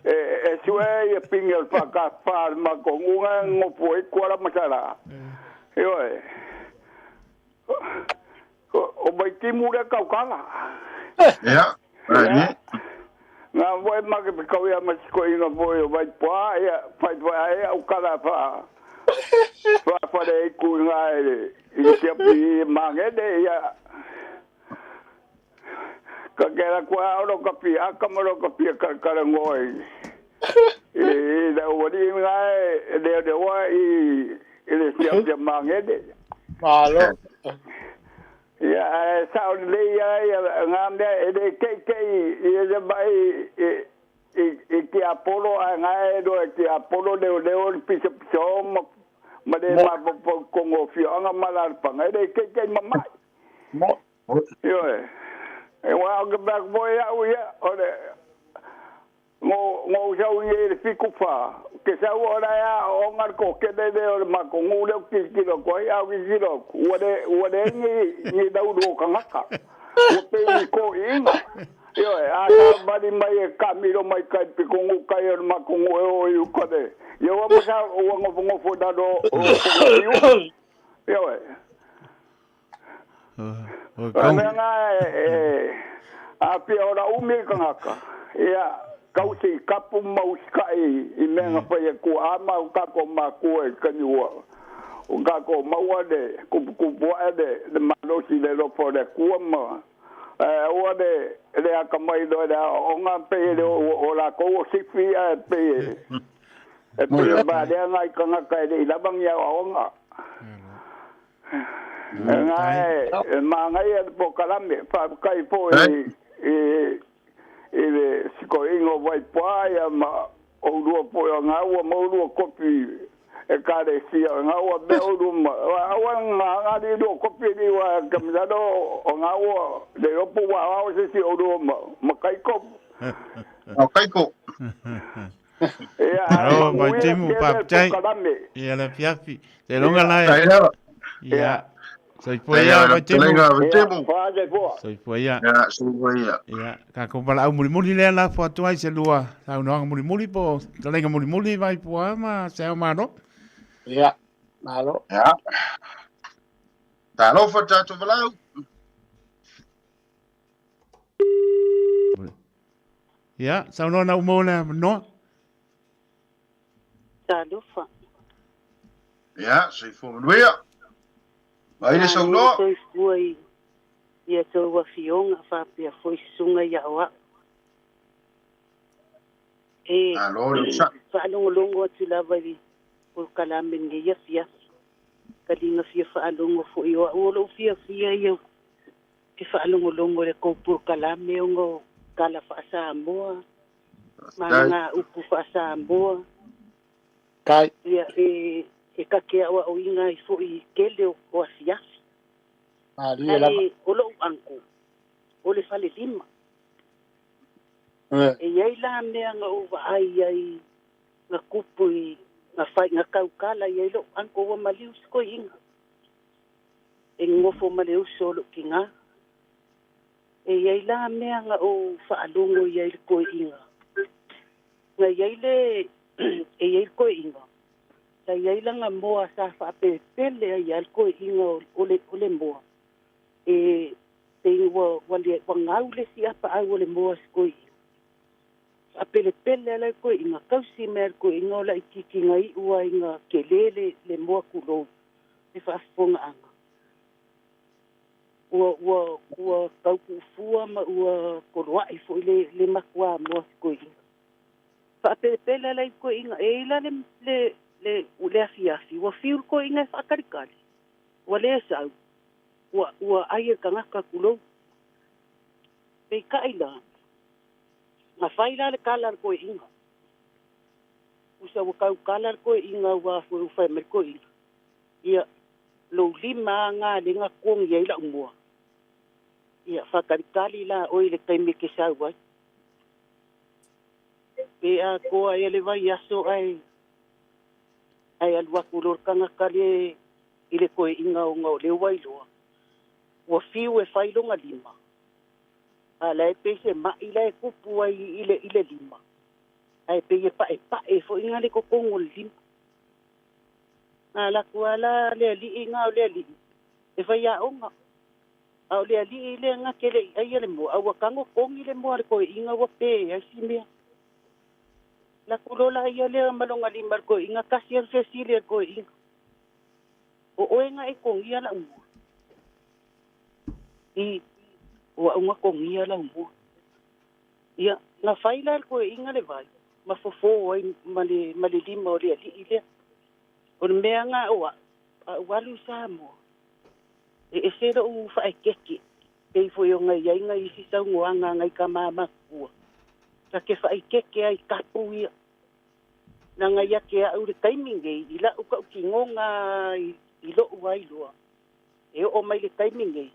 e sue ia pingi o le whakawha le matou nuu ngopo ai kuala masala. Ioe. O Vaitimu lea taukala. Ia, Ia. Ngā foi ma ke kau ia ma se koʻiga foi o Vaipoa, ia, whai ai au kala wha wha whare i ku ngā e i le siapi i mangene, ia. Ka kera kua oro ka pia aka ma ro ka pia karakara ngoi. I le wari ngā e leo leoa i le siapi mangene. Malo. Ia, ae sao lelei ai ngā mea e le keikei i e mai i tiapolo, ae ngā e roa i tiapolo leoleo le pisopiso ma Ma le mafaufau i totonu o afioaga ma alaalafaga, e le ikeike i mama'i. Ioe. E ua o ke fai atu foi au ia, o le na ou sau i inei i le 74, ke sau o la e aooga le toatele lea o le matou nuu lea ou te tilotilo atu ai, a ou tilotilo atu, ua le ua leai ni ni laulu o tagata. Ua pei ni toeaiina. Ioe, a savali mai e taamilo mai tai i le pitonuu tai o le matou nuu e oo i uta le, ia ua ma sa ua nofonofo i lalo o Fogafiu. Ioe. O le mea lena e aafia o umi le tagata, ia tausi i kapu ma usitai i mea na fai e tuaa ma o tatou matua i le taimi ua o tatou maua le tuputupu ae le malosi i le alofa o le Atua ma ae aua le atamai loa i le aoaoga pei e le o latou o sifi ae pei e pei o valea nai tagata e le i lava ni aoaoga. Na e manaia le polokalame, faafetai foi i le sikoiga o Vaipoa ia ma oulua foi o gaua ma oulua kopi ekalesia o gaua mea oulua ma aua na ali lua kopi ni wa kamilalo o gaua le opu wa ao se si oulua ma kaiko. O kaiko. Ia, Alo, manuia Vaitimu, tele le faafetai. polokalame. Ia le afiafi. Seiloga la Faafetai lava. Ia. Soifua Ia, ia lau Vaitimu. fetalaiga Vaitimu. Ia, faasoifua. Soifua ia. Ia, soifua ia. Ia, tatou valaau mulimuli lea lafo atu ai se lua saunoaga mulimuli po o fetalaiga mulimuli Vaipua ma Seao Malo. Ia, malo. Ia. Talofa tatou valaau. Ia, saunoa na uma le avanoa. Talofa. Ia, soifua manuia. Mai le Malo le saunoa. soifua i ia tou afioga faapea foi susuga i aoao. E Malo le onosai. faalogologo atu lava i le polokalame i lenei afiafi. Kaliga fia faalogo foi o au o lou fiafia ia te faalogologo i le kou polokalame ona o tala faa-Samoa ma Faafetai. ngā upu faa-Samoa. Kai. Ia e kake aoaoina ai foi i tele o afiafi. Malie lava. Ae o lou uncle o le falelima. Eh. E iai la mea na ou vaai ai na kupu i na fai na kaukala i ai lou uncle ua maliu sikoiina. E nofo ma le uso o lou tinā. E iai la mea na ou faalogo i ai le koiina. Na iai le e iai le koiina. Sa iai lana moa sa faapelepele ai ia le koiina o le moa. E pei ua ua le ua gau le isi apaau o le moa i se koiina. Faapelepele ala le koiina tausi mea le koiina o laitiiti na iu ai na tele le moa tulou le faafofogaaga. Ua ua ua taupuufua ma ua poloai foi le matua moa se koiina. Faapelepele ala i koiina e ila le le le le afiafi ua fiu le koiina e faakalikali. Ua le sau ua ua ai e le tagata tulou. Peitai la na fai la le kala a le koiina. Usa ua taukala le koiina ua foi ua fai mai le koiina. Ia lou lima a ngā le nga totogi ai lau moa. Ia faakalikali la oe i le taimi e te sau ai. Pe atoa ea le vaiaso ae ae alu atu loa le tagata le i le toeaina ona o lea ua iloa ua fiu e fai lona lima a la e pei se mai la e tupu ai i le lima ae pei e paepae foi nga le totonu o le lima. Na alu atu lava la le alii na o le alii e faiaoga. A o le alii lea na te le i aia le moa, a ua tago togi le moa a le toeaina ua pe ai si mea. Alu atu loa la ia lea ma lona lima i le toeaina, tasi lava le fesili a le toeaina, O oe na e togia lau moa? I, o au na togia lau moa. Ia, na fai la e le toeaina le vai ma fofo ai ma le lima o le alii lea. O le mea na o au, a ou alu i Samoa, e ese lou faaekeke, pei foi ona i ai nai isi saunoaga a nai tama matutua, ta te faaekeke ai i tapu ia. Leaga ia te a'u i le taimi nei, i la'u ta'utinoga i, i lo'u ai loa, e o'o mai le taimi nei,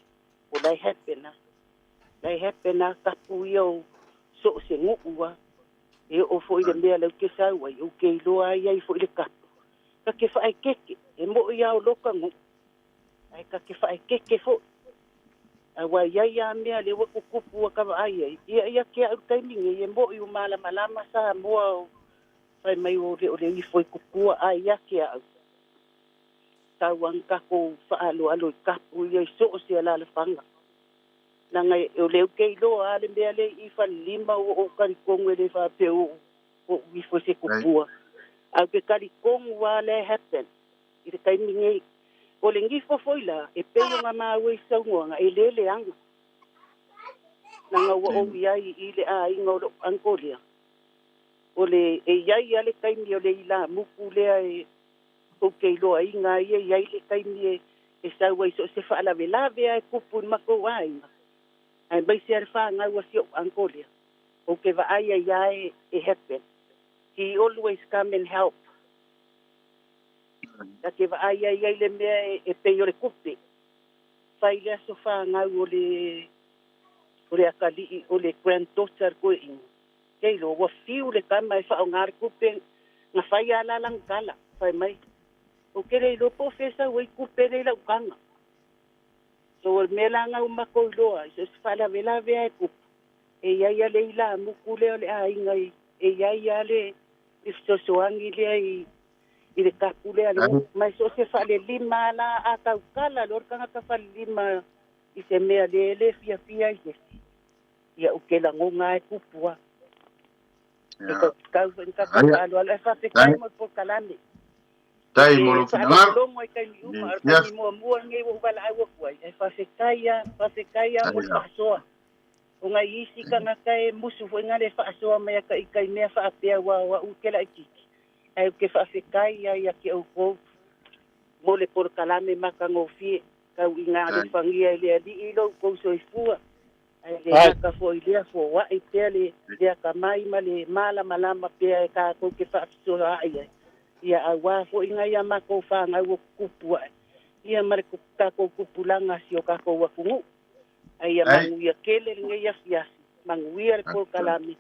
o la e happen a. La e happen a tapu ia o so o se nu'u a. E o'o fo'i le mea lea ou te sau ai, ou te iloa ai ai fo'i le tapu. Ta te fa'aetete, e mo'i a o loka nu'u, ae ta te fa'aetete fo'i. Auā i ai a mea lea ua tutupu ua ka vaai ai, ia ia te a'u i le taimi nei, e mo'i ua malamalama Samoa o Fai mai o le o le ifo i kupua a ia te au. Tau ana takou faaloalo i tapu ia i soo se alalafaga. Leaga o lea ou te iloa a le mea lea i Falelima ua ou talitonu e le faapea ua ou ifo i se kupua. Ae ou te talitonu a lea e happen i le taimi nei. O le gifo foi la e pei ona maua i saunoaga e le leaga. Leaga ua ou i ai i le aiga o lou uncle lea. O le, e i ai a le taimi o le ilāmuku lea e, ou te iloaina ai e i ai le taimi e, e sau ai so o se faalavelave a e kupu i le matou aiga, aemaise a le fanau a si o'u uncle lea, ou te vaai ai a e, e happen. He always come and help. Ta te vaai ai ai le mea e, e pei o le kupe. Fai le aso fanau o le, o le akalii, o le granddaughter koe ina. Kei lo, ua fiu le tama e whaonga le kupe, nga whai a la langa kala, whai mai. O ke le iloa po o fea sau ai kupe nei lau kanga. So o le mea la nga o makou iloa ai, so se faalavelave a e kupu, e iai a le ilamuku lea o le aiga i, e iai a le i fesoasoani lea i i le kapu lea le ma e so o se faalelima la a taukala loa le tagata falelima i se mea le le fiafia ai se isi. Ia ou te lagona e kupu a. E tau foi ni tatou faaaloalo ae faafetai mo le polokalame. Tai mo lou finagalo. Faalogologo ai taimi uma, o le taimi muamua lenei ua ou valaau atu ai, ae faafetai a, faafetai a mo le faasoa. O nai isi tagata e musu foi na le faasoa mai a ita i mea faapea aua o a'u ou te laitiiti, ae ou te faafetai a ia te outou mo le polokalame matagofie. Tau ina alofagia e le Alii lo outou soifua. Ae le gata foi i lea, foai pea le le atamai ma le malamalama pea e tatou te faafesoaai ai, ia auā foi nai a matou fanau o tutupu ae, ia ma le tatou tupulaga si o tatou atunuu. Ae ia manuia tele lenei afiafi, manuia le polokalame,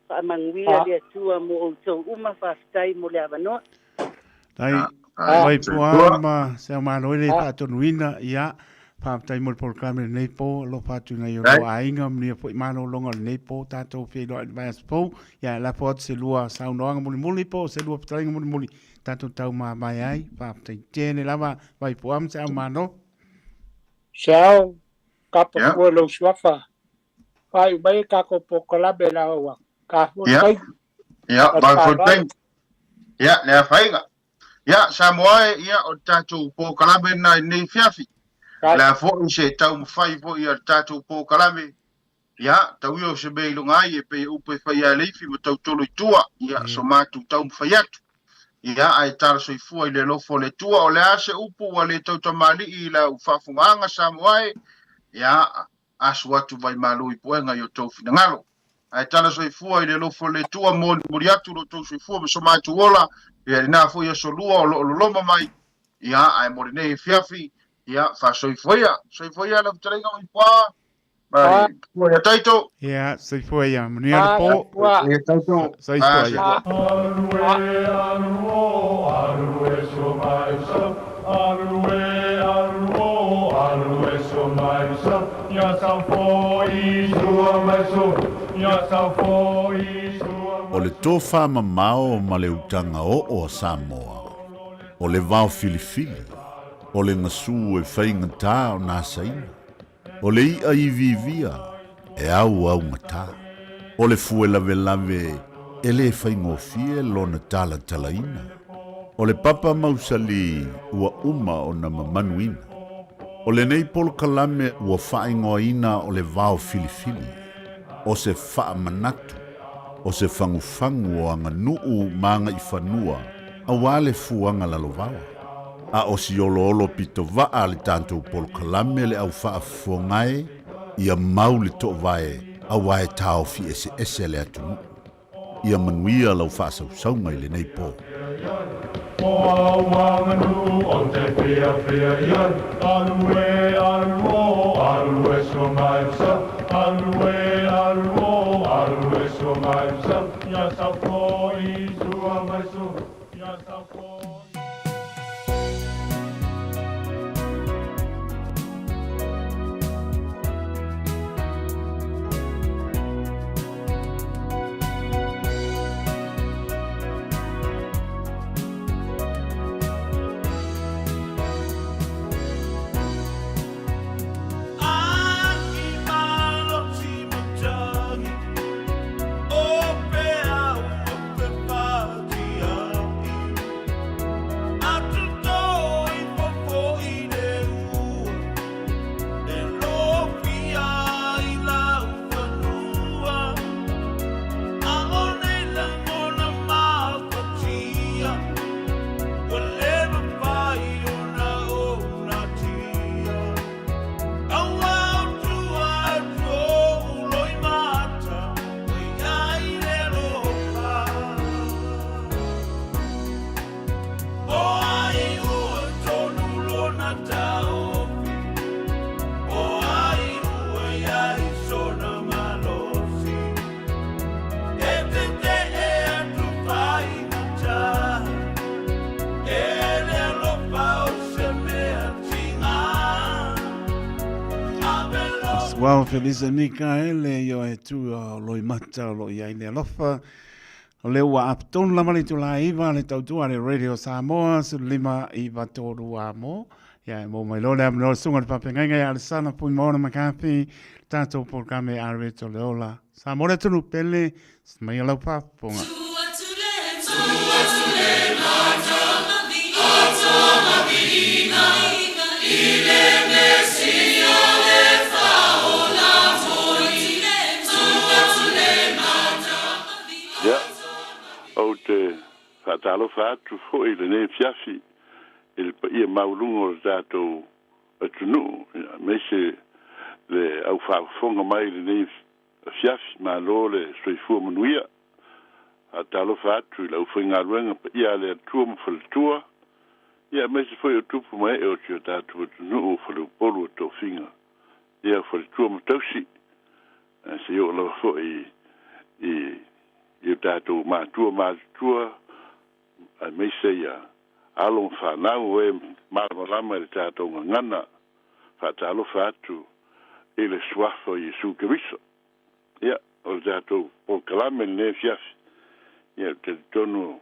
faamanuia le Atua mo outou uma, faafetai mo le avanoa. Tai, Vaipua ma se au malo i le faatonuina, ia, faafetai mo le polokalame lenei po, alofa atu nai o lou aiga, manuia foi malologa o lenei po, tatou feiloai i le vaiaso fou, ia, lafo atu se lua saunoaga mulimuli po o se lua fetalaiga mulimuli, tatou tau mavae ai, faafetai tele lava, Vaipua ma se au malo. Se ao, kapa fua lou suafa, faaiu mai e tatou polokalame la ua ta fua Ia. taimi. Ia, Ma le ma le faaaloalo. taimi. Ia, le afaina. Ia, Samoa e, ia, o le tatou polokalame lena i lenei afiafi. O le a foi se taumafai foi a le tatou polokalame, ia, tau ia o se mea i luga ai e pei e upu e fai ia Leifi ma tautolo i tua, ia, so matou taumafai atu. Ia, ae tala soifua i le alofa o le Atua. O le a se upu ua le tautamalii i lau faafofogaaga, Samoa e? Ia, asu atu vaimalu i puega i o tou finagalo. Ae tala soifua i le alofa o le Atua, molimoli atu lo outou soifua ma so matou ola, ia lena foi aso lua o lo o loloma mai, ia, ae mo lenei afiafi, ia, faasoifua ia. Soifua ia lau fetalaiga Uipoa, ma le matua ia Taito. Ia, soifua ia, manuia le po. Soifua ia Taito. Soifua ia. Alu e, alu o, alu e so mai so. Alu e, alu o, alu e so mai so. Ia sau foi sua mai so. Ia sau foi sua O le tofa mamao ma le utaga oo a Samoa, o le vao filifili, o le gasu e faigata ona asaina, O le iʻa iviivia e auaugata. O le fue lavelave e lē faigofie lona talatalaina. O le papa mausali ua uma ona mamanuina. O lenei polokalame ua faaigoaina o le vao filifili, o se faamanatu, o se fagufagu o aganuu ma agaifanua auā le fuaga lalovaoa. A o si oloolo pito vaa le tatou polokalame le au faafofoga e, ia mau le toovae auā e taofi eseese le atunuu. Ia manuia lau faasausauga i lenei po. Wow, Felisa Mikaele, io e tu o Loimata o lo i ai le alofa. O le ua aptonu lava le itula iva le tautua le Radio Samoa, 15 iva tolu a mo. Ia e mō mai loa le avanoa le susuga i le faafeagaiga ia Alesana Fuimaono McCarthy, le tatou polokalame Areto le Ola. Samoa le atunuu pele, maia lau faafofoga. Ia, ou te faatalofa atu foi i lenei afiafi i le paia maualuga o le tatou atunuu, aemaise le au faafofoga mai i lenei afiafi. Malo le soifua manuia. Faatalofa atu i le aufaigaluega paia a le Atua ma faletua, ia aemaise foi o tupu ma ee o si o tatou atunuu o faleupolu o tofiga, ia faletua ma tausi, se i oo lava foi i o tatou matua matutua, aemaise ia alo ma fanau o e malamalama i le tatou gagana. Faatalofa atu i le suafa o Iesu Keriso. Ia, o le tatou polokalame lenei afiafi, ia, ou te talitonu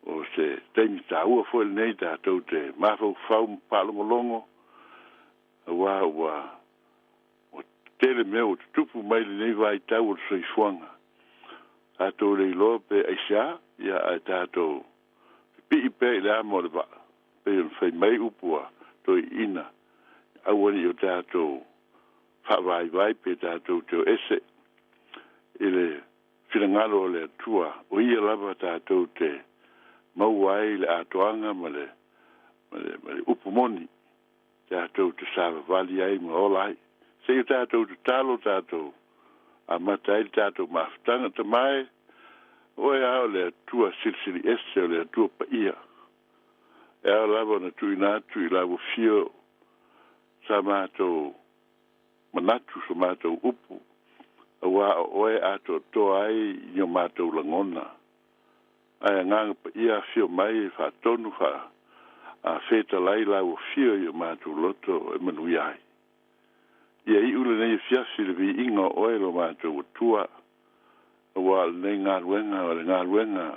o se taimi taua foi lenei tatou te mafaufau ma faalogologo, aua ua ua tele mea ua tutupu mai lenei vaitau o le soifuaga. Tatou le iloa pe aisea, ia, ae tatou pipii pea i le amo o le vaa, pei ona fai mai upu a toeaiina, aua ne i o tatou faavaivai pe tatou te o ese i le finagalo o le Atua, o Ia lava tatou te maua ai le atoaga ma le, ma le, ma le upu moni tatou te savavali ai ma ola ai. Se i o tatou tatalo tatou amata ai le tatou mafutaga. Tama e, Oe lava o le Atua silisili ese, o le Atua paia. E ao lava ona tuuina atu i lau afio sa matou manatu, so matou upu, auā o Oe atoatoa ai i o matou lagona. Ae Agaga Paia afio mai e faatonu fa a fetalai lau afio i o matou loto e manuia ai. Ia iu lenei afiafi i le viiga o Oe lo matou Atua, auā o lenei galuega o le galuega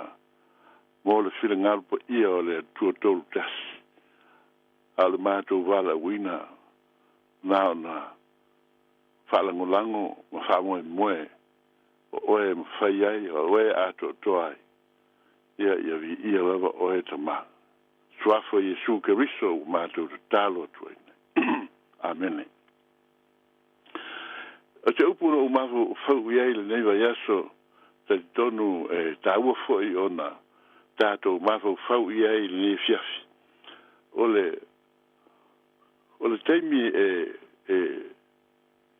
mo le finagalo paia o le Atua Tolutasi, a o le matou valaauina na ona faalagolago ma faamoemoe o Oe e mafai ai, o Oe e atoatoa ai. Ia, ia viia lava Oe, Tama. Suafa Iesu Keriso ua matou tatalo atu ai nei. Amene. O se upu na ou mafaufau i ai lenei vaiaso, talitonu e taua foi ona tatou mafaufau i ai i lenei afiafi, o le, o le taimi e, e,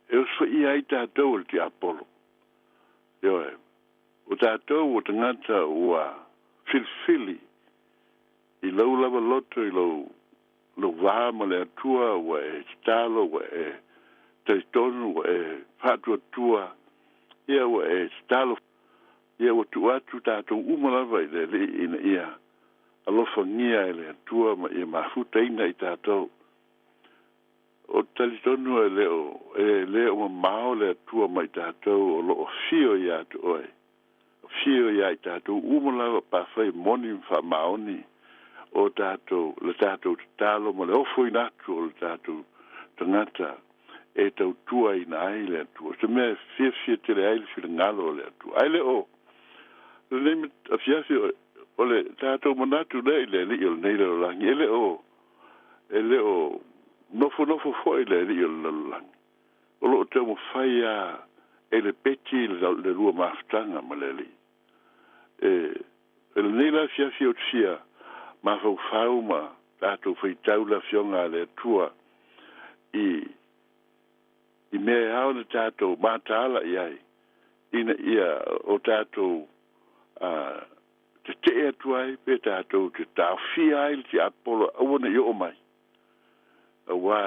e osofaia ai tatou e le tiapolo. Ioe. O tatou o tagata ua filifili i lou lava loto i lou lou va ma le Atua ua e tatalo ua e talitonu ua e faatuatua ia ua e tatalo ia ua tuu atu tatou uma lava i le Alii ina ia alofagia e le Atua ma ia mafutaina i tatou. O te talitonu e le o e le o mamao le Atua mai tatou o lo o fio ia te oe. Fio ia i tatou uma lava pa fai moni ma faamaoni o tatou le tatou tatalo ma le ofoina atu o le tatou tagata e tautuaina ai le Atua. Se mea e fiafia tele ai le finagalo o le Atua. Ae le o lenei afiafi o le tatou manatu lea i le Alii o lenei lalolagi, e le o nofonofo foi le Alii o le lalolagi. O lo o taumafai a e le peti le lua mafutaga ma le Alii. E lenei la afiafi o te fia mafaufau ma tatou faitau le afioga a le Atua i mea e ao na tatou mataala i ai ina ia o tatou tetee atu ai pe tatou te taofia ai le tiapolo aua ne i oo mai. Auā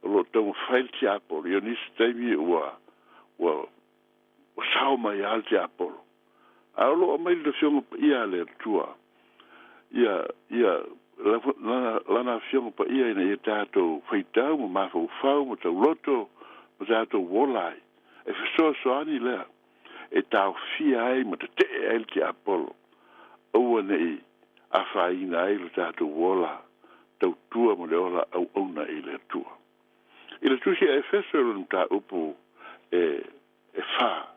o lo o taumafai le tiapolo i o nisi taimi ua ua ua sao mai lava le tiapolo. A o lo o aumai le Afioga Paia a le Atua ia ia lana lana Afioga Paia ina ia tatou faitau ma mafaufau ma tauloto ma tatou ola ai. E fesoasoani lea e taofia ai ma tetee ai le tiapolo aua ne i afaina ai lo tatou ola tautua ma le ola auauna i le Atua. I le tusi a Efeso i lona mataupu e e fa.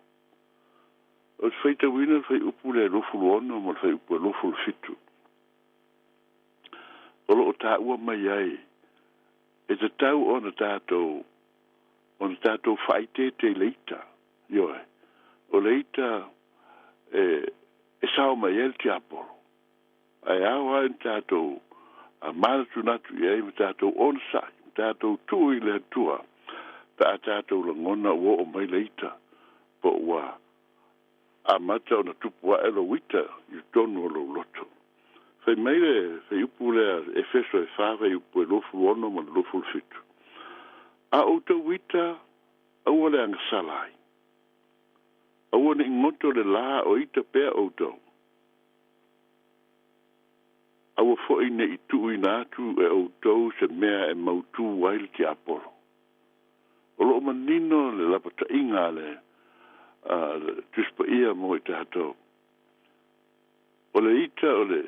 O te faitauina le fuaiupu lea e 26 ma le fuaiupu e 27. O lo o taua mai ai e tatau ona tatou ona tatou faaeteete i le ita. Ioe, o le ita e e sao mai ai le tiapolo. Ae ao lava ona tatou manatunatu i ai ma tatou onosai, ma tatou tuu i le Atua pe a tatou lagona ua oo mai le ita, po ua amata ona tupu ae lou ita i totonu o lou loto. Fai mai le fuaiupu lea Efeso e 4 fuaiupu e 26 ma le 27. A outou ita, aua le agasala ai. Aua ne i goto le la o ita pea outou. Aua foi ne i tuuina atu e outou se mea e mautū ai le tiapolo. O lo o manino le lapataiga a le Tusi Paia mo i tatou. O le ita o le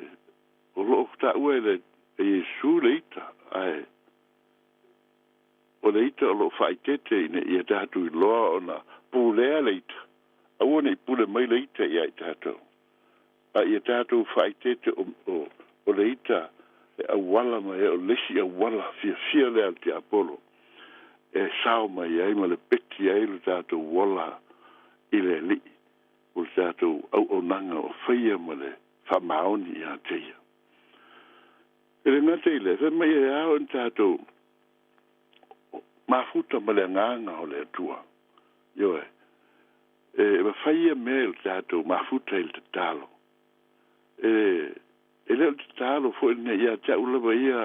o lo o taua e le e Iesu le ita, ae o le ita o lo o faaeteete ina ia tatou iloa ona pulea le ita. Aua ne i pule mai le ita ia i tatou. A ia tatou faaeteete o, o, o le ita e auala mai ai, o le isi auala fiafia lea a le tiapolo e sao mai ai ma le peti ai lo tatou ola i le Alii, o le tatou auaunaga o faia ma le faamaoni ia te ia. E le gata i lea, fai mai e ao ona tatou mafuta ma le agaga o le Atua. Ioe, e mafai ia mea i le tatou mafuta i le tatalo. E, e le o le tatalo foi lenei ia te au lava ia,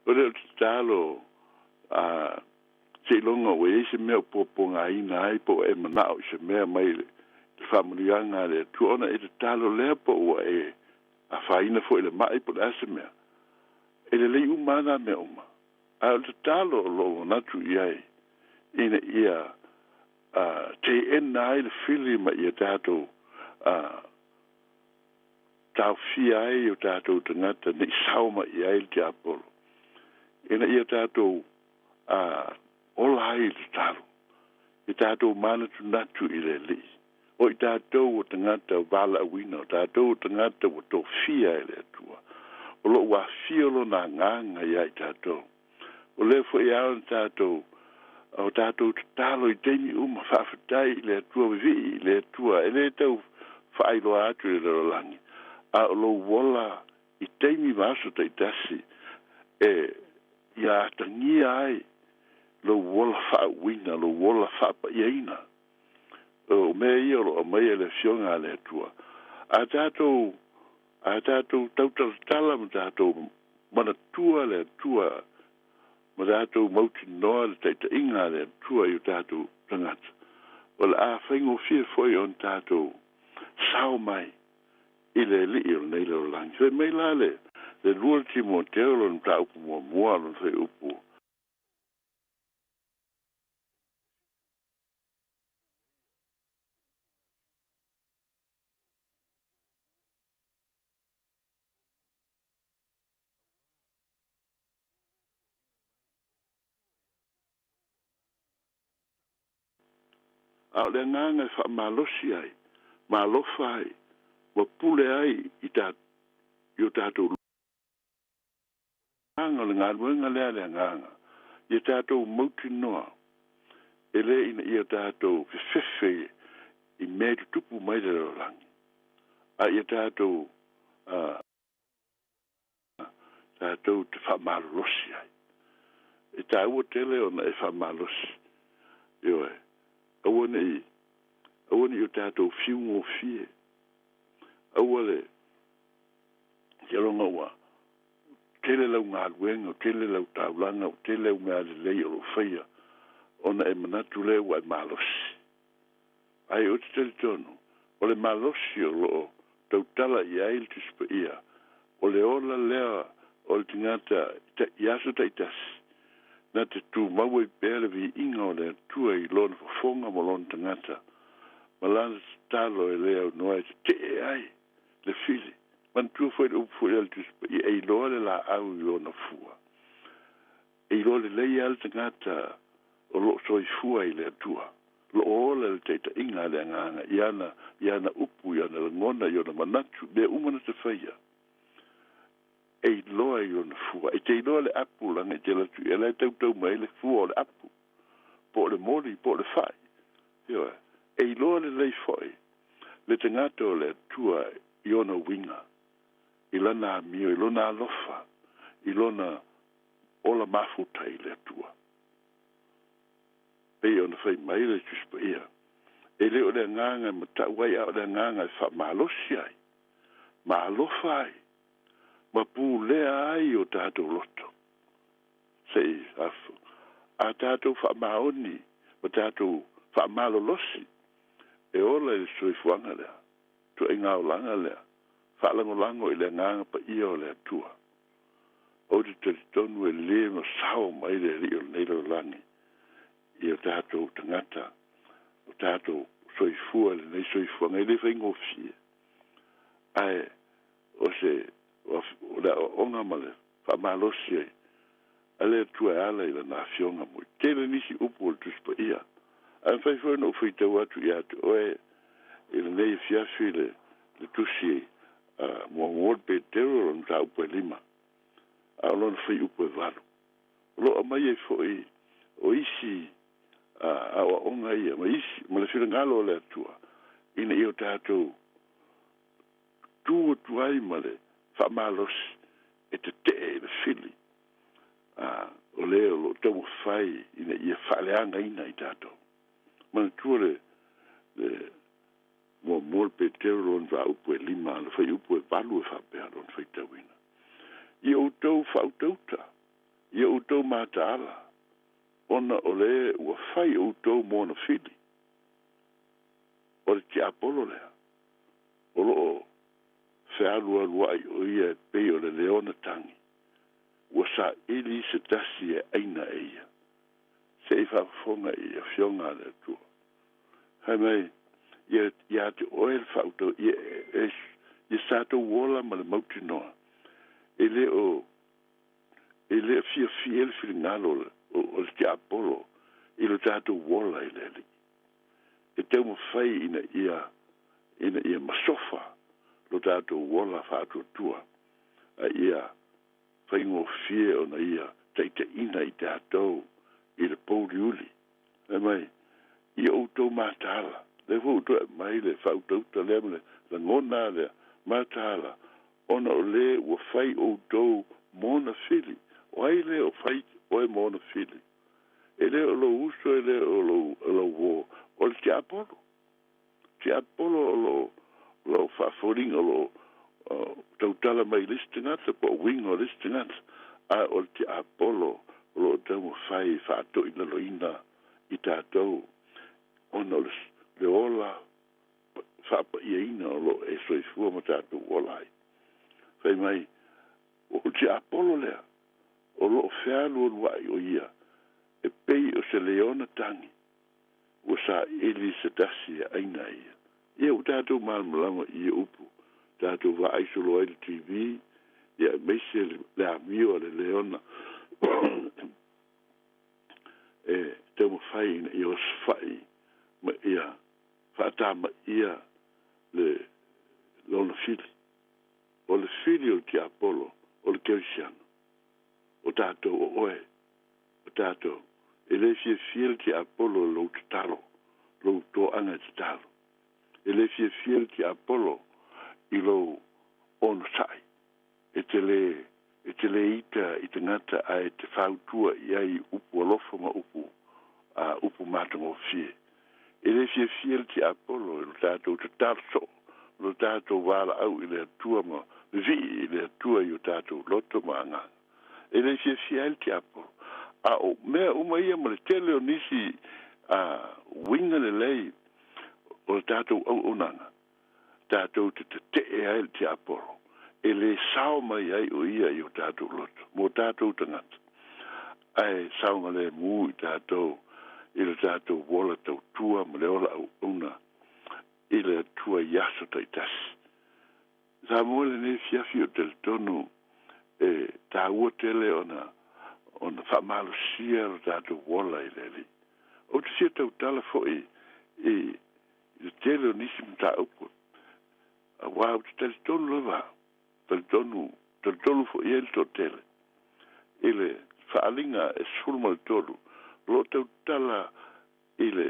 o le o le tatalo a seiloga ua i ai se mea o puapuagaina ai po o e manao i se mea mai le faamanuiaga a le Atua ona e tatalo lea po ua e afaina foi i le mai po o le a se mea. E lelei uma lava nā mea uma. A o le tatalo o lo o manatu i ai ina ia teena ai le fili ma ia tatou taofia ai o tatou tagata ne i sao mai i ai le tiapolo, ina ia tatou ola ai i le tatalo, ia tatou manatunatu i le Alii. O i tatou o tagata valaauina, o tatou o tagata ua tofia e le Atua, o lo o ua afio Lona Agaga ia i tatou. O lea foi e ao ona tatou o tatou tatalo i taimi uma, faafetai i le Atua, vivii i le Atua, e le tau faailoa atu i le lalolagi, a o lou ola i taimi ma aso taitasi e ia atagia ai lou ola faauuina, lou ola faapaiaina. O mea ia o loo aumaia e le Afioga a le Atua. A tatou a tatou tautalatala ma tatou manatua le Atua ma tatou mautinoa le taitaiga a le Atua i o tatou tagata, o le a faigofie foi ona tatou sao mai i le Alii o lenei lalolagi. Fai mai la le le lua Timoteo lona mataupu muamua lona fuaiupu A o le agaga e faamalosi ai, ma alofa ai, ma pule ai i ta i o tatou agaga, o le galuega lea a le agaga, ia tatou mautinoa, e le ina ia tatou fefefe i mea e tutupu mai le lalolagi, a ia tatou tatou te faamalolosi ai. E taua tele ona e faamalosi, ioe, aua ne i, aua ne i o tatou fiugofie, aua le tialoga ua tele lau galuega, tele lau taulaga, tele au mea lelei o loo faia, ona e manatu lea ua e malosi. Ae ou te talitonu, o le malosi o loo tautala i ai le Tusi Paia, o le ola lea o le tagata i aso taitasi, na te tumau ai pea le viiga o le Atua i lona fofoga ma lona tagata, ma lana tatalo e le aunoa e tetee ai le fili. Manatua foi le upu foi a le Tusi Paia, e iloa le laau i ona fua. E iloa lelei lava le tagata o loo soifua i le Atua, loo ola i le taitaiga a le Agaga i ana, i ana upu, i ana lagona, i ona manatu, mea uma na te faia, e iloa i ona fua. E te iloa le apu laga e te alu atu i ai, la e tautau mai ai le fua o le apu, po o le moli, po o le fai. Ioe. E iloa lelei foi le tagata o le Atua i ona uiga, i lana amio, i lona alofa, i lona ola mafuta i le Atua. Pei ona fai mai le Tusi Paia, e le o le agaga e matau ai, a o le agaga e faamalosi ai, ma alofa ai, ma pulea ai o tatou loto. Se i a tatou faamaoni ma tatou faamalolosi e ola i le soifuaga lea, ituaiga olaga lea, faalagolago i le Agaga Paia o le Atua. Ou te talitonu e le masao mai le Alii o lenei lalolagi i o tatou tagata, o tatou soifua i lenei soifuaga, e le faigofie. Ae o se o le aoaoga ma le faamalosi ai a le Atua e ala i Lana Afioga moi. Tele nisi upu o le Tusi Paia, ae mafai foi ona ou faitau atu ia te oe i lenei afiafi le le tusi muamua o le Petero lona mataupu e lima, a o lona fuaiupu e valu. O lo o aumai ai foi o isi aoaoga ia ma isi ma le finagalo o le Atua ina ia o tatou tu atu ai ma le faamalosi e tetee i le fili o le o lo o taumafai ina ia faaleagaina i tatou. Manatua le le muamua le Petero lona vaaupu e lima, le fuaiupu e valu e faapea lona faitauina. Ia outou faautauta, ia outou mataala, ona o le ua fai outou mo ona fili. O le tiapolo lea, o loo fealualuai o ia e pei o le leona tagi, ua saili se tasi e aina e ia. Se i faafofoga i Afioga a le Atua. Fai mai, ia, ia te oe le faautau, ia, e, ia sa tou ola ma le mautinoa, e le o, e le o fiafia le finagalo o, o le tiapolo i lo tatou ola i le Alii. E taumafai ina ia, ina ia masofa lo tatou ola faatuatua, a ia faigofie ona ia taitaiina i tatou i le pouliuli. Fai mai, i outou mataala, lea foi ua toe aumai le faautauta lea ma le lagona lea, mataala, ona o le ua fai outou mona fili. O ai lea o fai oe mona fili? E le o lou uso, e le o lou, lou uō, o le tiapolo. tiapolo o loo lo faafoliga o loo tautala mai le isi tagata po o uiga o le isi tagata ae o le tiapolo o loo taumafai e faatoilaloina i tatou ona o le ola faapa'iaina o loo e soifua ma tatou ola ai. Fai mai o le tiapolo lea o loo fealualua'i o ia e pei o se leona tagi ua saili se tasi e aina ia. Ia ua tatou malamalama i ia upu tatou vaai solo ai le TV ia aemaise le amio a le leona e taumafai ina ia osofa'i ma ia faatama'ia le lona fili. O le fili o le tiapolo o le kerisiano o tatou o oe o tatou e lē fiafia le tiapolo i lou tatalo lou toaga e tatalo. E lē fiafia le tiapolo i lou onosa'i e te lē e te lē ita i tagata ae te fautua i ai upu alofa ma upu a upu matagofie. E lē fiafia le tiapolo i lo tatou tatalo soo lo tatou valaau i le Atua ma vivii i le Atua i o tatou loto ma agaga. E lē fiafia ai le tiapolo. A o mea uma ia ma le tele o nisi a uiga lelei o le tatou auaunaga tatou te tete'e ai le tiapolo e lē sao mai ai o ia i o tatou loto mo tatou tagata ae saogalēmū i tatou i le tatou ola tautua ma le ola auauna i le Atua i aso ta'itasi. Samoa lenei fiafi o talitonu e tāua tele ona ona faamalosia lo tatou ola i le Alii. Ou te fia tautala fo'i i le tele o nisi mataupu auā ou te talitonu lava talitonu talitonu fo'i ai le toatele i le faaaliga e 13 o loo tautala i le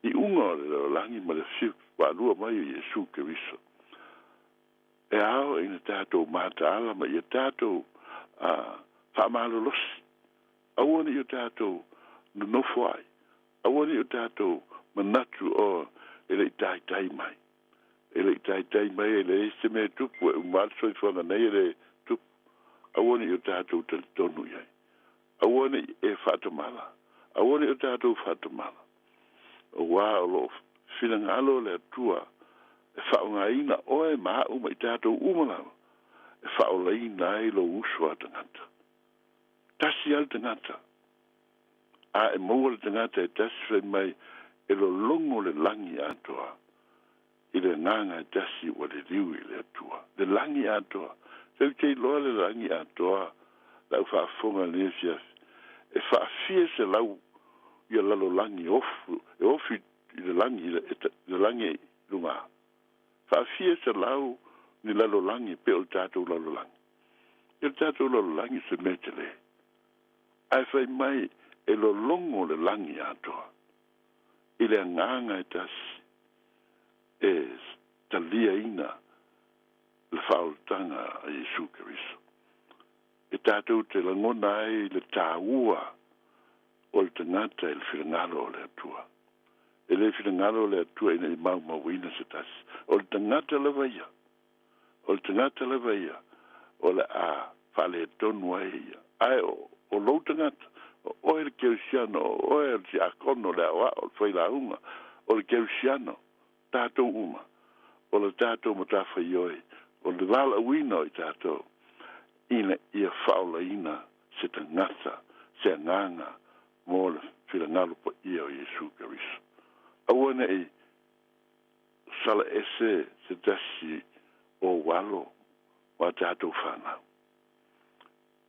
iuga o le lalolagi ma le afio faalua mai o Iesu Keriso. E ao ina tatou mataala ma ia tatou a faamalolosi aua ne'i o tatou nonofo ai aua ne'i o tatou manatu o e le'i taitai mai e le'i taitai mai e leai se mea e tupu e uma le soifuaga nei e lē tupu aua ne'i o tatou talitonu i ai aua ne'i e faatamala aua ne'i o tatou faatamala auā o loo finagalo le Atua e faaaogāina oe ma a'u ma i tatou uma lava e faaolaina ai lou uso a tagata. Tasi a le tagata a e maua le tagata e tasi fai mai e lologo le lagi atoa i le agaga e tasi ua liliu i le Atua. Le lagi atoa. Se te iloa le lagi atoa le au faafofoga i lenei afiafi e faafia selau ia lalolagi ofu e ofi i le lagi i le lagi lugā. Faafia selau ni lalolagi pe o le tatou lalolagi. Ia le tatou lalolagi se mea telē. Ae fai mai e lologo le lagi atoa i le agaga e tasi e taliaina le faaolataga a Iesu Keriso. E tatou te lagona ai le tāua o le tagata i le finagalo o le Atua. E lē finagalo o le Atua ina i maumauina se tasi. O le tagata lava ia o le tagata lava ia o le a faaletonu ai ia. Ae o o lou tagata o oe le kerisiano o oe o le tiakono le aoao le failauga o le kerisiano tatou uma o le tatou matafaioi o le valaauina o i tatou ina ia faaolaina se tagata se agaga mo le finagalo paia o Iesu Keriso. Aua ne'i sala ese se tasi o ou alo ma tatou fanau.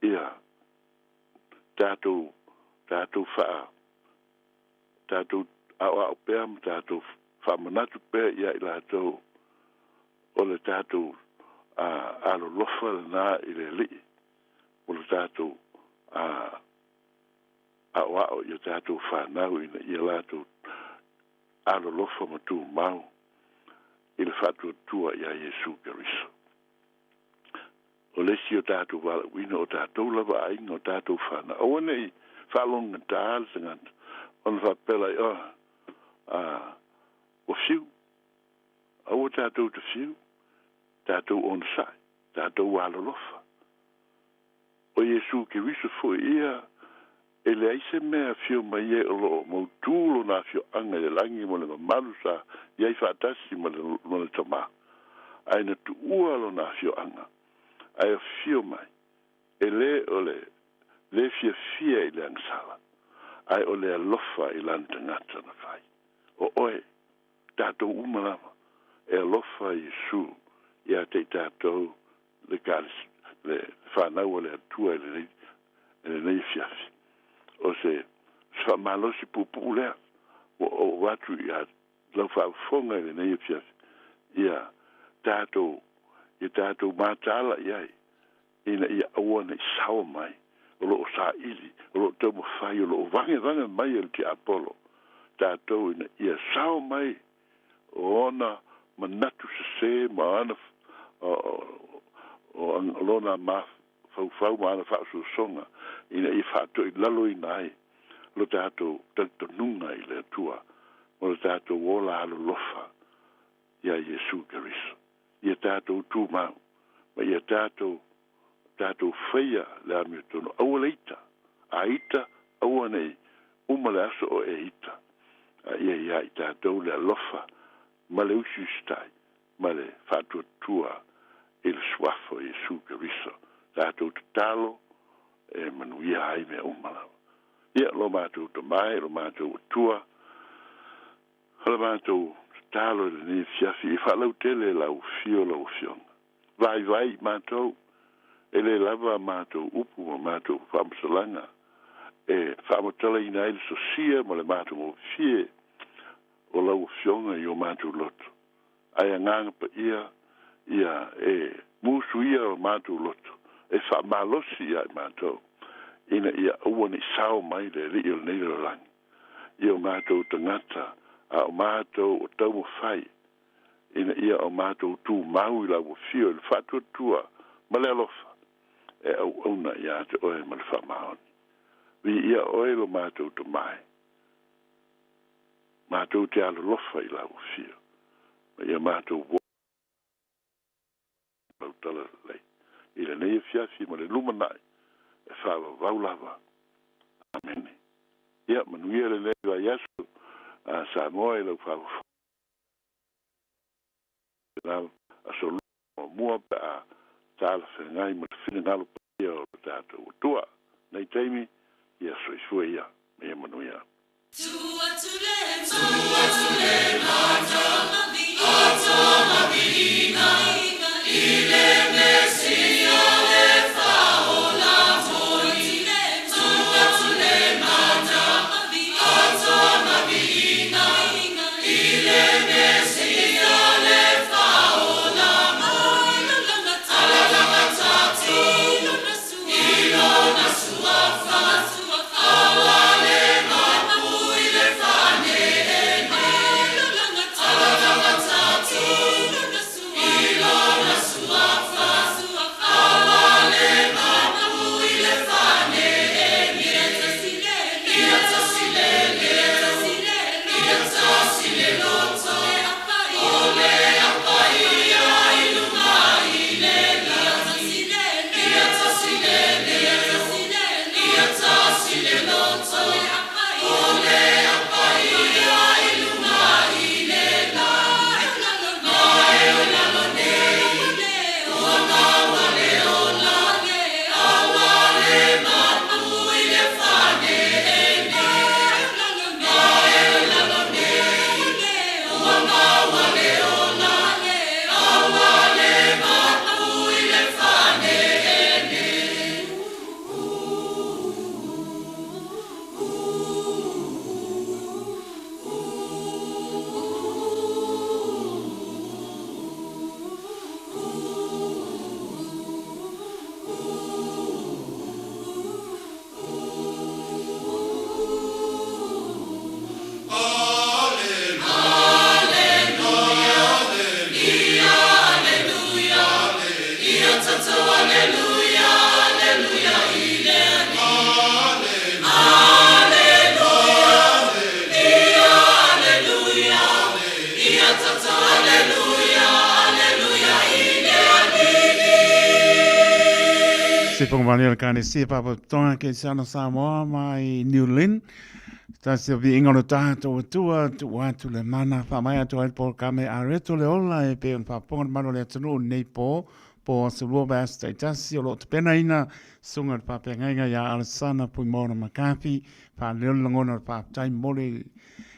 Ia tatou tatou faa tatou aoao pea ma tatou faamanatu pea ia i latou o le tatou a alolofa lenā i le Alii mo le tatou a aoao i a tatou fanau ina ia latou alolofa ma tumau i le faatuatua iā Iesu Keriso. O le isi o tatou valaauina o tatou lava aiga o tatou fanau. Aua ne'i faalogogatā le tagata ona faapea laia, oh, a ua fiu. Aua tatou te fiu, tatou onosai, tatou alolofa. O Iesu Keriso foi ia, e leai se mea e afio mai ai o lo o mautū lona afioaga i le lagi ma le mamalu sa i ai faatasi ma le, ma le Tamā, ae na tuua lona afioaga, ae afio mai, e lē o le lē fiafia i le agasala, ae o le alofa i lana tagata na fai. O oe, tatou uma lava, e alofa Iesu ia te i tatou le le fanau a le Atua i lenei, i lenei afiafi. O se, se faamalosi puupuu lea ua ou avatu ia lau faafofoga i lenei afiafi, ia tatou, ia tatou mataala i ai, ina ia aua ne i saoa mai, o lo o saili, o lo o taumafai, o lo o vagevage mai e le tiapolo tatou ina ia sao mai o ona manatu sesē ma ana o lona mafaufau ma ana faaosoosoga ina ia faatoilaloina ai lo tatou talitonuga i le Atua ma lo tatou ola alolofa iā Iesu Keriso. Ia tatou tumau ma ia tatou tatou faia le amiotonu. Aua le ita, a ita, aua ne i uma le aso o e ita, a ia iā i tatou le alofa ma le usiusitai ma le faatuatua i le Suafa o Iesu Keriso. Tatou tatalo e manuia ai mea uma lava. Ia, lo matou Tama e, lo matou Atua, o le matou tatalo i lenei afiafi, e faalautele lau afio lau Afioga. Vaivai i matou, e lē lava a matou upu ma matou faamatalaga e faamatalaina ai le sosia ma le matagofie o lau Afioga i o matou loto, ae Agaga Paia ia e musuia o matou loto e faamalosi ia i matou, ina ia aua ne i sao mai le alii o lenei lalolagi i o matou tagata a o matou o taumafai ina ia o matou tumau i lau afio i le faatuatua ma le alofa e auauna iā te oe ma le faamaoni. Viia oe lo matou Tama e, matou te alolofa i lau afio ma ia matou lau talalelei i lenei afiafi ma le lumanai e faavavau lava. Amene. Ia manuia lenei vaiaso a Samoa i lau faafofoga. Na aso muamua pe a talafeagai ma le finagalo paia o lo tatou Atua. Nei taimi, ia soifua ia ma ia manuia. Pongavale o le Ekalesia Faalapotopotoga Kerisiano Samoa mai New Lynn. Tasi o viiga o le tatou Atua, tuu atu le mana faamaea atu ai le polokalame a reto le ola e pei ona faafofoga le mamalu o le atunuu i lenei po, po aso lua vaiaso taitasi o lo o tapenaina susuga i le faafeagaiga ia Alesana Fuimaono McCarthy, faaleo le lagona o le faafetai momoli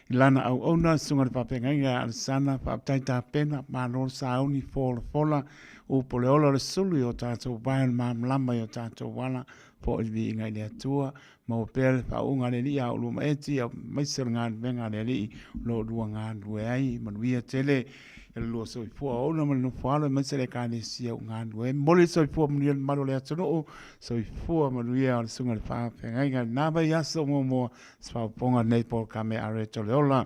i lana auauna, susuga i le faafeagaiga ia Alesana, faafetai tapena, malo le sauni, folafola, upu o le ola o le sulu i o tatou vae o le malamalama i o tatou ala, foi le viiga i le Atua, maua pea le faauuga a le Alii a oulua ma Eti, aemaise o le galuega a le Alii o lo o oulua galulue ai, manuia tele i le lua soifua auauna ma le nofo alo aemaise le Ekalesia ua galulue ai. Momoli le soifua manuia i le mamalu o le atunuu, soifua manuia o le Susuga i le Faafeagaiga i lena vaiaso muamua se faaopoopoga lenei polokalame a Reto le Ola.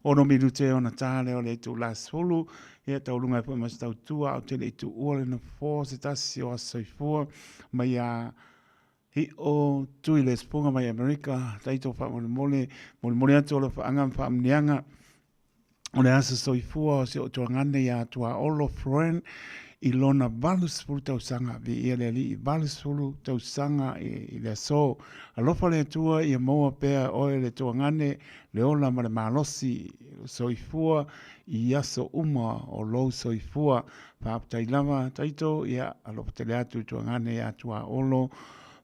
Ono minute ona ta lea o le itula 10, ia tauluga ai foi ma se tautua a o te le i tuua le nofoa o se tasi o aso soifua mai a Hi'o Tui le Sipuga mai Amerika, taito faamolemole, molimoli atu o alofaaga ma faamuniaga o le aso soifua o si ou tuagane ia Tuaolo Floren i lona 80 tausaga. Viia le Alii, 80 tausaga i le aso. Alofa le Atua ia maua pea oe le tuagane, le ola ma le malosi soifua i aso uma o lou soifua. Faafetai lava Taito, ia alofa tele atu i tuagane ia Tuaolo.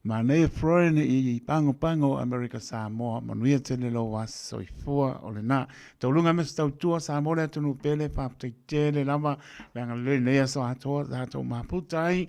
Manaia Floren i Pago Pago, Amerika Samoa. Manuia tele lou aso soifua o lena. Tauluga ma se tautua Samoa le atunuu pele, faafetai tele lava le agalelei i lenei aso atoa tatou mafuta ai.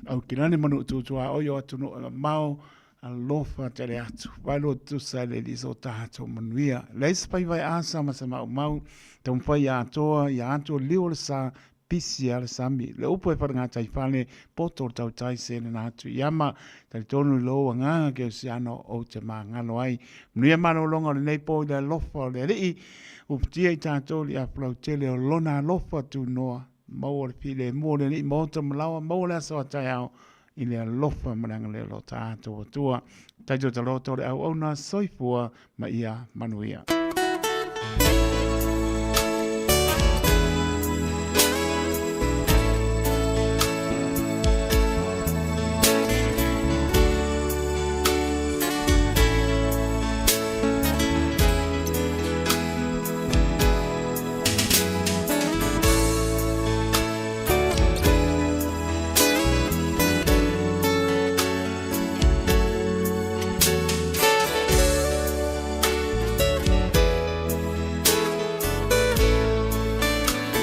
Aukilani ma Nuututuaoi o atunuu e mamao, alofa tele atu. Vaelua tutusa e le alii so tatou manuia. Leai se faiva e asa ma se maumau, taumafai atoa ia atu o liu o le sa pisi a le sami. Le upu e falegataifale, poto le tautai se lena atu i ama. Talitonu i lou agaga kerisiano ou te magalo ai. Manuia malologa o lenei po i le alofa o le Alii. Uputia i tatou i le afulau tele o lona alofa tunoa. Maua le filemu o le Alii maota ma laoa, maua le aso a taeao i le alofa ma le agalelei o lo tatou Atua. Taito taloto le auauna soifua ma ia manuia.